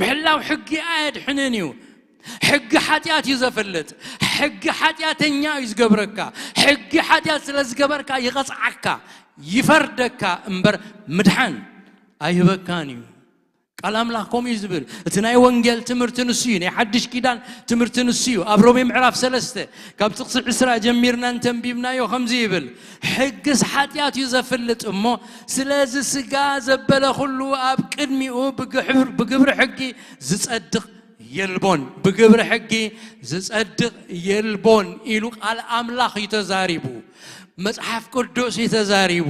ምሕላው ሕጊ ኣየድሕንን እዩ። ሕጊ ሓጢኣት እዩ ዘፍልጥ። ሕጊ ሓጢኣተኛ እዩ ዝገብረካ። ሕጊ ሓጢኣት ስለ ዝገበርካ ይቐጽዓካ፣ ይፈርደካ እምበር ምድሓን ኣይህበካን እዩ። ቃል ኣምላኽ ከምኡ እዩ ዝብል። እቲ ናይ ወንጌል ትምህርቲ ንሱ እዩ። ናይ ሓድሽ ኪዳን ትምህርቲ ንሱ እዩ። ኣብ ሮሜ ምዕራፍ ሰለስተ ካብ ጥቕሲ ዕስራ ጀሚርና እንተንቢብናዮ ከምዚ ይብል፣ "ሕግስ ሓጢኣት እዩ ዘፍልጥ እሞ፣ ስለዚ ስጋ ዘበለ ኩሉ ኣብ ቅድሚኡ ብግሕር-፣ ብግብሪ ሕጊ ዝጸድቕ የልቦን፣ ብግብሪ ሕጊ ዝጸድቕ የልቦን" ኢሉ ቃል ኣምላኽ እዩ ተዛሪቡ። መጽሓፍ ቅዱስ እዩ ተዛሪቡ።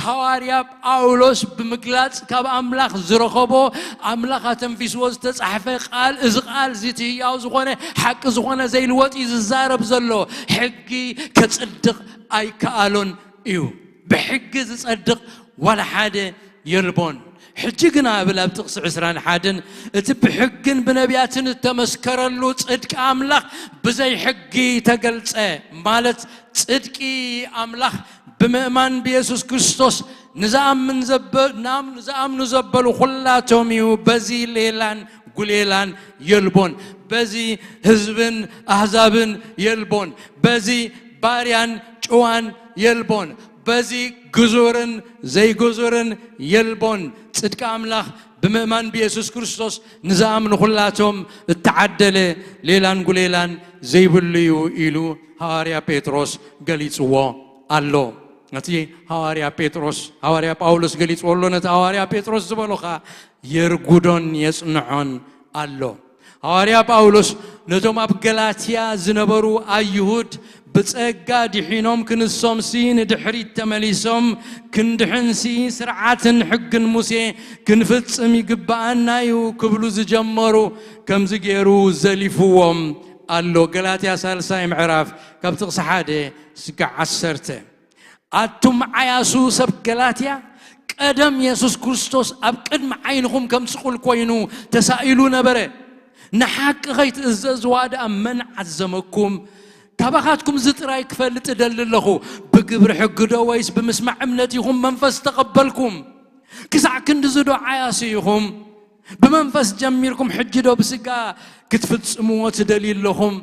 ሃዋርያ ጳውሎስ ብምግላጽ ካብ ኣምላኽ ዝረኸቦ፣ ኣምላኽ ኣተንፊስዎ ዝተጻሕፈ ቃል፣ እዚ ቃል እዚ እቲ ህያው ዝኾነ ሓቂ ዝኾነ ዘይልወጥ እዩ ዝዛረብ ዘሎ። ሕጊ ከጽድቕ ኣይከኣሎን እዩ። ብሕጊ ዝጸድቕ ዋላ ሓደ የልቦን። ሕጂ ግና እብል ኣብ ጥቕሲ ዕስራን ሓደን፣ እቲ ብሕግን ብነቢያትን እተመስከረሉ ጽድቂ ኣምላኽ ብዘይ ሕጊ ተገልጸ፣ ማለት ጽድቂ ኣምላኽ ብምእማን ብየሱስ ክርስቶስ ንዝኣምን ዘበ-፣ ንኣም-፣ ንዝኣምኑ ዘበሉ ኹላቶም እዩ። በዚ ሌላን ጉሌላን የልቦን። በዚ ህዝብን ኣህዛብን የልቦን። በዚ ባርያን ጭዋን የልቦን። በዚ ግዙርን ዘይግዙርን የልቦን። ጽድቂ ኣምላኽ ብምእማን ብየሱስ ክርስቶስ ንዝኣምኑ ኹላቶም እተዓደለ ሌላን ጉሌላን ዘይብሉ እዩ ኢሉ ሃዋርያ ጴጥሮስ ገሊጽዎ ኣሎ። ነቲ ሃዋርያ ጴጥሮስ፣ ሃዋርያ ጳውሎስ ገሊጽዎ ኣሎ። ነቲ ሃዋርያ ጴጥሮስ ዝበሎ ኸኣ የርጉዶን የጽንዖን ኣሎ። ሃዋርያ ጳውሎስ ነቶም ኣብ ገላትያ ዝነበሩ ኣይሁድ ብጸጋ ድሒኖም ክንሶምሲ ንድሕሪት ተመሊሶም ክንድሕንሲ ስርዓትን ሕግን ሙሴ ክንፍጽም ይግብኣና እዩ ክብሉ ዝጀመሩ ከምዚ ገይሩ ዘሊፍዎም ኣሎ። ገላትያ ሳልሳይ ምዕራፍ ካብ ጥቕሲ ሓደ እስከ ዓሰርተ። ኣቱም ዓያሱ ሰብ ገላትያ፣ ቀደም የሱስ ክርስቶስ ኣብ ቅድሚ ዓይንኹም ከም ስቑል ኮይኑ ተሳኢሉ ነበረ። ንሓቂ ከይትእዘዝዋ ደኣ መን ዓዘመኩም? ካባኻትኩም እዚ ጥራይ ክፈልጥ እደሊ ኣለኹ። ብግብሪ ሕጊ ዶ ወይስ ብምስማዕ እምነት ኢኹም መንፈስ ተቐበልኩም? ክሳዕ ክንድዚ ዶ ዓያሱ ኢኹም? ብመንፈስ ጀሚርኩም ሕጂ ዶ ብስጋ ክትፍጽምዎ ትደልዩ ኣለኹም?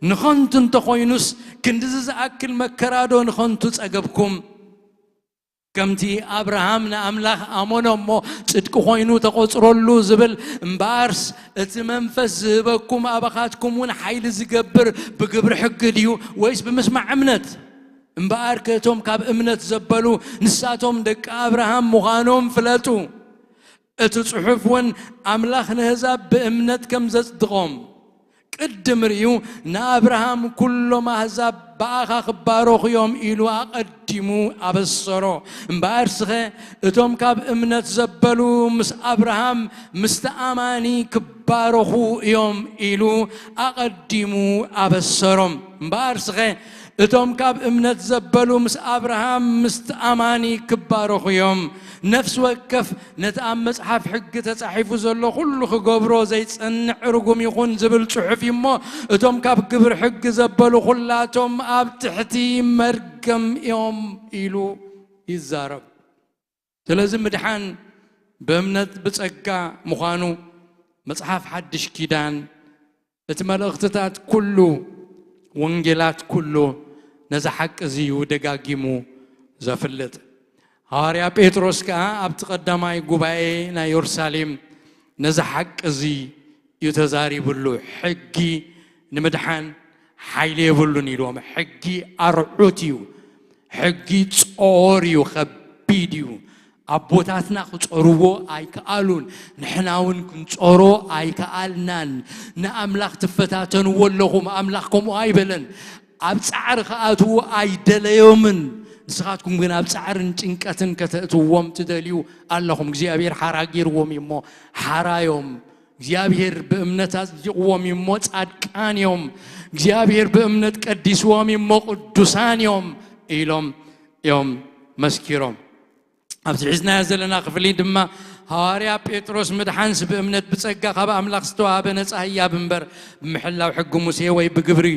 ንኸንቱ እንተኾይኑስ ክንድዚ ዝኣክል መከራ ዶ ንኸንቱ ጸገብኩም? ከምቲ ኣብርሃም ንኣምላኽ ኣመኖ እሞ ጽድቂ ኾይኑ ተቖጽረሉ ዝብል፣ እምበኣርስ እቲ መንፈስ ዝህበኩም ኣባኻትኩም እውን ሓይሊ ዝገብር ብግብሪ ሕጊ ድዩ ወይስ ብምስማዕ እምነት? እምበኣር ከቶም ካብ እምነት ዘበሉ ንሳቶም ደቂ ኣብርሃም ምዃኖም ፍለጡ። እቲ ጽሑፍ እውን ኣምላኽ ነህዛብ ብእምነት ከም ዘጽድቖም ቅድም ርእዩ ንኣብርሃም ኩሎም ኣህዛብ ብኣኻ ክባረኹ እዮም ኢሉ ኣቐዲሙ ኣበሰሮ። እምበኣር ስኸ እቶም ካብ እምነት ዘበሉ ምስ ኣብርሃም ምስቲ ኣማኒ ክባረኹ እዮም ኢሉ ኣቐዲሙ ኣበሰሮም። እምበኣር ስኸ እቶም ካብ እምነት ዘበሉ ምስ ኣብርሃም ምስቲ ኣማኒ ክባረኹ እዮም። ነፍሲ ወከፍ ነቲ ኣብ መጽሓፍ ሕጊ ተጻሒፉ ዘሎ ኩሉ ክገብሮ ዘይጸንዕ ርጉም ይኹን ዝብል ጽሑፍ እዩ እሞ፣ እቶም ካብ ግብሪ ሕጊ ዘበሉ ኩላቶም ኣብ ትሕቲ መርገም እዮም ኢሉ ይዛረብ። ስለዚ ምድሓን ብእምነት ብጸጋ ምዃኑ መጽሓፍ ሓድሽ ኪዳን እቲ መልእኽትታት ኩሉ፣ ወንጌላት ኩሉ ነዚ ሓቂ እዚ እዩ ደጋጊሙ ዘፍልጥ። ሃዋርያ ጴጥሮስ ከኣ ኣብቲ ቀዳማይ ጉባኤ ናይ የሩሳሌም ነዚ ሓቂ እዚ እዩ ተዛሪብሉ። ሕጊ ንምድሓን ሓይሊ የብሉን ኢልዎም። ሕጊ ኣርዑት እዩ። ሕጊ ጾር እዩ፣ ከቢድ እዩ። ኣቦታትና ክጾርዎ ኣይከኣሉን፣ ንሕና እውን ክንጾሮ ኣይከኣልናን። ንኣምላኽ ትፈታተንዎ ኣለኹም፣ ኣምላኽ ከምኡ ኣይበለን። ኣብ ጻዕሪ ክኣትዉ ኣይደለዮምን። ንስኻትኩም ግን ኣብ ጻዕርን ጭንቀትን ከተእትዎም ትደልዩ ኣለኹም። እግዚኣብሔር ሓራ ገይርዎም እዩ እሞ ሓራዮም። እግዚኣብሔር ብእምነት ኣጽዲቕዎም እዩ እሞ ጻድቃን እዮም። እግዚኣብሔር ብእምነት ቀዲስዎም እዩ እሞ ቅዱሳን እዮም ኢሎም እዮም መስኪሮም። ኣብዚ ሒዝናዮ ዘለና ክፍሊ ድማ ሃዋርያ ጴጥሮስ ምድሓንስ ብእምነት ብጸጋ ካብ ኣምላኽ ዝተዋህበ ነጻ ህያብ እምበር ብምሕላው ሕጊ ሙሴ ወይ ብግብሪ፣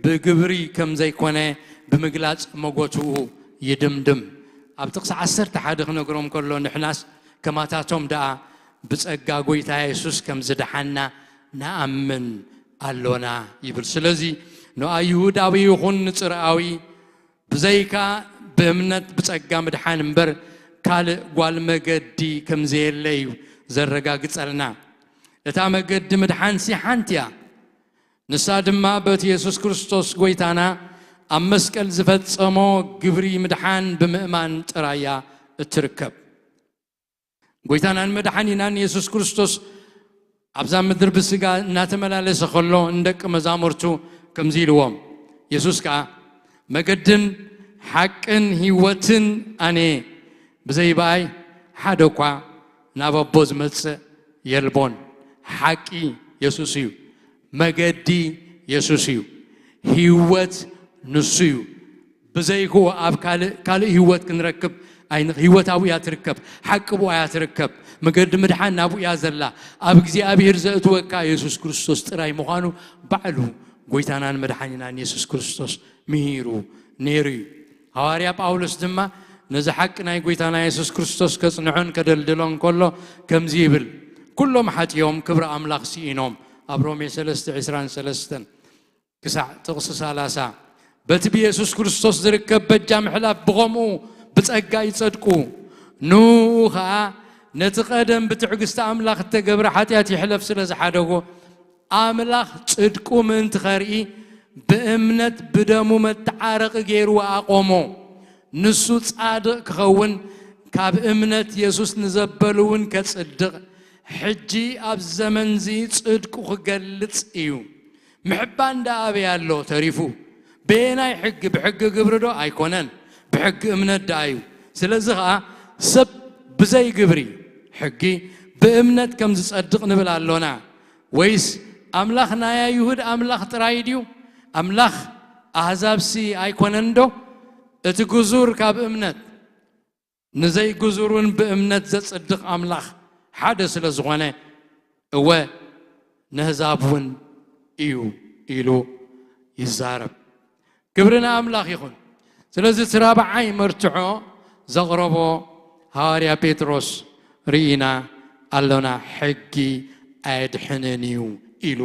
ብግብሪ ከም ዘይኮነ ብምግላጽ መጎትኡ ይድምድም። ኣብ ጥቕሲ ዓሰርተ ሓደ ክነግሮም ከሎ ንሕናስ ከማታቶም ደኣ ብጸጋ ጐይታ የሱስ ከም ዝደሓና ንኣምን ኣሎና ይብል። ስለዚ ንኣይሁዳዊ ይኹን ንጽርኣዊ ብዘይካ ብእምነት ብጸጋ ምድሓን እምበር ካልእ ጓል መገዲ ከም ዘየለ እዩ ዘረጋግጸልና። እታ መገዲ ምድሓንሲ ሓንቲ እያ። ንሳ ድማ በቲ የሱስ ክርስቶስ ጐይታና ኣብ መስቀል ዝፈጸሞ ግብሪ ምድሓን ብምእማን ጥራይ እያ እትርከብ። ጐይታናን መድሓኒናን የሱስ ክርስቶስ ኣብዛ ምድሪ ብስጋ እናተመላለሰ ከሎ ንደቂ መዛሙርቱ ከምዚ ኢልዎም። የሱስ ከኣ መገድን ሓቅን ህይወትን ኣነ፣ ብዘይ ብኣይ ሓደ እኳ ናብ ኣቦ ዝመጽእ የልቦን። ሓቂ የሱስ እዩ። መገዲ የሱስ እዩ። ህይወት ንሱ እዩ። ብዘይክኡ ኣብ ካልእ፣ ካልእ ህይወት ክንረክብ ኣይንኽ-፣ ህይወት ኣብኡ እያ ትርከብ። ሓቂ ብኡ እያ ትርከብ። መገዲ ምድሓን ናብኡ እያ ዘላ። ኣብ እግዚኣብሔር ዘእትወካ የሱስ ክርስቶስ ጥራይ ምዃኑ ባዕሉ ጎይታናን መድሓኒናን የሱስ ክርስቶስ ምሂሩ ነይሩ እዩ። ሃዋርያ ጳውሎስ ድማ ነዚ ሓቂ ናይ ጎይታና የሱስ ክርስቶስ ከጽንዖን ከደልድሎን ከሎ ከምዚ ይብል፣ "ኩሎም ሓጢኦም ክብሪ ኣምላኽ ስኢኖም"፣ ኣብ ሮሜ ሰለስተ ዕስራን ሰለስተን ክሳዕ ጥቕሲ ሰላሳ፣ "በቲ ብየሱስ ክርስቶስ ዝርከብ በጃ ምሕላፍ ብኸምኡ ብጸጋ ይጸድቁ። ንኡ ኸኣ ነቲ ቀደም ብትዕግስቲ ኣምላኽ እተገብረ ሓጢኣት ይሕለፍ ስለ ዝሓደጎ፣ ኣምላኽ ጽድቁ ምእንቲ ኸርኢ ብእምነት ብደሙ መተዓረቒ ገይሩ ኣቖሞ። ንሱ ጻድቕ ክኸውን ካብ እምነት የሱስ ንዘበሉ እውን ከጽድቕ፣ ሕጂ ኣብ ዘመንዚ ጽድቁ ክገልጽ እዩ። ምሕባን ደኣ ኣበይ ኣሎ ተሪፉ? በየናይ ሕጊ? ብሕጊ ግብሪ ዶ? ኣይኮነን፣ ብሕጊ እምነት ደኣ እዩ። ስለዚ ኸኣ ሰብ ብዘይ ግብሪ ሕጊ ብእምነት ከም ዝጸድቕ ንብል ኣሎና። ወይስ ኣምላኽ ናይ ኣይሁድ ኣምላኽ ጥራይ ድዩ? ኣምላኽ ኣህዛብሲ ኣይኮነን ዶ? እቲ ግዙር ካብ እምነት፣ ንዘይግዙር እውን ብእምነት ዘጽድቕ ኣምላኽ ሓደ ስለ ዝኾነ፣ እወ፣ ነህዛብ እውን እዩ ኢሉ ይዛረብ። ክብሪ ንኣምላኽ ይኹን። ስለዚ እቲ ራብዓይ መርትዖ ዘቕረቦ ሃዋርያ ጴጥሮስ ርኢና ኣሎና፣ ሕጊ ኣየድሕንን እዩ ኢሉ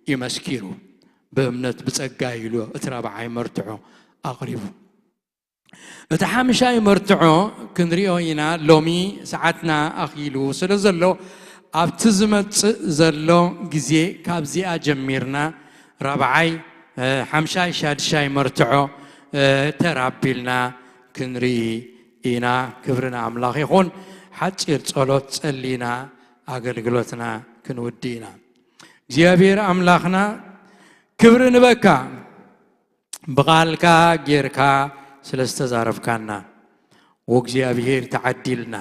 እዩ መስኪሩ። ብእምነት ብጸጋ ኢሉ እቲ ራብዓይ መርትዖ ኣቕሪቡ። እቲ ሓምሻይ መርትዖ ክንሪኦ ኢና። ሎሚ ሰዓትና ኣኺሉ ስለ ዘሎ፣ ኣብቲ ዝመጽእ ዘሎ ግዜ ካብዚኣ ጀሚርና ራብዓይ፣ እ፣ ሓምሻይ፣ ሻድሻይ መርትዖ፣ እ፣ ተራቢልና ክንርኢ ኢና። ክብሪ ንኣምላኽ ይኹን። ሓጺር ጸሎት ጸሊና ኣገልግሎትና ክንውዲ ኢና። እግዚኣብሔር ኣምላኽና ክብሪ ንበካ። ብቓልካ ጌርካ ስለ ዝተዛረብካና፣ ወእግዚኣብሔር ተዓዲልና።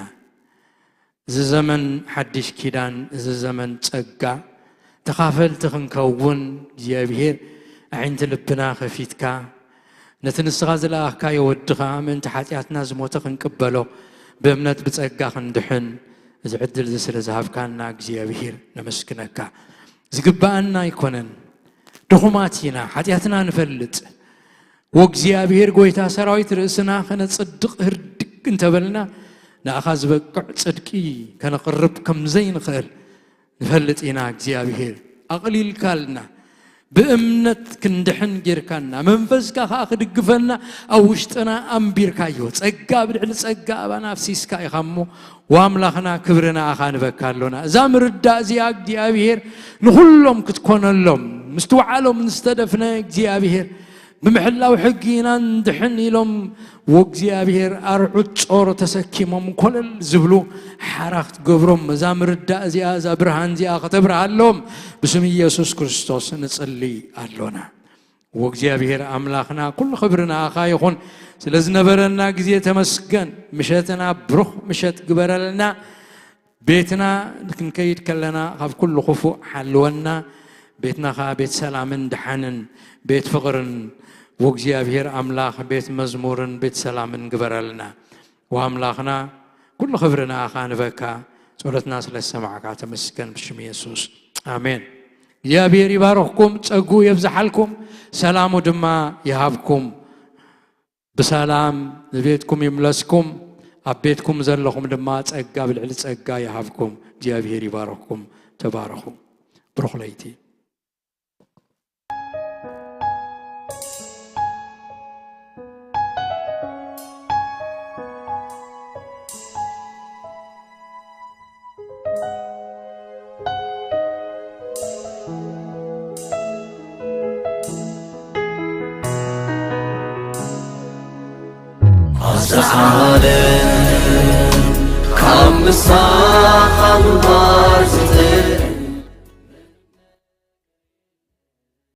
እዚ ዘመን ሓድሽ ኪዳን፣ እዚ ዘመን ጸጋ፣ ተኻፈልቲ ክንከውን እግዚኣብሔር ኣዒንቲ ልብና ከፊትካ፣ ነቲ ንስኻ ዝለኣኽካዮ ወድኻ ምእንቲ ሓጢኣትና ዝሞተ ክንቅበሎ፣ ብእምነት ብጸጋ ክንድሕን፣ እዚ ዕድል እዚ ስለ ዝሃብካና እግዚኣብሔር ነመስግነካ። ዝግብኣና ኣይኮነን። ድኹማት ኢና፣ ሓጢኣትና ንፈልጥ። ወእግዚኣብሔር ጐይታ ሰራዊት ርእስና ከነጽድቕ ህርድግ እንተበልና፣ ንኣኻ ዝበቅዕ ጽድቂ ከነቕርብ ከም ዘይንኽእል ንፈልጥ ኢና። እግዚኣብሔር ኣቕሊልካልና፣ ብእምነት ክንድሕን ጌርካና፣ መንፈስካ ኸኣ ክድግፈና ኣብ ውሽጥና ኣንቢርካዮ። ጸጋ ብልዕሊ ጸጋ ኣባና ኣፍሲስካ ኢኻ እሞ፣ ወኣምላኽና ክብሪ ንኣኻ ንበካ ኣሎና። እዛ ምርዳእ እዚኣ እግዚኣብሔር ንኹሎም ክትኮነሎም፣ ምስትውዓሎም ዝተደፍነ እግዚኣብሔር ብምሕላው ሕጊ ኢና እንድሕን ኢሎም ወእግዚኣብሔር ኣርዑት ጾር ተሰኪሞም ኮለል ዝብሉ ሓራ ክትገብሮም፣ እዛ ምርዳእ እዚኣ፣ እዛ ብርሃን እዚኣ ከተብርሃሎም ብስም ኢየሱስ ክርስቶስ ንጽሊ ኣሎና። ወእግዚኣብሔር ኣምላኽና፣ ኩሉ ክብሪ ንኣኻ ይኹን። ስለ ዝነበረና ግዜ ተመስገን። ምሸትና ብሩኽ ምሸት ግበረልና። ቤትና ክንከይድ ከለና ካብ ኩሉ ክፉእ ሓልወና። ቤትና ኸኣ ቤት ሰላምን ደሓንን፣ ቤት ፍቕርን፣ ወእግዚኣብሔር ኣምላኽ ቤት መዝሙርን ቤት ሰላምን ግበረልና። ወኣምላኽና፣ ኩሉ ክብሪ ንኣኻ ንበካ። ጸሎትና ስለ ዝሰማዕካ ተመስገን፣ ብሽም የሱስ፣ ኣሜን። እግዚኣብሔር ይባርኽኩም፣ ጸጉ የብዝሓልኩም፣ ሰላሙ ድማ ይሃብኩም። ብሰላም ንቤትኩም ይምለስኩም፣ ኣብ ቤትኩም ዘለኹም ድማ ጸጋ ብልዕሊ ጸጋ ይሃብኩም። እግዚኣብሔር ይባርኽኩም። ተባረኹ። ብሩኽ ለይቲ። ኣስሓለ ካብ ምሳሌ